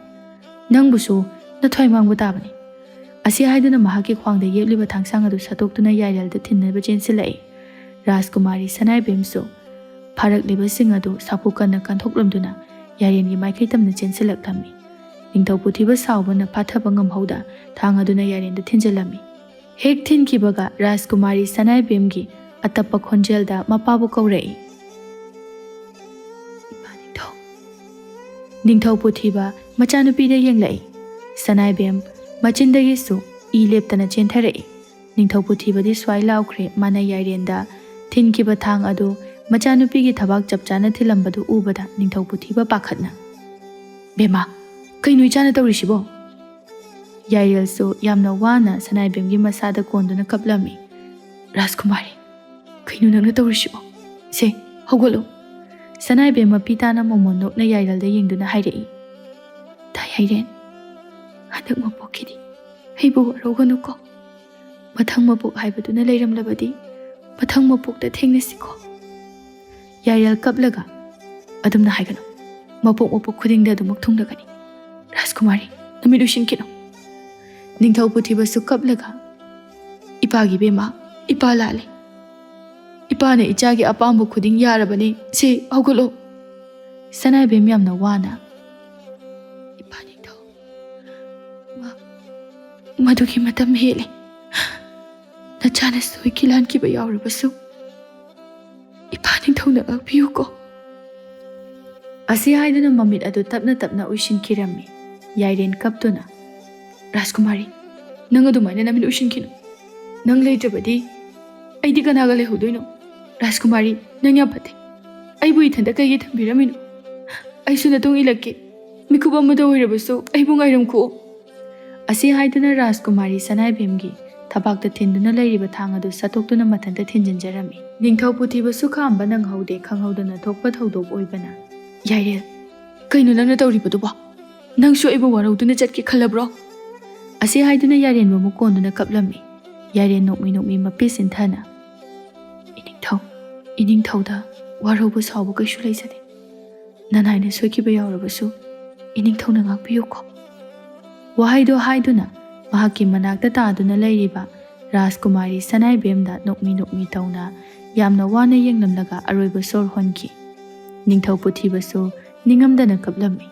ꯅꯪꯕꯨꯁꯨ ꯅꯊ꯭ꯋꯥꯏ ꯃꯥꯡꯕ ꯇꯥꯕꯅꯤ"꯫ ꯑꯁꯤ ꯍꯥꯏꯗꯨꯅ ꯃꯍꯥꯛꯀꯤ ꯈ꯭ꯋꯥꯡꯗ ꯌꯦꯞꯂꯤꯕ ꯊꯥꯡꯁꯥꯡ ꯑꯗꯨ ꯁꯠꯇꯣꯛꯇꯨꯅ ꯌꯥꯏꯔꯦꯜꯗ ꯊꯤꯟꯅꯕ ꯆꯦꯟꯁꯤꯜꯂꯛꯏ꯫ ꯔꯥꯖꯀꯨꯃꯥꯔꯤ ꯁꯅꯥꯏꯕꯦꯝꯁꯨ ꯐꯥꯔꯛꯂꯤꯕꯁꯤꯡ ꯑꯗꯨ ꯁꯥꯐꯨ ꯀꯟꯅ ꯀꯟꯊꯣꯛꯂꯝꯗꯨꯅ ꯌꯥꯏꯔꯦꯟꯒꯤ ꯃꯥꯏꯀꯩ ꯇꯝꯅ ꯆꯦꯟꯁꯤꯜꯂꯛꯂꯝꯃꯤ꯫ ꯅꯤꯡꯊꯧ ꯄꯨꯊꯤꯕ ꯁꯥꯎꯕꯅ ꯐꯥꯊꯕ ꯉꯝꯍꯧꯗ ꯊꯥꯡ ꯑꯗꯨꯅ ꯌꯥꯏꯔꯦꯟꯗ ꯊꯤꯟꯖꯤꯜꯂꯝꯃꯤ꯫ ꯍꯦꯛ ꯊꯤꯟꯈꯤꯕꯒ ꯔꯥꯖꯀꯨꯃꯥꯔꯤ ꯁꯅꯥꯏꯕꯦꯝꯒꯤ ꯑꯇꯞꯄ ꯈꯣꯟꯖꯦꯜꯗ ꯃꯄꯥꯕꯨ ꯀꯧꯔꯛꯏ꯫ "ꯏꯃꯥ ꯅꯤꯡꯊꯧ!" ꯅꯤꯡꯊꯧ ꯄꯨꯊꯤꯕ ꯃꯆꯥꯅꯨꯄꯤꯗ ꯌꯦꯡꯂꯛꯏ꯫ ꯁꯅꯥꯏꯕꯦꯝ ꯃꯆꯤꯟꯗꯒꯤꯁꯨ ꯏ ꯂꯦꯞꯇꯅ ꯆꯦꯟꯊꯔꯛꯏ꯫ ꯅꯤꯡꯊꯧ ꯄꯨꯊꯤꯕꯗꯤ ꯁ꯭ꯋꯥꯏ ꯂꯥꯎꯈ꯭ꯔꯦ꯫ ꯃꯥꯅ ꯌꯥꯏꯔꯦꯟꯗ ꯊꯤꯟꯈꯤꯕ ꯊꯥꯡ ꯑꯗꯨ ꯃꯆꯥꯅꯨꯄꯤꯒꯤ ꯊꯕꯥꯛ ꯆꯞ ꯆꯥꯅ ꯊꯤꯜꯂꯝꯕꯗꯨ ꯎꯕꯗ ꯅꯤꯡꯊꯧ ꯄꯨꯊꯤꯕ ꯄꯥꯈꯠꯅ, "ꯕꯦꯝꯃ, ꯀꯩꯅꯣ ꯏꯆꯥꯅ ꯇꯧꯔꯤꯁꯤꯕꯣ?" ꯌꯥꯏꯔꯦꯜꯁꯨ ꯌꯥꯝꯅ ꯋꯥꯅ ꯁꯅꯥꯏꯕꯦꯝꯒꯤ ꯃꯁꯥꯗ ꯀꯣꯟꯗꯨꯅ ꯀꯞꯂꯝꯃꯤ꯫ "ꯔꯥꯖꯀꯨꯃꯥꯔꯤ, ꯀꯩꯅꯣ ꯅꯪꯅ ꯇꯧꯔꯤꯁꯤꯕꯣ? ꯁꯦ, ꯍꯧꯒꯠꯂꯨ!" ꯁꯅꯥꯏꯕꯦꯝ ꯃꯄꯤ ꯇꯥꯅ ꯃꯣꯃꯣꯟ ꯅꯣꯛꯅ ꯌꯥꯏꯔꯦꯜꯗ ꯌꯦꯡꯗꯨꯅ ꯍꯥꯏꯔꯛꯏ꯫ "ꯇꯥꯏ ꯌꯥꯏꯔꯦꯟ, ꯍꯟꯗꯛ ꯃꯄꯣꯛꯀꯤꯗꯤ ꯑꯩꯕꯨ ꯋꯥꯔꯧꯒꯅꯨꯀꯣ꯫ ꯃꯊꯪ ꯃꯄꯣꯛ ꯍꯥꯏꯕꯗꯨꯅ ꯂꯩꯔꯝꯂꯕꯗꯤ, ꯃꯊꯪ ꯃꯄꯣꯛꯇ ꯊꯦꯡꯅꯁꯤꯀꯣ꯫ ꯌꯥꯏꯔꯦꯜ ꯀꯞꯂꯒ, "ꯑꯗꯨꯝꯅ ꯍꯥꯏꯒꯅꯨ, ꯃꯄꯣꯛ ꯃꯄꯣꯛ ꯈꯨꯗꯤꯡꯗ ꯑꯗꯨꯃꯛ ꯊꯨꯡꯂꯒꯅꯤ꯫ ꯔꯥꯖꯀꯨꯃꯥꯔꯤ, ꯅꯃꯤꯠ ꯎꯏꯁꯤꯟꯈꯤꯅꯨ꯫" ꯅꯤꯡꯊꯧ ꯄꯨꯊꯤꯕꯁꯨ ꯀꯞꯂꯒ, "ꯏꯄꯥꯒꯤ ꯏꯕꯦꯝꯃ, ꯏꯄꯥ ꯂꯥꯜꯂꯦ꯫ ꯏꯄꯥꯅ ꯏꯆꯥꯒꯤ ꯑꯄꯥꯝꯕ ꯈꯨꯗꯤꯡ ꯌꯥꯔꯕꯅꯤ꯫ ꯁꯦ, ꯍꯧꯒꯠꯂꯣ꯫" ꯁꯅꯥꯏꯕꯦꯝ ꯌꯥꯝꯅ ꯋꯥꯅ, "ꯏꯄꯥ ꯅꯤꯡꯊꯧ, ꯃ-, ꯃꯗꯨꯒꯤ ꯃꯇꯝ ꯍꯦꯜꯂꯦ꯫ ꯅꯆꯥꯅ ꯁꯣꯏꯈꯤ ꯂꯥꯟꯈꯤꯕ ꯌꯥꯎꯔꯕꯁꯨ, ꯏꯄꯥ ꯅꯤꯡꯊꯧꯅ ꯉꯥꯛꯄꯤꯌꯨꯀꯣ꯫" ꯑꯁꯤ ꯍꯥꯏꯗꯨꯅ ꯃꯃꯤꯠ ꯑꯗꯨ ꯇꯞꯅ ꯇꯞꯅ ꯎꯏꯁꯤꯟꯈꯤꯔꯝꯃꯤ꯫ ꯌꯥꯏꯔꯦꯟ ꯀꯞꯇꯨꯅ, "ꯔꯥꯖꯀꯨꯃꯥꯔꯤ, ꯅꯪ ꯑꯗꯨꯃꯥꯏꯅ ꯅꯃꯤꯠ ꯎꯏꯁꯤꯟꯈꯤꯅꯨ꯫ ꯅꯪ ꯂꯩꯇ꯭ꯔꯕꯗꯤ ꯑꯩꯗꯤ ꯀꯅꯥꯒ ꯂꯩꯍꯧꯗꯣꯏꯅꯣ? ꯔꯥꯖꯀꯨꯃꯥꯔꯤ, ꯅꯪ ꯌꯥꯝ ꯐꯠꯇꯦ꯫ ꯑꯩꯕꯨ ꯏꯊꯟꯇ ꯀꯩꯒꯤ ꯊꯝꯕꯤꯔꯝꯃꯤꯅꯣ? ꯑꯩꯁꯨ ꯅꯇꯨꯡ ꯏꯜꯂꯛꯀꯦ꯫ ꯃꯤꯀꯨꯞ ꯑꯃꯗ ꯑꯣꯏꯔꯕꯁꯨ ꯑꯩꯕꯨ ꯉꯥꯏꯔꯝꯈꯣ꯫" ꯑꯁꯤ ꯍꯥꯏꯗꯨꯅ ꯔꯥꯖꯀꯨꯃꯥꯔꯤ ꯁꯅꯥꯏꯕꯦꯝꯒꯤ ꯊꯕꯥꯛꯇ ꯊꯤꯟꯗꯨꯅ ꯂꯩꯔꯤꯕ ꯊꯥꯡ ꯑꯗꯨ ꯁꯠꯇꯣꯛꯇꯨꯅ ꯃꯊꯟꯇ ꯊꯤꯟꯖꯤꯟꯖꯔꯝꯃꯤ꯫ ꯅꯤꯡꯊꯧ ꯄꯨꯊꯤꯕꯁꯨ ꯈꯥꯝꯕ ꯅꯪꯍꯧꯗꯦ꯫ ꯈꯪꯍꯧꯗꯅ ꯊꯣꯛꯄ ꯊꯧꯗꯣꯛ ꯑꯣꯏꯕꯅ, "ꯌꯥꯏꯔꯦꯜ, ꯀꯩꯅꯣ ꯅꯪꯅ ꯇꯧꯔꯤꯕꯗꯨꯕꯣ? ꯅꯪꯁꯨ ꯑꯩꯕꯨ ꯋꯥꯔꯧꯗꯨꯅ ꯆꯠꯀꯦ ꯈꯜꯂꯕ꯭ꯔꯣ?" ꯑꯁꯤ ꯍꯥꯏꯗꯨꯅ ꯌꯥꯏꯔꯦꯟꯕꯨ ꯑꯃꯨꯛ ꯀꯣꯟꯗꯨꯅ ꯀꯞꯂꯝꯃꯤ꯫ ꯌꯥꯏꯔꯦꯟ ꯅꯣꯛꯃꯤ ꯅꯣꯛꯃꯤ ꯃꯄꯤ ꯁꯤꯟꯊꯅ, "ꯏꯅꯤꯡꯊꯧ, ꯏꯅꯤꯡꯊꯧꯗ ꯋꯥꯔꯧꯕ ꯁꯥꯎꯕ ꯀꯩꯁꯨ ꯂꯩꯖꯗꯦ꯫ ꯅꯅꯥꯏꯅ ꯁꯣꯏꯈꯤꯕ ꯌꯥꯎꯔꯕꯁꯨ ꯏꯅꯤꯡꯊꯧꯅ ꯉꯥꯛꯄꯤꯌꯨꯀꯣ꯫" ꯋꯥꯍꯩꯗꯣ ꯍꯥꯏꯗꯨꯅ ꯃꯍꯥꯛꯀꯤ ꯃꯅꯥꯛꯇ ꯇꯥꯗꯨꯅ ꯂꯩꯔꯤꯕ ꯔꯥꯖꯀꯨꯃꯥꯔꯤ ꯁꯅꯥꯏꯕꯦꯝꯗ ꯅꯣꯛꯃꯤ ꯅꯣꯛꯃꯤ ꯇꯧꯅ ꯌꯥꯝꯅ ꯋꯥꯅ ꯌꯦꯡꯂꯝꯂꯒ ꯑꯔꯣꯏꯕ ꯁꯣꯔ ꯍꯣꯟꯈꯤ꯫ ꯅꯤꯡꯊꯧ ꯄꯨꯊꯤꯕꯁꯨ ꯅꯤꯡꯉꯝꯗꯅ ꯀꯞꯂꯝꯃꯤ꯫